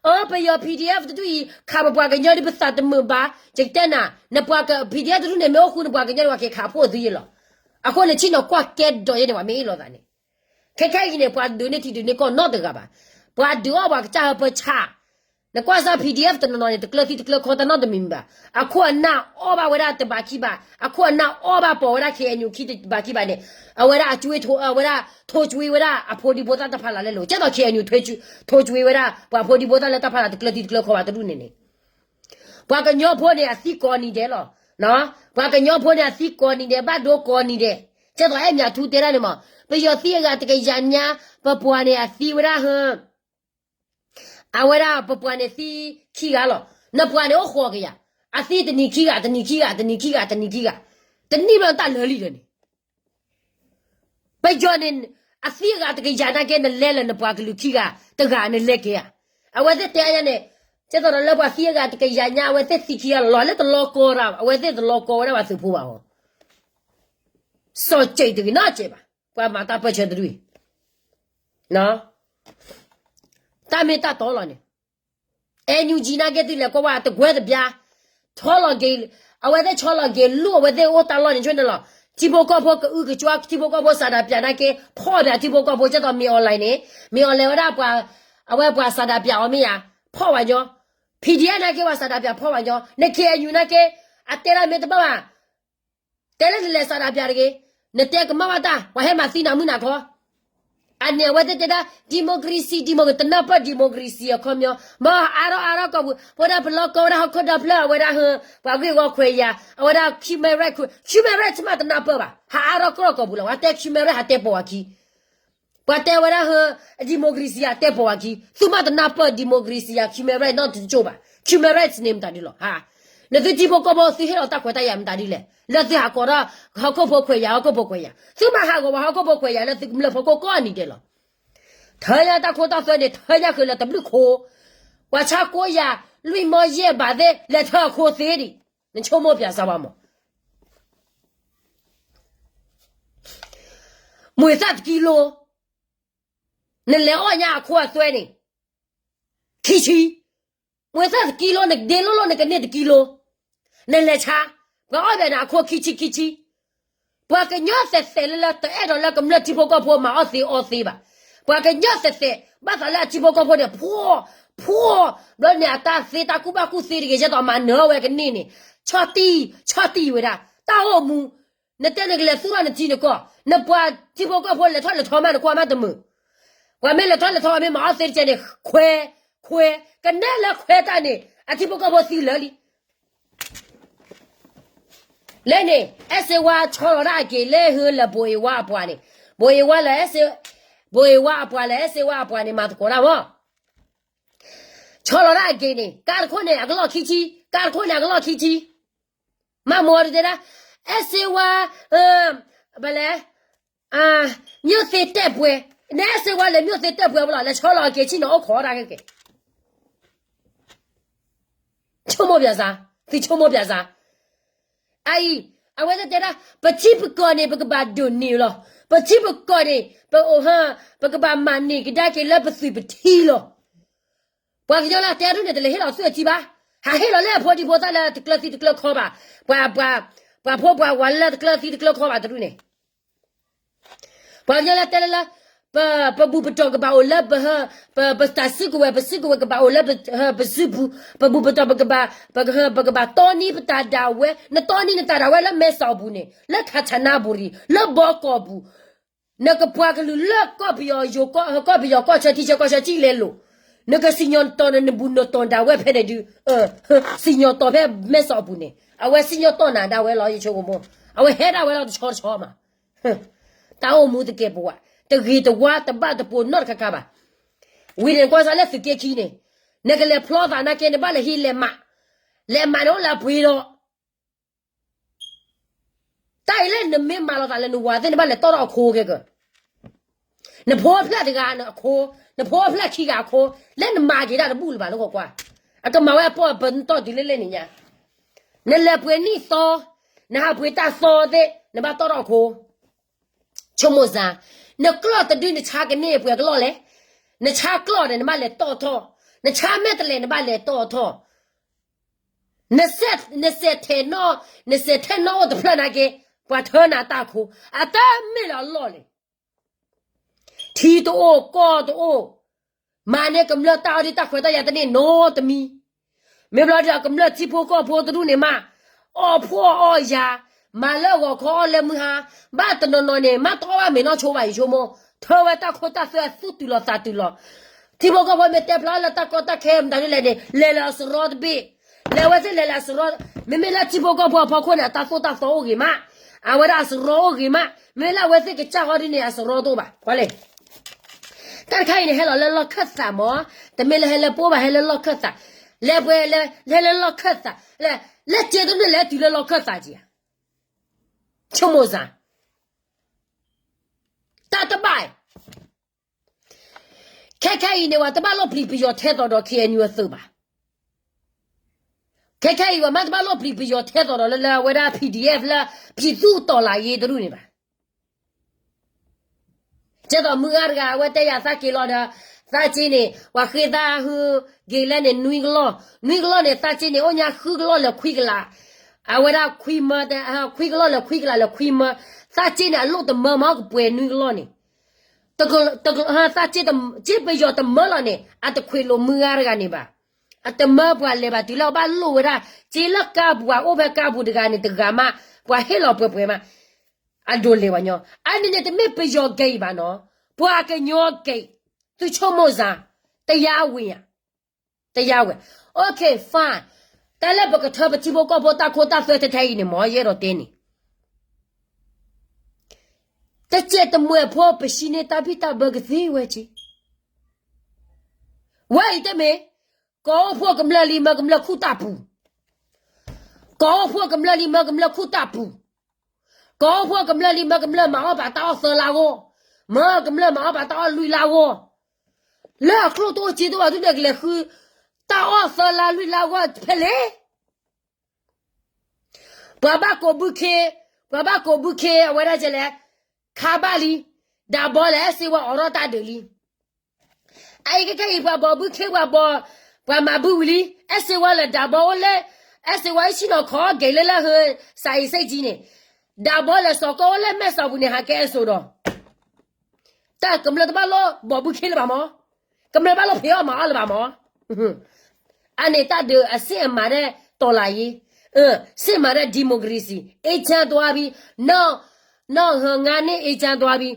အၢ ပယီၤ PDF တဒူၣ်အံၤ ခးပပှၤကညီဒ်ပသးတမုာ်ဘၣ်, ယကတဲနၤ, နပှၤက PDF တဒူၣ်န့ၣ် မ့ၢ်အိၣ်ဃူန့ၣ် ပှၤကညီန့ၣ် ပှၤက့ၤခးဖှိၣ်သုယဲလီၤ. အဃိန့ၣ် ဆ့ၣ်နီၤကွၢ်ကဲဒိးယဲန့ၣ် ပှၤမ့ၢ်အ့ၣ်လိာ်သးန့ၣ် ခဲခဲအံၤန့ၣ် ပှၤဒုးန့ၢ်ထံဒုးန့ၢ်ကီၢ်နီတဂၤဘၣ်. ပှၤဒုးအီၣ်ပှၤကစၢ်ဟၢဖၢဆး, နကွၢ်စၢ် PDF တနီၤနီၤန့ၣ် တကျၢၤသံတကျၢၤခီတၢ်နီတမံၤမံၤဘၣ်. အခိၣ်အနၢ်အီၣ်ဘၣ်ဝဲဒၣ်တဘးခံဘး, အခိၣ်အနၢ်အီၣ်ဘၣ်ပိာ်ဝဲဒၣ် KNU ခံတဘးခံဘးန့ၣ်, အဝဲဒၣ်အကၠွ့ထိ အဝဲဒၣ်ထိကၠွ့ဝဲဒၣ်အဖိဒံဖိသၣ်တၢ်ဖးလၢ်လဲလိာ်, ကဲသိး KNU ထိကၠွ့ဝဲဒၣ် ပှၤဖိဒံဖိသၣ်လၢတၢ်ဖးလၢ်တကျၢၤသံတကျၢၤခီဘၣ်တဒူၣ်န့ၣ်န့ၣ် ပှၤကညီဖိန့ၣ် အသံကိးနံၤဒဲးလီၤ. ပှၤကညီဖိန့ၣ် အသံကိးနံၤဒဲး ဘၣ်ဒိကိးနံၤဒဲး, ကဲသိးအဲၣ်မၠးထူတဲဒၣ်န့ၣ်မး, ပယီၤသံအဂၤတကယၤညါ, ပပှၤန့ၣ်အသံဝဲဒၣ်ဟၢ အဝဲဒၣ်ပပှၤန့ၣ်သံခံဂၤလီၤ, နပှၤန့ၣ်အိၣ်ဃိးကယၤ, အသံတနံၤခံဂၤ တနံၤခံဂၤ တနံၤခံဂၤ တနံၤခံဂၤ, တနံၣ်ဘျီတၢ်လၢာ်လံဒီးန့ၣ် ပယီၤန့ၣ် အသံအဂၤတကယၤနာ်က့ နလဲလၢနပှၤကလုာ်ခံဂၤတဂၤနလဲက့ၤဧါ. အဝဲသ့ၣ်တဲညါန့ၣ်, ကဲသိးဒီးလၢပှၤသံအဂၤတကယၤညါ အဝဲသ့ၣ်သံခံဂၤလီၤ လၢတလီၤကီတၢ်ဘၣ်, အဝဲသ့ၣ်တလီၤကီဝဲဒၣ်ပှၤသုးဖိဘၣ်အီၤ, စီၤစဲးတဂ့ၤနီတစဲးဘၣ်, ပှၤမၤတၢ်ပၢၢ်ဆၢတဒူၣ်အံၤ တၢ်မ့ၢ်တၢ်တီလီၤန့ၣ်, အဲနယူၣ်ကၠံနာ်က့ သုလဲၤကွၢ်ဝဲတကွဲတဘျါ, ဆီလီၤက့ၤ, အဝဲသ့ၣ်ဆီလီၤက့ၤလူၢ်အဝဲသ့ၣ်အိၣ်တၢ်လီၢ်န့ၣ်ဆိန့ၣ်လီၤ. ထံဖိကီၢ်ဖိကအုကကွါ ထံဖိကီၢ်ဖိစးဒးပၠးနာ်က့ ဖီၣ်ဘၣ်ထံဖိကီၢ်ဖိ ကဲသိးမ့ၢ် online န့ၣ်, မ့ၢ် online ဝဲဒၣ်ပှၤ, အဝဲပှၤစးဒးပၠးအီၤမ့ၢ်ယါ, ဖီၣ်ဝဲညီ, PDF နာ်က့ ပှၤစးဒးပၠးဖီၣ်ဝဲညီ, န ခ့အဲနယူၣ် နာ်က့, အတဲဒၣ်မ့ၢ်တဘၣ်ဘၣ် တဲလၢနလဲၤစးဒးပၠးတဂ့ၤ, နတဲကမၣ်ဘၣ်တၢ် ပှၤဟဲမၤသံနၤမုၢ်နၤခီ, အန့ၣ်အဝဲသ့ၣ်တဲဒၣ် democracy democracy တနၢ်ပၢၢ် democracy အခီပညီ, မ့ၢ်ဟးအါထီၣ်အါထီၣ်ကီၢ်ပူၤ ပဝဲဒၣ်ပလီၢ်ကီၢ်ဝဲဒၣ်ဟီၣ်ခိၣ်ဒီဖျၢၣ် အဝဲဒၣ်ဟၢ, ပှၤဂ့ၢ်ဂီၤခွဲးယာ် အဝဲဒၣ် human right, human right မးတနၢ်ပၢၢ်ဘၣ်, ဟးအါထီၣ်ကီၢ်ကီၢ်ပူၤလီၤ ပှၤတဲ human right ဟးတဲပိာ်ဝဲခံ ပှၤတဲဝဲဒၣ်ဟၢ democracy ယတဲပိာ်ဝဲခံ, သုမးတနၢ်ပၢၢ် democracy ယ human right နီတကၠိၢ်ဘၣ်, human right န့ၣ်မတၤဒ်လဲၣ်, နသုထံဖိကီၢ်ဖိ သုဟ့ၣ်လီၤတၢ်ခွဲးတၢ်ယာ်မတၤဒ်လဲၣ်, လၢသုဟးကိးဒီး ဟီၣ်ခိၣ်ဖိခွဲးယာ် ဟီၣ်ခိၣ်ဖိခွဲးယာ်, သုမးဟးဂီၤဝဲဟီၣ်ခိၣ်ဖိခွဲးယာ်လၢသုကမျၢၢ်ဖီခိၣ်ကိးနံၤဒဲးလီၤ. ထၢညါတၢ်ခိတၢ်သွဲန့ၣ် ထၢညါဃုာ်လၢတဘျုးခိၣ်, ပှၤဆါကိးယၤ လွံၢ်မီယဲၢ်ဘးသ့ၣ် လဲၤထၢအခိသ့ဒံး, နဆိကမိၣ်ပၠးစၢ်ဝဲမး မှဲၤသၣ်တကံလိ, နလဲၤအီၣ်ညါအခိအသွဲန့ၣ်, ခံဆံ, မှဲၤသၣ်တကံလိ နဒ့လိၣ်လိၣ်နကန့ၢ်တကံလိ, နလဲၤဆါ, ပှၤအီၣ်ဘၣ်နၤအခိခံဆံခံဆံ, ပှၤကညီသဲးသဲးလၢလၢတအဲၣ်ဒိးလၢကမျၢၢ်ထံဖိကီၢ်ဖိမၤအီၣ်သ့အီသ့ဘၣ်, ပှၤကညီသဲးသဲး ဘၣ်သးလၢအထံဖိကီၢ်ဖိန့ၣ် ဖှီၣ်, ဖှီၣ်, ဘျီန့ၣ်အတၢ်သ့တၢ်ကူၣ်ဘၣ်ကူၣ်သ့တဂ့ၤ ကဲသိးမၤနၢၤဝဲကန့ၢ်န့ၣ်, ဆီၣ်တံၢ်, ဆီၣ်တံၢ်ဝဲဒၣ်, တၢ်အိၣ်မူ နတဲနကလဲၤသူၣ်ထီၣ်နထံနကီၢ်, နပှၤထံဖိကီၢ်ဖိလဲၤထီၣ်လဲၤထီမးနကွၢ်မးတမုာ်, ပှၤမ့ၢ်လဲၤထီၣ်လဲၤထီမ့ၢ်မၤအီၣ်သ့တကဲန့ၣ် ခွဲး, ခွဲး, ကနဲလဲၤခွဲးတၢ်န့ၣ် အထံဖိကီၢ်ဖိသံလၢာ်လံ. လၢန့ၣ် အဲၣ်စ့ဝါဆီလီၤဒၣ်အက့ၤလၢဟၢလၢဘိးအ့ဝါအပှၤန့ၣ်, ဘိးအ့ဝါလၢ, ဘိးအ့ဝါအပှၤလၢအဲၣ်စ့ဝါအပှၤန့ၣ် မၤသကိးတၢ်မး ဆီလီၤဒၣ်အက့ၤန့ၣ် ကါတခိၣ်န့ၣ် အကလီၢ်ခံဆံ, ကါတခိၣ်န့ၣ် အကလီၢ်ခံဆံ, မၤမီၤတတဲဒၣ်, အဲၣ်စ့ဝါ, ဘၣ်လဲၣ်, မြို့သစ်တက်ပွဲ, နအဲၣ်စ့ဝါလဲၤ မြို့သစ်တက်ပွဲ ဘၣ်လီၤ လဲၤဆီလီၤအက့ၤဆံၣ်နီၤအိၣ်ခိးတၢ်ခဲကဲ ဆိကမိၣ်ပၠးစၢ်, သုဆိကမိၣ်ပၠးစၢ်, အအံၤ, အဝဲသ့ၣ်တဲဒၣ် ပထံပကီၢ်န့ၣ် ပကဘၣ်ဒိးန့ၢ်လီၤ, ပထံပကီၢ်န့ၣ် ပအိၣ်ဟၢ, ပကဘၣ်မၤန့ၢ်ကဒါက့ၤလၢပသွံၣ်ပထံလီၤ. ပှၤကညီလၢအတဲဒ်န့ၣ် တလဲၤဟ့ၣ်လီၤသွံၣ်အထံဘၣ်, ဟးဟ့ၣ်လီၤလၢအဖိဒံဖိသၣ်လၢတကျၢၤသံတကျၢၤခီဘၣ်, ပှၤ, ပှၤဖိပှၤဝၤလၢတကျၢၤသံတကျၢၤခီဘၣ်တဒူၣ်န့ၣ် ပှၤကညီလၢတဲလၢလၢ, ပ, ပဘူၣ်ပတီၢ်ကဘၣ်အိၣ်လၢပဟၢ, ပ, ပတၢ်စုကဝဲၤ ပစုကဝဲၤကဘၣ်အိၣ်လၢပ, ပစုပူၤ, ပဘူၣ်ပတီၢ်ပကဘၣ်, ပ, ပကဘၣ်တီနံၤပတၢ်ဒၣ်ဝဲ, နတီနံၤနတၢ်ဒၣ်ဝဲလၢမဲစီၣ်ပူၤန့ၣ်, လၢခးဆနါပူၤရံၤ, လၢဘီကီၢ်ပူၤ, နကပှၤကလုာ်လၢကီၢ်ပယီၤယိၤ, ကီၢ်ပယီၤကီၢ်ဆၢထံဆၢကီၢ်ဆၢထံလဲၤလိာ်, နကစံၣ်ညီၣ်တီၢ်နနဘူၣ်နတီၢ်ဒၣ်ဝဲဖဲန့ၣ်ဒုး, စံၣ်ညီၣ်တီၢ်ဖဲမဲစီၣ်ပူၤန့ၣ်, အဝဲစံၣ်ညီၣ်တီၢ်နၤဒၣ်ဝဲလီၤ ယဆိကမိၣ်, အဝဲဟဲဒၣ်ဝဲလီၤတဆီတဆီမး တၢ်အိၣ်မူတကဲပဝး, တဂ့ၤတဝါတဘၣ်တပိာ်နီတခါခါဘၣ်. ဝံၤန့ၣ်ကွၢ်စၢ်လၢသုးက့ခံန့ၣ်, နကလဲၤဖျီသးနာ်က့ နဘၣ်လဲၤဟံးလဲၤမး, လဲၤမးန့ၣ်အိၣ်လၢအပှ့ၤဒီး, တၢ်အံၤလၢနမ့ၢ်မၤလီၤသးလၢနဝၤသ့ၣ် နဘၣ်လဲၤတီၣ်ထီၣ်အခိကဲကၢ နဖိအဖျၢၣ်တဂၤအခိ, နဖိအဖျၢၣ်ခံဂၤအခိ, လၢနမၤက့ၤတၢ်တဘူၣ်လၢၤဘၣ်လၢကွၢ်ကွၢ်, အကမၤဝဲအပီၢ်အပၢၤနတီၢ်တုၤလၢလဲၣ်န့ၣ်ညါ, နလဲၤပှ့ၤနံၣ်သီ, နဟးပှ့ၤတၢ်သီသ့ၣ် နဘၣ်တီၣ်ထီၣ်အခိ, ဆိကမိၣ်စၢ်, နကျီၢ်တဒု နဆါကန့ၢ်ပှဲၤကလီၢ်လဲၣ်, နဆါကျီၢ်န့ၣ် နဘၣ်လဲၤတီၣ်ထီၣ်, နဆါမဲာ်တဲးလဲး နဘၣ်လဲၤတီၣ်ထီၣ် နစဲး, နစဲးထဲးနီၣ်, နစဲးထဲးနီၣ်အိၣ်တဖျၢၣ်နာ်က့, ပှၤထၢနၤတၢ်အခိ, အတၢ်မ့ၢ်လၢအလီၢ်လဲၣ်. ထံတအိၣ်ကီၢ်တအိၣ်, မၤန့ၢ်ကမျၢၢ်တၢ်အီၣ်ဒံးတၢ်ခွဲးတၢ်ယာ်တန့ၢ်နီတမံၤ. မ့ၢ်ဘျီဒုး အကမျၢၢ်ထံဖိကီၢ်ဖိတဒူၣ်န့ၣ်မး, အီၣ်ဖှီၣ်အီၣ်ယာ်, မၤလၢဂီၤခီအီၣ်လၢမုၢ်ဟါ, ဘၣ်တနီၤနီၤန့ၣ် မးတအီၣ်ဘၣ်မဲာ်နီၢ်ဆိဘၣ် ယဆိကမိၣ်, ထၢဝဲတၢ်ခိတၢ်သွဲသူၣ်တုၤလီၤသးတုၤလီၤ. ထံဖိကီၢ်ဖိမ့ၢ်တဲဖျါလၢတၢ်ကီတၢ်ခဲမတၤဒ်လဲၣ်န့ၣ် လဲၤလၢအစရီတဘ့ၣ်, လဲၤဝဲသ့ၣ်လဲၤလၢအစရီ, မ့မ့ၢ်လၢထံဖိကီၢ်ဖိအဖီခိၣ်န့ၣ် အတၢ်သိၣ်တၢ်သီအိၣ်ဂ့ၤမး, အဝဲဒၣ်အစရီအိၣ်ဂ့ၤမး, မ့မ့ၢ်လၢအဝဲသ့ၣ်ကစၢ်ဃီဒ်န့ၣ် အစရီတအိၣ်ဘၣ်, ကွၢ်လဲၣ်. တၢ်တခါအံၤန့ၣ် ဟဲလီၤလၢလီၢ်ခၢၣ်သးမး, တမ့ၢ်လၢဟဲလၢပအိၣ်ဘၣ် ဟဲလၢလီၢ်ခၢၣ်သး, လဲၤပှဲၤလဲၤ ဟဲလၢလီၢ်ခၢၣ်သး, လဲၤ လဲၤစဲတန့ၢ်လဲၤတုၤလၢလီၢ်ခၢၣ်သးက့ၤဧါ, ဆိကမိၣ်စ့ၢ် တၢ်တဘၣ်, ခဲခဲအံၤန့ၣ် ပှၤတဘၣ်လိၣ်ပျံၤပယီၤထဲသိးဒီး ခ့ၣ်အဲၣ်ယူၣ် အသုးဘၣ်. ခဲခဲအံၤ ပှၤမ့ၢ်တဘၣ်လိၣ်ပျံၤပယီၤထဲသိးဒီးလၢ လၢအဝဲဒၣ် ပီၣ်ဒံၣ်အဲၣ်ဖ် လၢ ပျံၤသူၣ်တီၢ်လၢ်ယ့တရူၢ်န့ၣ်ဘၣ်. ကဲသိးမုၢ်ဂၤတဂၤ အဝဲတဲယၤသးက့ၤလီၤဒီး သးက့ၤန့ၣ် ပှၤဃ့သးဟု က့ၤလဲၣ်န့ၣ် နွံကလီၢ်, နွံကလီၢ်န့ၣ် သးက့ၤန့ၣ် အိၣ်ညါဃုကလီၢ်လၢခွံကလး, အဝဲဒၣ်ခွံမၢ, ခွံကလီၢ်လၢခွံကလးလၢခွံမၢ, သးက့ၤန့ၣ် အလိၣ်တမၢမး ကပှဲၤနွံကလီၢ်န့ၣ် သးက့ၤ က့ၤပယီၤတမၢလီၤန့ၣ် အတခွဲးလိာ်မုၢ်ဂၤတဂၤန့ၣ်ဘၣ်. အတမၢပှၤလဲၤဘၣ်တုၤလၢအဘၣ်လိၣ်ဝဲဒၣ် က့ၤလၢကါပူၤ ပှၤအိၣ်ဖဲကါပူၤတဂၤန့ၣ်တဂၤမး, ပှၤဟ့ၣ်လီၤပှဲၤပှဲၤမး, အဒိးလဲၤဝဲညီ, အန့ၣ်န့ၣ် တမ့ၢ်ပယီၤကဲအံၤဘၣ်နီၤ, ပှၤကညီကဲအံၤ, သုဆိကမိၣ်စ့ၢ်, တယါဝံၤဧါ, တယါဝဲ, okay fine, တၢ်လၢပကထၢပထံဖိကီၢ်ဖိတၢ်ခိတၢ်သွဲထဲထဲအံၤန့ၣ်မး ယအဲၣ်ဒိးတဲန့ၣ် တစဲးတမှဲၤဖိ ပှၤဟံးန့ၢ်တၢ်ဘံၣ်တၢ်ဘၢကသ့ဝဲက့ၤ, ဝဲအံၤတမ့ၢ်, ကီၢ်အိၣ်ဖှိၣ်ကမျၢၢ်လံ မၢကမျၢၢ်ခူၣ်တၢ်ပူၤ, ကီၢ်အိၣ်ဖှိၣ်ကမျၢၢ်လံ မၢကမျၢၢ်ခူၣ်တၢ်ပူၤ, ကီၢ်အိၣ်ဖှိၣ်ကမျၢၢ်လံ မၢကမျၢၢ်မၤအီၣ်ဘၣ်တၢ်အီၣ်သၢလါဂီၢ်, မၢကမျၢၢ်မၤအီၣ်ဘၣ်တၢ်အီၣ်လွံၢ်လါဂီၢ်, လၢအချိၣ်တအိၣ်စ့တအိၣ် သုန့ၣ်ကလဲၤဃု တၢ်အီၣ်သၢလါလွံၢ်လါဂီၢ်ဖဲလဲၣ် ပှၤဘၣ်ကိးဘုခ့, ပှၤဘၣ်ကိးဘုခ့ အဝဲဒၣ်ကလဲၣ်, ခးဘၣ်လံ, ဒၣ်ဘီလဲၣ် အဲၣ်စ့ဝါအိးထီၣ်တၢ်ဒုးလံ. အအံၤခဲခဲအံၤ ပှၤဘီဘုခ့ ပှၤဘီ, ပှၤမၤဘုဝံၤလံ, အဲၣ်စ့ဝါလဲၣ် ဒၣ်ဘီအိၣ်လဲၣ်, အဲၣ်စ့ဝါဟံးဆံနီၤခီက့ၤလၢလၢဟၢ စးအံၤစ့ၢ်ကီးန့ၣ်, ဒၣ်ဘီလဲၣ် စီၤကီၢ်အိၣ်လဲၣ် မဲၢ်စီၤပူၤန့ၣ် ဟးကဲအဲၣ်စိဒီး တၢ်ကမျၢၢ်တဘၣ်လိၣ်ဘီဘုခ့လၢၤဘၣ်မး, ကမျၢၢ်ဘၣ်လိၣ်ဖံးအီၣ်မၤအီၣ်လၢၤဘၣ်မး. အန့ၣ်တၢ်ဒုးအစ့ၣ်အမၤဒ်တီၢ်လၢ်ယ့, စ့ၣ်မၤဒ် democracy အ့ၣ်ချၢသွားပြီ, နီၢ်, နီၢ်ဟၢငါန့ၣ် အ့ၣ်ချၢသွားပြီ,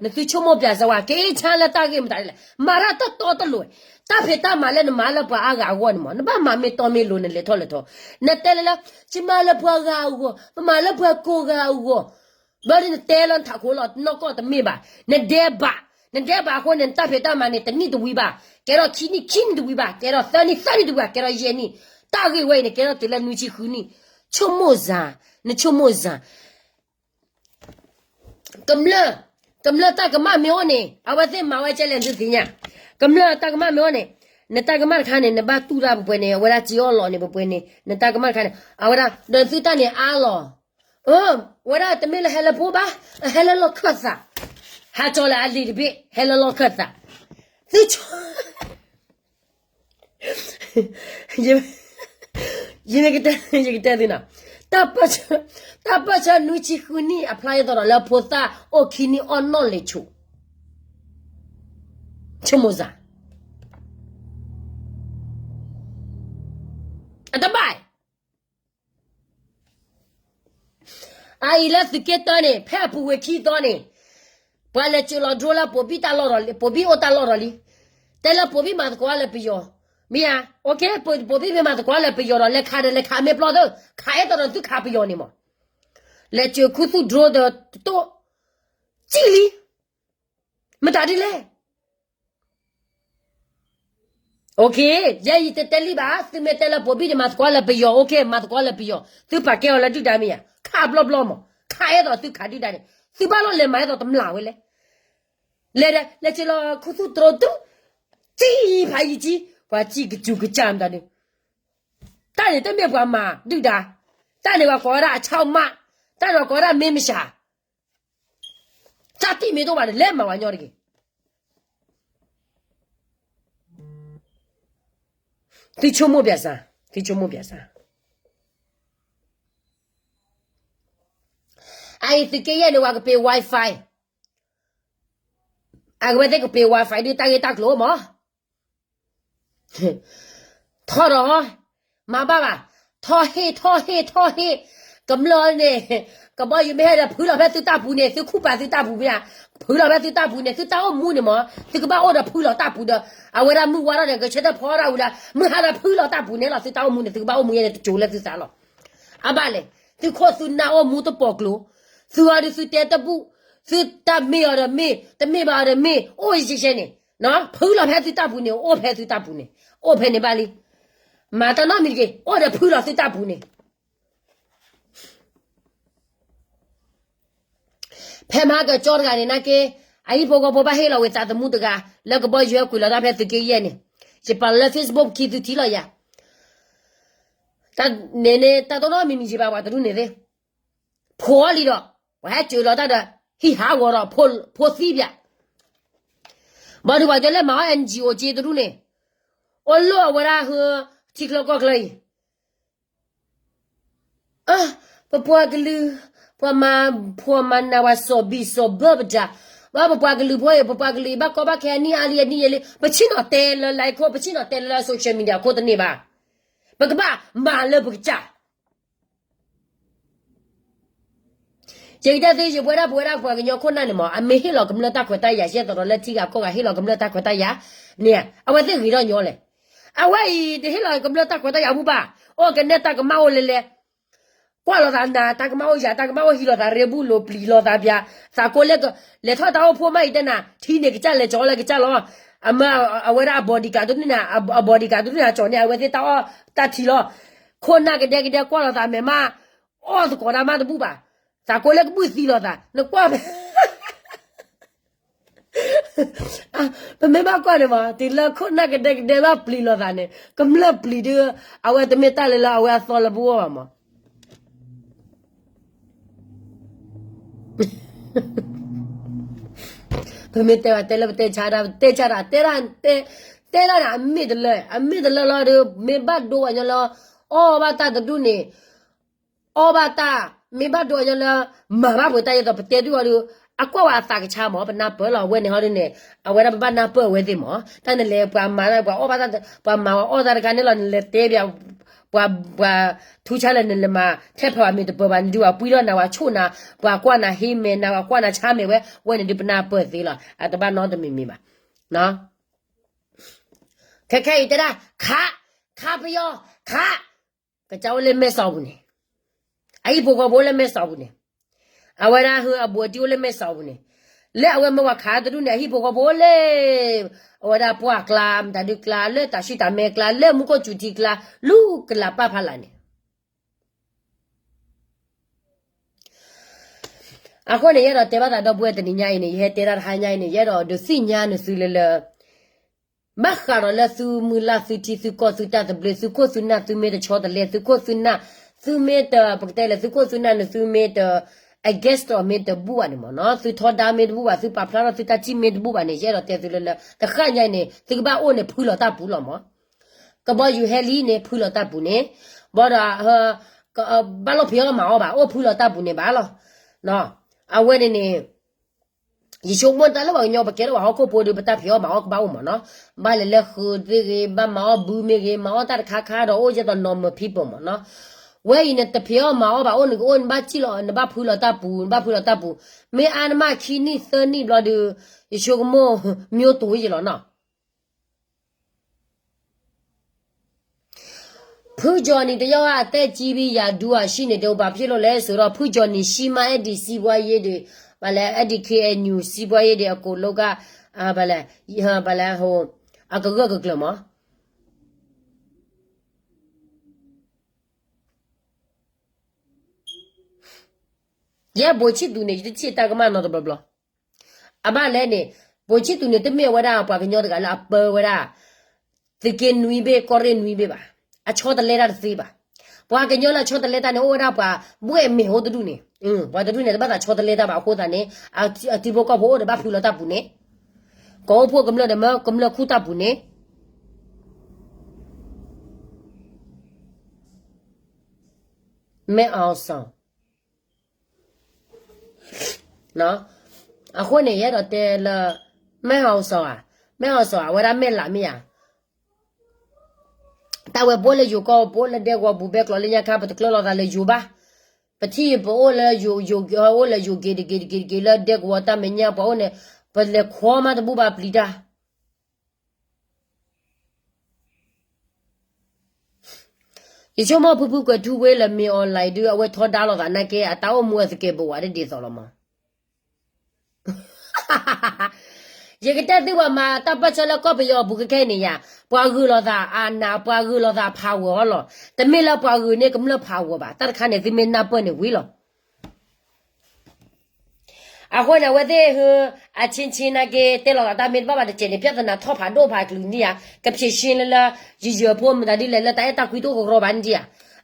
နသုဆိကမိၣ်ပျဲစ့ၢ်ဝဲ ကအ့ၣ်ချၢလၢတၢ်ဂ့ၢ်မတၤဒ်လဲၣ်, မၤတၢ်တတီတလိၤ, တၢ်ဖံးတၢ်မၤလၢနမၤလၢပှၤအါဂၤအဂီၢ်န့ၣ်မး နဘၣ်မၤမ့ၢ်တီမ့ၢ်လိၤ နလဲၤထီၣ်လဲၤထီ, နတဲလၢလၢ ယမၤလၢပှၤဂၤအဂီၢ်, ပမၤလၢပှၤကိးဂၤအဂီၢ် ဘျီဒ်နတဲလၢနထးခိၣ်လီၤ နီၢ်ကီၢ်တမ့ၢ်ဘၣ်, နဒဲးဘး, နဒဲးဘးအဃိန့ၣ် နတၢ်ဖံးတၢ်မၤန့ၣ် တနံၣ်တဝံၤဘၣ်, ကဲထီၣ်ခံနံၣ် ခံနံၣ်တဝံၤဘၣ်, ကဲထီၣ်သၢနံၣ် သၢနံၣ်တဝံၤဘၣ်, ကဲထီၣ်ယဲၢ်နံၣ်, တၢ်ဂ့ၢ်ဝဲအံၤန့ၣ် ကဲထီၣ်တုၤလၢနွံဆံဃုနံၣ်, ဆိကမိၣ်စ့ၢ်, နဆိကမိၣ်စ့ၢ် ကမျၢၢ်, ကမျၢၢ်တၢ်ကမၣ်မ့ၢ်အိၣ်န့ၣ် အဝဲသ့ၣ်မၤဝဲကဲလဲၣ် နသုသ့ၣ်ညါ, ကမျၢၢ်တၢ်ကမၣ်မ့ၢ်အိၣ်န့ၣ်, နတၢ်ကမၣ်တခါန့ၣ် နဘၣ်တူၢ်တၢ်ပှဲၤပှဲၤန့ၣ် အဝဲဒၣ်စ့အီၣ်လီၤန့ၣ် ပှဲၤပှဲၤန့ၣ် နတၢ်ကမၣ်တခါန့ၣ် အဝဲဒၣ် ဒီးသုတၢ်န့ၣ်အါလီၤ, ဝဲဒၣ်တမ့ၢ်လၢဟဲလၢပအိၣ်ဘၣ်, ဟဲလၢလီၢ်ခၢၣ်သး, ဟးကၠီလၢအလံာ်တဘ့ၣ် ဟဲလၢလီၢ်ခၢၣ်သး, သုဆိ ယမ့ၢ်ကတဲ, ယကတဲသုနီၤ, တၢ်ပၢၢ်ဆၢ, တၢ်ပၢၢ်ဆၢနွံဆံဃုနံၣ် အဖျါယသီဒီးလၢဖိသၣ်အိၣ်ခံနံၣ်အီၣ်နီၣ်လဲၤဆိ, ဆိကမိၣ်စ့ၢ်, အတဘၣ် အအံၤလၢသုးက့တၢန့ၣ် ဖဲအပူၤဝ့ၤခံသီန့ၣ်, ပှၤလဲၤစၢၤလီၤ drone လၢပိာ်ဘံၣ်တၢ်လီၢ်ဒီးလံ, ပိာ်ဘံၣ်အိၣ်တၢ်လီၢ်ဒီးလံ, တဲလၢပိာ်ဘံၣ်မၤသကိးလၢပယီၤ, မ့ၢ်ဧါ, ပိာ်ဘံၣ်မ့ၢ်မၤသကိးလၢပယီၤဒီး လဲၤခးဒီးလဲၤခးမ့ၢ်ပျီသၢ, ခးအဲၣ်ဒိးဒီးသုခးပယီၤန့ၣ်မး, လဲၤစၢၤခူသူၣ် drone ဒီးတတိၢ်, စံၣ်လံ, မတၤဒ်လဲၣ် ယဲယတတဲလံဘၣ်, သုမ့ၢ်တဲလၢပိာ်ဘံၣ်န့ၣ် မၤသကိးလၢပယီၤ okay မၤသကိးလၢပယီၤ, သုပာ်ကဲအီၤလၢဒုၣ်ဒါမ့ၢ်ဧါ, ခးဘျီဘျီမး, ခးအဲၣ်ဒိးသုခးဒုၣ်ဒါန့ၣ်, သုဘၣ်လိၣ်လဲၤမၤအဲၣ်ဒိးတမျၢ်ဝဲလဲၣ်, လဲၤဒီး လဲၤစၢၤလီၤခူသူၣ်တြိတြူၢ်, စံၣ်ဖးယံၤကံ, ပှၤစံၣ်ကစူၤကစၢ်မတၤဒုး, တၢ်န့ၣ်တမ့ၢ်ပှၤမၤဒုၣ်ဒါ, တၢ်န့ၣ်ပှၤကိးဝဲဒၣ်အဆၢမး, တၢ်န့ၣ်ပှၤကိးဝဲဒၣ်မ့ၢ်မစှၤ တၢ်တံၢ်မ့ၢ်တအိၣ်ဘၣ်န့ၣ် လဲၤမၤဝဲညီတဂ့ၤ. သုဆိကမိၣ်ပျဲစ့ၢ်, သုဆိကမိၣ်ပျဲစ့ၢ်. အအံၤသုးက့ယဲၢ်န့ၣ် ပှၤကပ့ၤ Wi-Fi, အဝဲသ့ၣ်ကပ့ၤ Wi-Fi ဒုးတၢ်ဂ့ၢ်တၢ်ကျိၤမး ထီၣ်ဒီး မၤဘၣ်ဘၣ်, ထီၣ်ဟ့ၣ် ထီၣ်ဟ့ၣ် ထီၣ်ဟ့ၣ်, ကမျၢၢ်န့ၣ်, ကဘီယူၤမ့ၢ်ဟဲဒီးဖုလီၤဖဲသုတၢ်ပူၤန့ၣ် သုခူၣ်ပာ်သုတၢ်ပူၤမ့ၢ်ဧါ, ဖုလီၤဖဲသုတၢ်ပူၤန့ၣ် သုတၢ်အိၣ်မူန့ၣ်မး, သုကဘၣ်အိၣ်ဒီးဖုလီၤတၢ်ပူၤဒီး အဝဲဒၣ်မုၢ်ဝါထီၣ်န့ၣ် ကဆၢထၢၣ်ဖီဒၣ်ဝံၤဒီး မုၢ်ဟါဒီးဖုလီၤတၢ်ပူၤန့ၣ်လီၤ, သုတၢ်အိၣ်မူန့ၣ် သုကဘၣ်အိၣ်မူယဲန့ၣ် တစိၤလၢသုသးလီၤ. အဘၣ်လဲၣ်, သုခိၣ်သုနၢ်အိၣ်မူတပိာ်ကျိၤ, သုအီၤဒီးသုတဲတဘူၣ်, သုတၢ်မ့ၢ်အီၤဒီးမ့ၢ်, တမ့ၢ်ဘၣ်အီၤဒီးမ့ၢ်, အိၣ်ယဲၢ်န့ၣ်, ဖုလီၤဖဲသုတၢ်ပူၤန့ၣ် အိၣ်ဖဲသုတၢ်ပူၤန့ၣ်, အိၣ်ဖဲန့ၣ်ဘၣ်လံ. မၤတၢ်နီတမံၤတက့ၢ်, အိၣ်ဒီးဖုလီၤသုတၢ်ပူၤန့ၣ် ဖဲမဟါကၠီတဂၤန့ၣ်နာ်က့, အဟံၣ်ဖိဃီဖိဘၣ်ဟ့ၣ်လီၤဝံၤသးသမူတဂၤ, လၢကဘီယူၤဟဲကွံာ်လီၤတၢ်ဖဲသုးက့ယဲၢ်န့ၣ်, ယပာ်လီၤလၢ Facebook ခံသုထံၣ်လီၤယၤ, တၢ်န့ၣ်န့ၣ် တၢ်တနီတမံၤမံၤယံၤဘၣ်ပှၤတဒူၣ်န့ၣ်သ့ၣ်, ဖိးလံဒီး, ပှၤဟဲစၢၤလီၤတၢ်ဒီး, ဟံးဟးဂီၤဒီး, ဖိသံပၠး, ဘၣ်ဒုးပှၤကညီလၢမၤအီၣ် NGO က့တဒူၣ်န့ၣ်, အိၣ်လၢအဝဲဒၣ်ဟၢ, ထံချၢကီၢ်ချၢအံၤ ပပှၤကလုာ်, ပှၤမၤဖှီၣ်မၤနး ပှၤစီၤဘံၣ်စီၤဘၢပတၢ်, ဘၣ်ပပှၤကလုာ်ဖိအံၤ ပပှၤကလုာ်အံၤ ဘၣ်ကီဘၣ်ခဲအနံၣ်အါလံအနံၣ်ယဲလံ, ပဆ့ၣ်နီၤတဲလၢ like ခိၣ်, ပဆ့ၣ်နီၤတဲလၢ social media ခိၣ်တန့ၢ်ဘၣ်. ပကဘၣ်မၤလၢပကစၢ် ယကတဲသ့ ယပဝဲဒၣ်ပဝဲဒၣ်ပှၤကညီခိၣ်နၢ်န့ၣ်မး, အမ့ၢ်ဟ့ၣ်လီၤကမျၢၢ်တၢ်ခွဲးတၢ်ယာ် ယဲသိးဒီးလၢထံဂၤကီၢ်ဂၤဟ့ၣ်လီၤကမျၢၢ်တၢ်ခွဲးတၢ်ယာ်န့ၣ်, အဝဲသ့ၣ်ဂ့ၤထီၣ်ညီလဲၣ်. အဝဲအံၤတဟ့ၣ်လီၤကမျၢၢ်တၢ်ခွဲးတၢ်ယာ်အပူၤဘၣ်, အိၣ်ကနဲတၢ်ကမၣ်အိၣ်လဲၤလဲၤ, ကွၢ်လိာ်သးနၤ တၢ်ကမၣ်အိၣ်ယၤ တၢ်ကမၣ်အိၣ်ဟံးလိာ်သးရ့ဘူးလိာ်ပျံၤလိာ်သးပျး, သးကိးလၢ, လဲၤထီၣ်တၢ်အိၣ်ဖှိၣ်မးအံၤတဲနၤ ထံန့ၣ်ကစၢ်လဲၤကၠီလၢကစၢ်လီၤ. အမ့ၢ်အဝဲဒၣ်အ bodyguard တဒူၣ်န့ၣ်, အ bodyguard တဒူၣ်န့ၣ် အကၠီန့ၢ် အဝဲသ့ၣ်တၢ်အီၣ်တၢ်ထံလီၤ. ခိၣ်နၢ်ကဒဲကဒဲကွၢ်လိာ်သးမဲာ်မး, အီၣ်သကိးတၢ်မးတဘူၣ်ဘၣ်, သးကိးလၢကဘူၣ်သံလိာ်သး နကွၢ်ဖဲ ပမ့ၢ်ဘၣ်ကွၢ်န့ၣ်မး တုၤလၢခိၣ်နၢ်ကဒဲကဒဲဘၣ်ပျံၤလိာ်သးန့ၣ် ကမျၢၢ်ပျံၤဒုး, အဝဲတမ့ၢ်တၢ်လၢလၢအဝဲအသီလၢပဂီၢ်ဘၣ်မး. ပမ့ၢ်တဲဘၣ်တဲလၢပတဲဆါတၢ် ပတဲဆါတၢ် တဲတၢ်, တဲတၢ်န့ၣ် အမ့ၢ်တလၢ, အမ့ၢ်တလၢလီၤဒီး မ့ၢ်ဘၣ်ဒိပှၤကညီလၢ အီၣ်ဘၣ်တၢ်တဒူၣ်န့ၣ်, အီၣ်ဘၣ်တၢ်, မ့ၢ်ဘၣ်ဒိပှၤကညီလၢ မၤဘၣ်ပှဲၤတၢ်ယဲသိး ပတဲဒုၣ်အီၤဒီး အကွၢ်ဝဲအသးကဆါမး ပနၢ်ပၢၢ်လီၤ အဝဲန့ၣ်ဟီဒ်န့ၣ်, အဝဲဒၣ်ပဘၣ်နၢ်ပၢၢ်အဝဲသ့ၣ်မး တၢ်နလဲၤပှၤမၤတၢ်ပှၤအီၣ်ဘၣ်တၢ်, ပှၤမၤအီၣ်တၢ်တခါန့ၣ်လီၤ နလဲၤတဲဘၣ် ပှၤ, ပှၤထူဆါလဲၣ် နလဲၤမၤထဲဖဲးဘၣ်မ့ၢ်တပၢၢ်ဘၣ် နဒုးပှၤပှံထီၣ်နၤ ပှၤဆိၣ်နၤ, ပှၤကွၢ်နၤဟ့မဲာ်နၤ ပှၤကွၢ်နၤဆါမဲာ်ဝဲ ဝဲန့ၣ်ဒုးပနၢ်ပၢၢ်သ့လီၤ အတဘၣ်နီတမံၤမံၤဘၣ်. ခဲခဲအံၤတဲဒၣ် ခး, ခးပယီၤ, ခး, ကစၢ်အိၣ်လၢမဲၢ်စီၤပူၤန့ၣ်, အဟံၣ်ဖိဃီဖိအိၣ်လၢမဲၢ်စီၤပူၤန့ၣ်, အဝဲဒၣ်ဟၢအဘူးအတံၢ်အိၣ်လၢမဲၢ်စီၤပူၤန့ၣ်, လၢအဝဲမ့ၢ်ပှၤခးတဒူၣ်န့ၣ် အဟံၣ်ဖိဃီဖိအိၣ်လၢ အဝဲဒၣ်ပှၢ်ကျါ မတၤဒုကျါ လၢတၢ်ဆံၣ်တၢ်မဲကျါ လၢမူခိၣ်စူၤထံကျါ လူကလးပာ်ဖးလာ်န့ၣ် အဃိန့ၣ် ယအဲၣ်ဒိးတဲဘၣ်သးဒီပုၢ်ဝဲၢ်တနံၤညါအံၤန့ၣ် ယဟဲတဲတၢ်တဟါညါအံၤန့ၣ် ယအဲၣ်ဒိးဒုးသ့ၣ်ညါနသုလၢလၢ ဘၣ်ဃးဒီးလၢသုမုၢ်လၢ်သုထံသုကီၢ်သုတၢ်သဘျ့ သုခိၣ်သုနၢ်သုမ့ၢ်တဆီတလဲ သုခိၣ်သုနၢ် သုမ့ၢ်တ ပကတဲလဲၣ် သုခိၣ်သုနၢ်န့ၣ် သုမ့ၢ်တ against မ့ၢ်တဘူၣ်ဘၣ်န့ၣ်မ့ၢ်နီၤ သုထီဒါမ့ၢ်တဘူၣ်ဘၣ် သုပာ်ဖျါထီၣ်သုတၢ်ထံၣ်မ့ၢ်တဘူၣ်ဘၣ်န့ၣ် ယအဲၣ်ဒိးတဲသုလၢလၢ တဃၣ်ညါအံၤန့ၣ် သုကဘၣ်အိၣ်န့ၣ်ဖုလီၤတၢ်ပူၤလီၤမ့ၢ် ကဘီယူၤဟဲလံန့ၣ် ဖုလီၤတၢ်ပူၤန့ၣ် ဘၣ်ဒီး ဘၣ်လိၣ်ဖံးအီၣ်မၤအီၣ်ဘၣ် အိၣ်ဖုလီၤတၢ်ပူၤန့ၣ်ဘၣ်လီၤ. အဝဲန့ၣ်န့ၣ် ယဆိကမိၣ်တၢ်လၢပှၤကညီပကဲထီၣ်ပှၤဟီၣ်ခိၣ်ဖိဒီး ပတၢ်ဖံးအီၣ်မၤအီၣ်ကဘၣ်အိၣ်မ့ၢ်နီၤ, ဘၣ်လဲၤလၢဃုသ့ၣ်ဂ့ၤ ဘၣ်မၤအီၣ်ဘုမ့ၢ်ဂ့ၤ မၤအီၣ်တၢ်တခါခါဒီးအိၣ်ယဲၢ်သိး normal people မ့ၢ်နီၤ, ဝဲအံၤန့ၣ် တဖံးအီၣ်မၤအီၣ်ဘၣ်အိၣ်န့ၣ်ကအိၣ် နဘၣ်စံၣ်လီၤ နဘၣ်ဖုလီၤတၢ်ပူၤ နဘၣ်ဖုလီၤတၢ်ပူၤ, မ့ၢ်အါနမးခံနံၣ်သၢနံၣ်ဘျီဒီး ယဆိကမိၣ် မျိုးတိုးယဲၢ်လီၤနီၤ. ဖုကၠီၤနံၤတယီၢ်အသက်ကြီးပြီ ရာထူးအရှိနေတယ် ဘာဖြစ်လို့လဲဆိုတော့ ဖုကၠီၤနံၤရှိမှ အဲဒီစီးပွားရေးတွေ ဘာလဲ အဲဒီ KNU စီးပွားရေးတွေ အကုန်လုံးက ဘာလဲ ဘာလဲ ဟို အကဂၢၢ်ကကျၢၤမး ယဲ ဗိုလ်ချစ်သူန့ၣ် ယတထံၣ်တၢ်ကမၣ်နီတဘျီဘျီ. အဘၣ်လဲၣ်န့ၣ် ဗိုလ်ချစ်သူန့ၣ် တမ့ၢ်ဝဲဒၣ်ပှၤကညီတဂၤလၢအပၢဝဲဒၣ် သုးက့နွံဘ့ၣ် ကီၢ်ရ့ၣ်နွံဘ့ၣ်ဘၣ်. အဆီတလဲတၢ်တသ့ဘၣ်. ပှၤကညီလၢအဆီတလဲတၢ်န့ၣ် အိၣ်ဝဲဒၣ်ပှၤဘှဲၣ်မဲာ်အိၣ်တဒူၣ်န့ၣ် ပှၤတဒူၣ်န့ၣ် တဘၣ်သးဆီတလဲတၢ်ဘၣ်အဃိသတးန့ၣ် အထံဖိကီၢ်ဖိအိၣ်ဒီးဘၣ်ဖုလီၤတၢ်ပူၤန့ၣ် ကီၢ်အိၣ်ဖှိၣ်ကမျၢၢ်ဒီးမၢကမျၢၢ်ခူၣ်တၢ်ပူၤန့ၣ် မဲၢ်အီၤစီၤ အဃိန့ၣ် ယအဲၣ်ဒိးတဲလၢ မဲၢ်အီၤစီၤဧါ, မဲၢ်အီၤစီၤဧါ အဝဲဒၣ်မဲၢ်လးမ့ၢ်ဧါ, တၢ်ဝဲပအိၣ်လၢယိၤကီၢ် ပအိၣ်လၢဒဲကဝီၤပူၤ ဘဲကျိးလၢညါခါ ပတကျၢလိာ်သးလၢယိၤဘၣ်, ပထံၣ်ပအိၣ်လၢယိၤ ယိၤ အိၣ်လၢယိၤက့ၤတက့ၤတက့ၤတက့ၤ လၢဒဲကဝီၤတၢ်မဲာ်ညါပှၤအိၣ်န့ၣ် ပလဲၤခွီမးတဘူၣ်ဘၣ်ပျံၤတၢ် တၢ် ယဆိကမိၣ်ဖုဖုကွဲးထူဝ့လၢမ့ၢ် online ဒုး အဝဲထီဒါလိာ်သးနာ်က့ အတၢ်အိၣ်မူအသကဲးပဝးတဒ်သိးလီၤမး. ယကတဲသုဝဲမး တၢ်ပၢၢ်ဆၢလၢကီၢ်ပယီၤအပူၤခဲခဲအံၤန့ၣ်ယါ, ပှၤဂုာ်လိာ်သးအနး ပှၤဂုာ်လိာ်သးဖးဝဲအီၤလီၤ. တမ့ၢ်လၢပှၤဂုာ်န့ၢ်ကမျၢၢ်ဖးဝဲဘၣ်. တၢ်တခါန့ၣ် သုမ့ၢ်နၢ်ပၢၢ်န့ၣ်ဝံၤလီၤ. အဃိန့ၣ် အဝဲသ့ၣ်ဟၢ အဆ့ဆ့နာ်က့ တဲလီၤသးတၢ်မ့ၢ်တဘၣ်ဘၣ်တစဲးန့ၣ် ပြဿနာထီၣ်ဖးဒိၣ်ဖးကလုာ်န့ၣ်ဧါ, ကဖြေရှင်းလၢလၢ ယယၢၤဖိမတၤဒ်လဲၣ် လၢတၢ်အဲၣ်တၢ်ကွံတအိၣ်ကရီဘၣ်န့ၣ်ဧါ.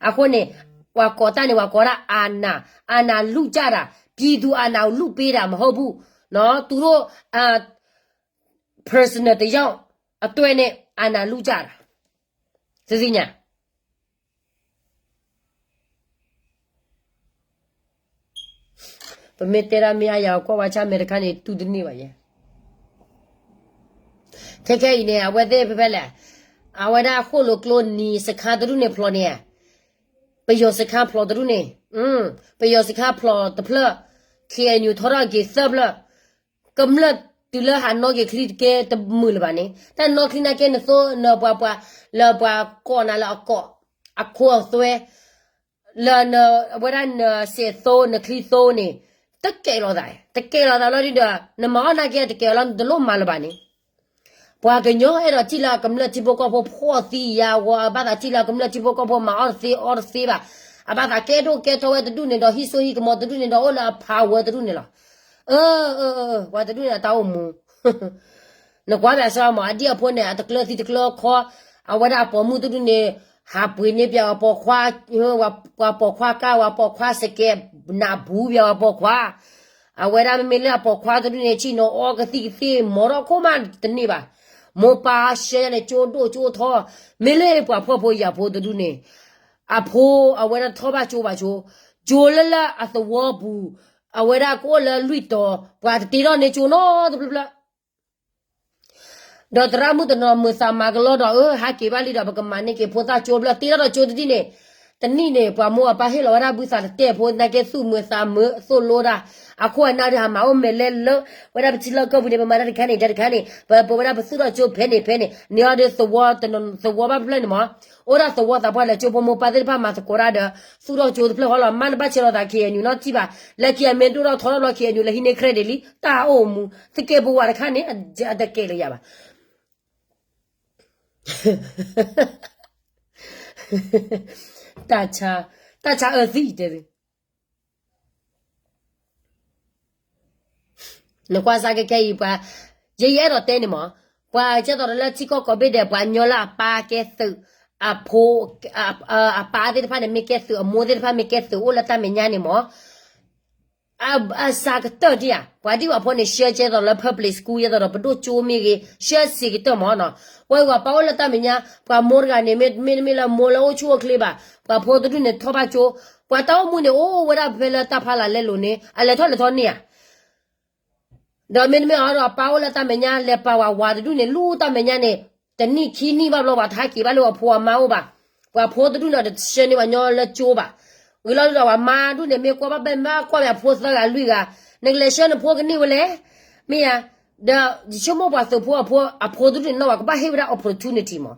အဃိန့ၣ် ပှၤကိးတၢ်န့ၣ် ပှၤကိးဒၣ် အာဏာ အာဏာလုၢ်ကြတာ, ပြည်သူအာဏာကိုလုၢ်ပေးတာမဟုတ်ဘူးနော်, သူတို့ အာ personal တစ်ယောက်အတွက်နဲ့ အာဏာလုၢ်ကြတာ, သုသ့ၣ်ညါ ပမ့ၢ်တဲဒၣ်မ့ၢ်အါယၤ ကွၢ်ဝဲဆၣ်မဲာ်တခါန့ၣ် တူၢ်တန့ၢ်ဘၣ်ယဲ. ခဲခဲအံၤန့ၣ် အဝဲသ့ၣ်ဖဲဖဲလဲၣ်, အဝဲဒၣ်ဃိၣ်လိာ်ကျိနံၤ စခန်းတဒူၣ်န့ၣ်ဖျိးန့ၣ်, ပယီၤစခန်းဖျိးတဒူၣ်န့ၣ်, ပယီၤစခန်းဖျိးတဖျၢၣ်, ခ့ၣ်အဲၣ်ယူၣ်ထီထီၣ်က့ၤသၢဖျၢၣ်, ကမျၢၢ်တုၤလၢဟးနီၣ်က့ၤချံတကဲတမုာ်လၢၤဘၣ်န့ၣ်, တၢ်နီၣ်ချံနာ်က့နသိ နပှၤပှၤ လၢပှၤကိးနၤလၢအကိး အခိအသွဲ လၢန အဝဲဒၣ်နစဲးသိ နချံသိန့ၣ် တကဲလိာ်သး, တကဲလိာ်သးလီၤဒုဒီး နမၤအီၣ်နာ်က့တကဲအီၤလီၤ နတလိၣ်မၤလၢၤဘၣ်န့ၣ်, ပှၤကညီအဲၣ်ဒိးထံၣ်လၢအကမျၢၢ်ထံဖိကီၢ်ဖိဖှီၣ်သံယာ်ဂီၤ အဘၣ်သးထံၣ်လၢအကမျၢၢ်ထံဖိကီၢ်ဖိမၤအီၣ်တသ့အီတသ့ဘၣ်, အဘၣ်သးကဲဒိၣ်ကဲထီဝဲတဒူၣ်န့ၣ်ဒီး ဟံးစိဟံးကမီၤတဒူၣ်န့ၣ်ဒီး အိၣ်လၢအဖးဝဲတဒူၣ်န့ၣ်လီၤ. အၢ အၢ အၢ ပှၤတဒူၣ်န့ၣ်အတၢ်အိၣ်မူ နကွၢ်ဘၣ်စ့ၢ်မး အဒံၣ်အဖိန့ၣ် အတကျၢၤသံတကျၢၤခီ, အဝဲဒၣ်အပိာ်မုၣ်တဒူၣ်န့ၣ် ဟးပှ့ၤန့ၢ်ပှၤပိာ်ခွါ, ပှၤပိာ်ခွါကါ ပှၤပိာ်ခွါစကဲး နးဘူးပှၤပိာ်ခွါ, အဝဲဒၣ်မ့မ့ၢ်လၢအပိာ်ခွါတဒူၣ်န့ၣ် ဆ့ၣ်နီၤအီကသံၣ်ကသ့ၣ် မီၤထီၣ်ခိၣ်မးတန့ၢ်ဘၣ်, မိၢ်ပၢ်ဆှၢန့ၣ် ကၠိဒိၣ်ကၠိထီ, မ့ၢ်လၢပှၤဖှီၣ်ဖိယာ်ဖိတဒူၣ်န့ၣ် အဖိအဝဲဒၣ်ထီၣ်ဘၣ်ကၠိဘၣ်ကၠိ, ကၠိလၢလၢအသဝီပူၤ, အဝဲဒၣ်ကအိၣ်လၢလွံၢ်တီၤ ပှၤတတ့ထီၣ်န့ၢ်ကၠိနီတဖျၢၣ်ဖျၢၣ် ဒီးသရၣ်မုၣ်တနီၤမုာ်သးမၤကလီဒီး အၢ ဟးက့ၤဘၣ်လံဒီး ပကမၤန့ၢ်က့ၤဖိသၣ်ကၠိဘျၢ တ့ထီၣ်ဒီးကၠိတဒံၣ်န့ၣ်, တနံၣ်န့ၣ် ပှၤမိၢ်အပၢ်ဟ့ၣ်လီၤဝဲဒၣ်ဘုသးတတဲဖိ နာ်က့သူၣ်မုာ်သးမုာ်သိၣ်လိတၢ်, အခိၣ်အနၢ်ဒီးဟးမၤအိၣ်မဲာ်လဲၢ်လၢ ဝဲဒၣ်ပထံလီၢ်ကီၢ်ပူၤန့ၣ် ပမၤတၢ်တခါန့ၣ် တၢ်တခါန့ၣ် ပပဝဲဒၣ်ပသူၣ်ထီၣ်ကၠိဖဲန့ၣ်ဖဲန့ၣ် န့ၢ်အီၤဒီးသဝီ သဝီဘၣ်ဖျၢၣ်န့ၣ်မး, အိၣ်ဒၣ်သဝီသးပှၢ်လၢကၠိဖိမိၢ်ပၢ်သ့ၣ်တဖၣ်မၤသကိးတၢ်ဒီး သူၣ်ထီၣ်ကၠိတဖျၢၣ်ဃီလီၤ မ့ၢ်တဘၣ်ဆဲးလီၤသး ခ့ၣ်အဲၣ်ယူၣ် နီတထံၣ်ဘၣ်, လၢခံအမ့ၢ်ဒိၣ်ထီၣ်ထီထီၣ်လီၤ ခ့ၣ်အဲၣ်ယူၣ် လၢဟံးန့ၢ် credit လံ တၢ်အိၣ်မူ သကဲးပဝးတခါန့ၣ် အတကဲလၢၤယၤဘၣ်. တၢ်ဆါ, တၢ်ဆါအၢသံတဲသု နကွၢ်စၢ်ကဲခဲအံၤပှၤ, ယဲယအဲၣ်ဒိးတဲန့ၣ်မး, ပှၤကဲသိးလၢထံကီၢ်ကိးဘ့ၣ်ဒဲး ပှၤညီလၢအပၢ်ကဲသုး, အဖိ, အပၢ်သ့ၣ်တဖၣ်န့ၣ်မ့ၢ်ကဲသုး, အမိၢ်သ့ၣ်တဖၣ်မ့ၢ်ကဲသုး အိၣ်လၢတၢ်မဲာ်ညါန့ၣ်မး အစှၤကတၢၢ်ဒံးဧါ, ပှၤဒ်ပှၤဖိန့ၣ် ဆှၢကဲသိးလၢ public school ကဲသိးဒီး ပဒိၣ်ကၠိမ့ၢ်ဂ့ၤ, ဆှၢစ့ၤကတၢၢ်မးနီၤ, ပှၤဂၤပၢ်အိၣ်လၢတၢ်မဲာ်ညါ, ပှၤမိၢ်တဂၤန့ၣ် မ့တမ့ၢ်လၢမိၢ်လၢအိၣ်ဆူၣ်အိၣ်ချ့ဘၣ်, ပှၤဖိတဒူၣ်န့ၣ်ထီၣ်ဘၣ်ကၠိ, ပှၤတၢ်အိၣ်မူန့ၣ် အိၣ်ဝဲဒၣ်ဖဲလၢတၢ်ဖးလၢ်လဲလိာ်န့ၣ် အလဲၤထီၣ်လဲၤထီန့ၢ်ဧါ ဒီးမ့တမ့ၢ်အီၤဒီး ပၢ်အိၣ်လၢတၢ်မဲာ်ညါ လဲၤပာ်ဝဲဝၤတဒူၣ်န့ၣ် လူၢ်တၢ်မဲာ်ညါန့ၣ် တနံၣ်ခံနံၣ်ဘၣ်ဘျီ ပှၤတဟဲက့ၤဘၣ်လၢအဖိအမါအိၣ်ဘၣ်, ပှၤဖိတဒူၣ်န့ၣ် တဆှၢန့ၢ်ပှၤညီလၢကၠိဘၣ်, ဝံၤလီၤဒီးပှၤမါဒူၣ်န့ၣ် မ့ၢ်ကွၢ်ဘၣ်ဘဲမ့ၢ်ကွၢ်ဝဲအဖိသၢဂၤလွံၢ်ဂၤ, နကလဲၤဆှၢနဖိကန့ၢ်ဝဲလဲၣ်, မ့ၢ်ဧါ, ဒီးယဆိကမိၣ်ပှၤသုးဖိအဖိတဒူၣ်န့ၣ်နီၤ ပှၤကဘၣ်ဟ့ၣ်ဝဲဒၣ် opportunity မး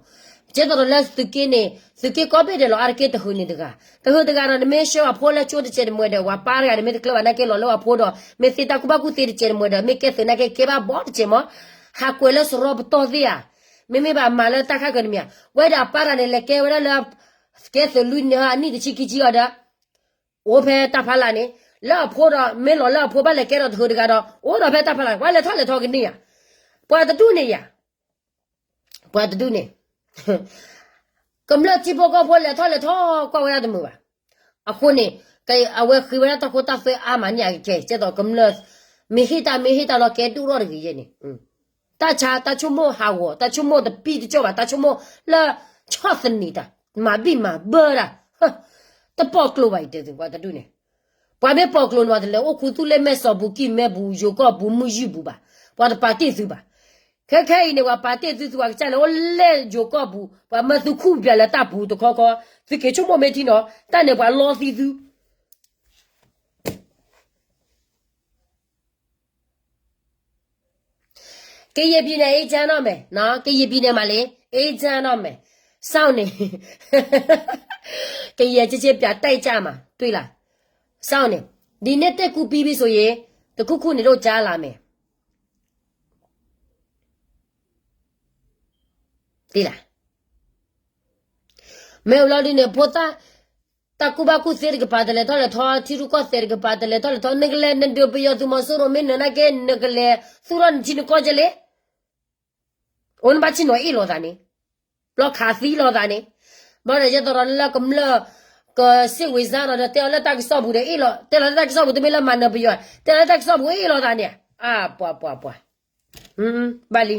ကဲသိးဒီးလၢသုးက့န့ၣ် သုးက့ကိးဘ့ၣ်ဒဲးလီၤ အါတက့ၢ်တဟုးန့ၣ်တဂၤ, တဟုးတဂၤဒီး နမ့ၢ်ဆှၢပှၤဖိလၢကၠိတစဲးတမှဲၤဒီး ပှၤပၢ်တဂၤန့ၣ် မ့ၢ်တကျၢၤဘၣ်နာ်က့လီၤလၢပှၤဖိဒီး မ့ၢ်သ့တၢ်ကူၣ်ဘၣ်ကူၣ်သ့တစဲးတမှဲၤဒီး မ့ၢ်ကဲသုးနာ်က့ကဲဘၣ်ဘီတစဲးမး, ဟးကွဲးလၢစရီပတီၢ်သ့ၣ်ဧါ, မ့မ့ၢ်ဘၣ်မၤလၢတၢ်ခါကၢၤတမံၤဧါ, ဝဲဒၣ်ပၢ်တဂၤန့ၣ် လဲၤကဲဝဲဒၣ်လၢ ကဲသုးလွံၢ်နံၣ်အနံၣ်တဆံခံဆံအီၤဒီး အိၣ်ဖဲတၢ်ဖးလၢ်န့ၣ်, လၢအဖိဒီး မ့ၢ်လီၤလၢအဖိဘၣ်လဲၤကဲဒီးတဟုးတဂၤဒီး အိၣ်ဒီးဖဲတၢ်ဖးလၢ် ပှၤလဲၤထီၣ်လဲၤထီကန့ၢ်ဧါ, ပှၤတဒူၣ်န့ၣ်ယါ ပှၤတဒူၣ်န့ၣ် ကမျၢၢ်ထံဖိကီၢ်ဖိလဲၤထီၣ်လဲၤထီကွၢ်ဝဲဒၣ်တမုာ်ဘၣ်. အဃိန့ၣ် အဝဲဃ့ဝဲဒၣ်တၢ်ခိတၢ်သွဲအါမးန့ၣ်အကဲ ကဲသိးကမျၢၢ် မ့ၢ်ဟ့ၣ်တၢ်မ့ၢ်ဟ့ၣ်တၢ်လီၤကဲဒိၣ်ထီၣ်တဂ့ၤယဲန့ၣ် တၢ်ဆါ တၢ်ဆိကမိၣ်ဟးဂီၤ တၢ်ဆိကမိၣ်တပံၢ်တကီၢ်ဘၣ် တၢ်ဆိကမိၣ်လၢ ဆီၣ်သနံးတၢ် မၤဘံၣ်မၤဘၢတၢ် တပိာ်ကျိၤဘၣ်အံၤတဲသု ပှၤတဒူၣ်န့ၣ် ပှၤမ့ၢ်ပိာ်ကျိၤန့ၣ် ပှၤတလဲၤအိၣ်ခူသူၣ်လၢမဲၢ်စီၤဘူၤကံၢ်မဲဘူၤ ယိၤကီၢ်ဘူၤ မုၢ်ယုၢ်ဘူၤဘၣ် ပှၤတပာ်တ့ၢ်သုဘၣ်. ခဲခဲအံၤန့ၣ် ပှၤပာ်တ့ၢ်သု သုပှၤကစၢ်န့ၣ် အိၣ်လဲၣ်ယိၤကီၢ်ဘူၤ ပှၤမၢသုခူၣ်ပၠးလၢတၢ်ပူၤတခီခီ သုက့ၤဆိကမိၣ်မ့ၢ်ထံနီၤ တၢ်န့ၣ်ပှၤလီသံသု ကရင်ပြည်နယ် အေးချမ်းတော့မယ်နော် ကရင်ပြည်နယ်မှာလေ အေးချမ်းတော့မယ် စောင့်နေ ကယဲၢ်ကကဲးပြး တိုက်ကြမှာ တွေ့လား စောင့်နေ ဒီနေ့တက်ကူပြီးပြီဆိုရင် တစ်ခုခုနေတော့ကြားလာမယ် သိလား မ့ၢ်လီၤဒ်န့ၣ် ဖိသၣ် တၢ်ကူၣ်ဘၣ်ကူၣ်သ့တကပၤ တလဲၤထီၣ်လဲၤထီ ထံရူၢ်ကီၢ်သဲးတကပၤ တလဲၤထီၣ်လဲၤထီ နကလဲၤနဒုးပယီၤသုးမီၤစိရိၤ မ့ၢ်နနာ်က့ နကလဲၤသူၣ်ထီၣ်နထံနကီၢ်ကလဲၣ် အိၣ်နဘၣ်ဆ့ၣ်နီၤအ့ၣ်လိာ်သးန့ၣ် ဘျီခးသံလိာ်သးန့ၣ် ဘျီဒီးယဲသိးဒီးလၢကမျၢၢ် ကစ့ၣ်ဝံၤစါဒီး တဲအီၤလၢတၢ်ကစီၣ်ပူၤဒီးအ့ၣ်လိာ် တဲလီၤလၢတၢ်ကစီၣ်ပူၤ တမ့ၢ်လၢမၤနၢၤပယီၤ တဲလီၤလၢတၢ်ကစီၣ်ပူၤအ့ၣ်လိာ်သးန့ၣ် အါ ပှၤပှၤပှၤ ဘၣ်လံ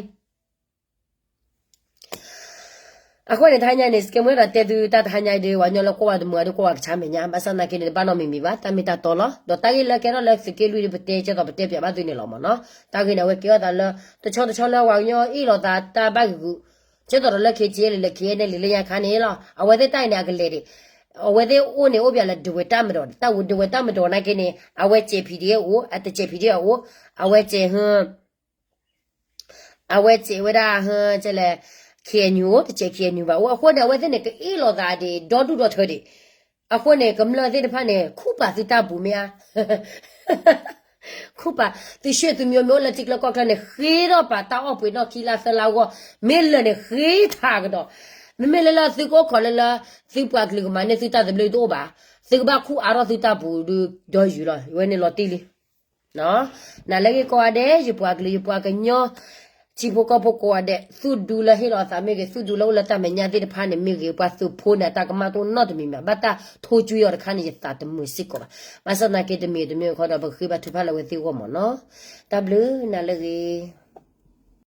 အဃိန့ၣ် တဟါညါန့ၣ် စကဲမွဲဒီးတဲသုတၢ်တဟါညါဒီး ဝၤညီလၢကွၢ်ဝဲတမုာ်ဒီးကွၢ်ဝဲကဆါမဲာ်ညါ ဘၣ်ဆၣ်သနာ်က့န့ၣ် တဘၣ်နီတမံၤမံၤဘၣ် တၢ်မ့ၢ်တၢ်တီလီၤ ဒီးတၢ်ဂ့ၢ်လၢကဲထီၣ်လၢသုးက့လွံၢ်ဒီး ပတဲကဲသိးပတဲပၠးဘၣ်သုန့ၣ်လီၤမ့ၢ်နီၤ တၢ်ဂ့ၢ်န့ၣ် အဝဲကဲထီၣ်သးလၢ တဆီတဆီလၢဝၤညီအ့ၣ်လိာ်သးတၢ်ဘၣ်ဂ့ၤဂ့ၤ ကဲသိးဒီးလၢ ခ့က့လၢ ခ့နဲလံ လၢညါခါန့ၣ်လီၤ အဝဲသ့ၣ်တၢ်အံၤန့ၣ် အကလဲၤဒံး အဝဲသ့ၣ်အိၣ်န့ၣ် အိၣ်ပၠးလၢဒဝဲၢ်တၢ်မၤဒီး တၢ်ဝဲဒဝဲၢ်တၢ်မၤဒီးနာ်က့န့ၣ် အဝဲစဲး ဖံးဒ့အအိၣ် အတစဲး ဖံးဒ့အအိၣ် အဝဲစဲး အဝဲစဲးဝဲဒၣ် ဟ ကလဲၣ် ခ့ၣ်အဲၣ်ယူၣ်အိၣ် တစဲး ခ့ၣ်အဲၣ်ယူၣ်ဘၣ်အိၣ် အဃိန့ၣ် အဝဲသ့ၣ်န့ၣ် ကအ့ၣ်လိာ်သးဒံး ဒီဒူၣ်ဒီထၢဒံး အဃိန့ၣ် ကမျၢၢ်သ့ၣ်တဖၣ်န့ၣ် ခူၣ်ပာ်သုတၢ်ပူၤမ့ၢ်ဧါ ခူၣ်ပာ် သုးဆှၢသုးမံၤမ့ၢ်အိၣ်လၢထံချၢကီၢ်ချၢန့ၣ် ဃ့ထီၣ်ပာ်တၢ်အီၣ်ပှ့ၤနီၣ်ခံလါသၢလါအဂီၢ် မ့ၢ်လၢာ်န့ၣ် ဃ့ထးကဒီး မ့မ့ၢ်လၢလၢသုကအိၣ်ခိးလၢလၢ သုပှၤကလုာ်ကမၤန့ၢ်သုတၢ်သဘျ့တအိၣ်ဘၣ် သုကဘၣ်ခူၣ်အါထီၣ်သုတၢ်ပူၤဒီးယုာ်လီၤ ဝဲန့ၣ်လီၤတံၢ်လံ နၤလၢဂ့ၤကိးဂၤဒဲး ယပှၤကလုာ် ယပှၤကညီ ထံဖိကီၢ်ဖိကိးဂၤဒဲး သူၣ်ဒူလၢဟ့ၣ်လီၤအသးမ့ၢ်ဂ့ၤ သူၣ်ဒူလၢအိၣ်လၢတၢ်မဲာ်ညါသ့ၣ်တဖၣ်န့ၣ်မ့ၢ်ဂ့ၤ ပှၤသုးဖိန့ၣ် အတၢ်ကမၣ်တအိၣ်နီတမံၤမး ဘၣ်တၢ်ထိကွံာ်အီၤတခါန့ၣ် ယသးတမုာ်စ့ၢ်ကီးဘၣ်. ဘၣ်ဆၣ်သနာ်က့တမံၤတမံၤအခီဒီး ပကဃ့ဘါထုကဖၣ်လၢအဝဲသ့ၣ်အဂီၢ်မ့ၢ်နီၤ. တၢ်ဘျုးနၤလၢဂ့ၤ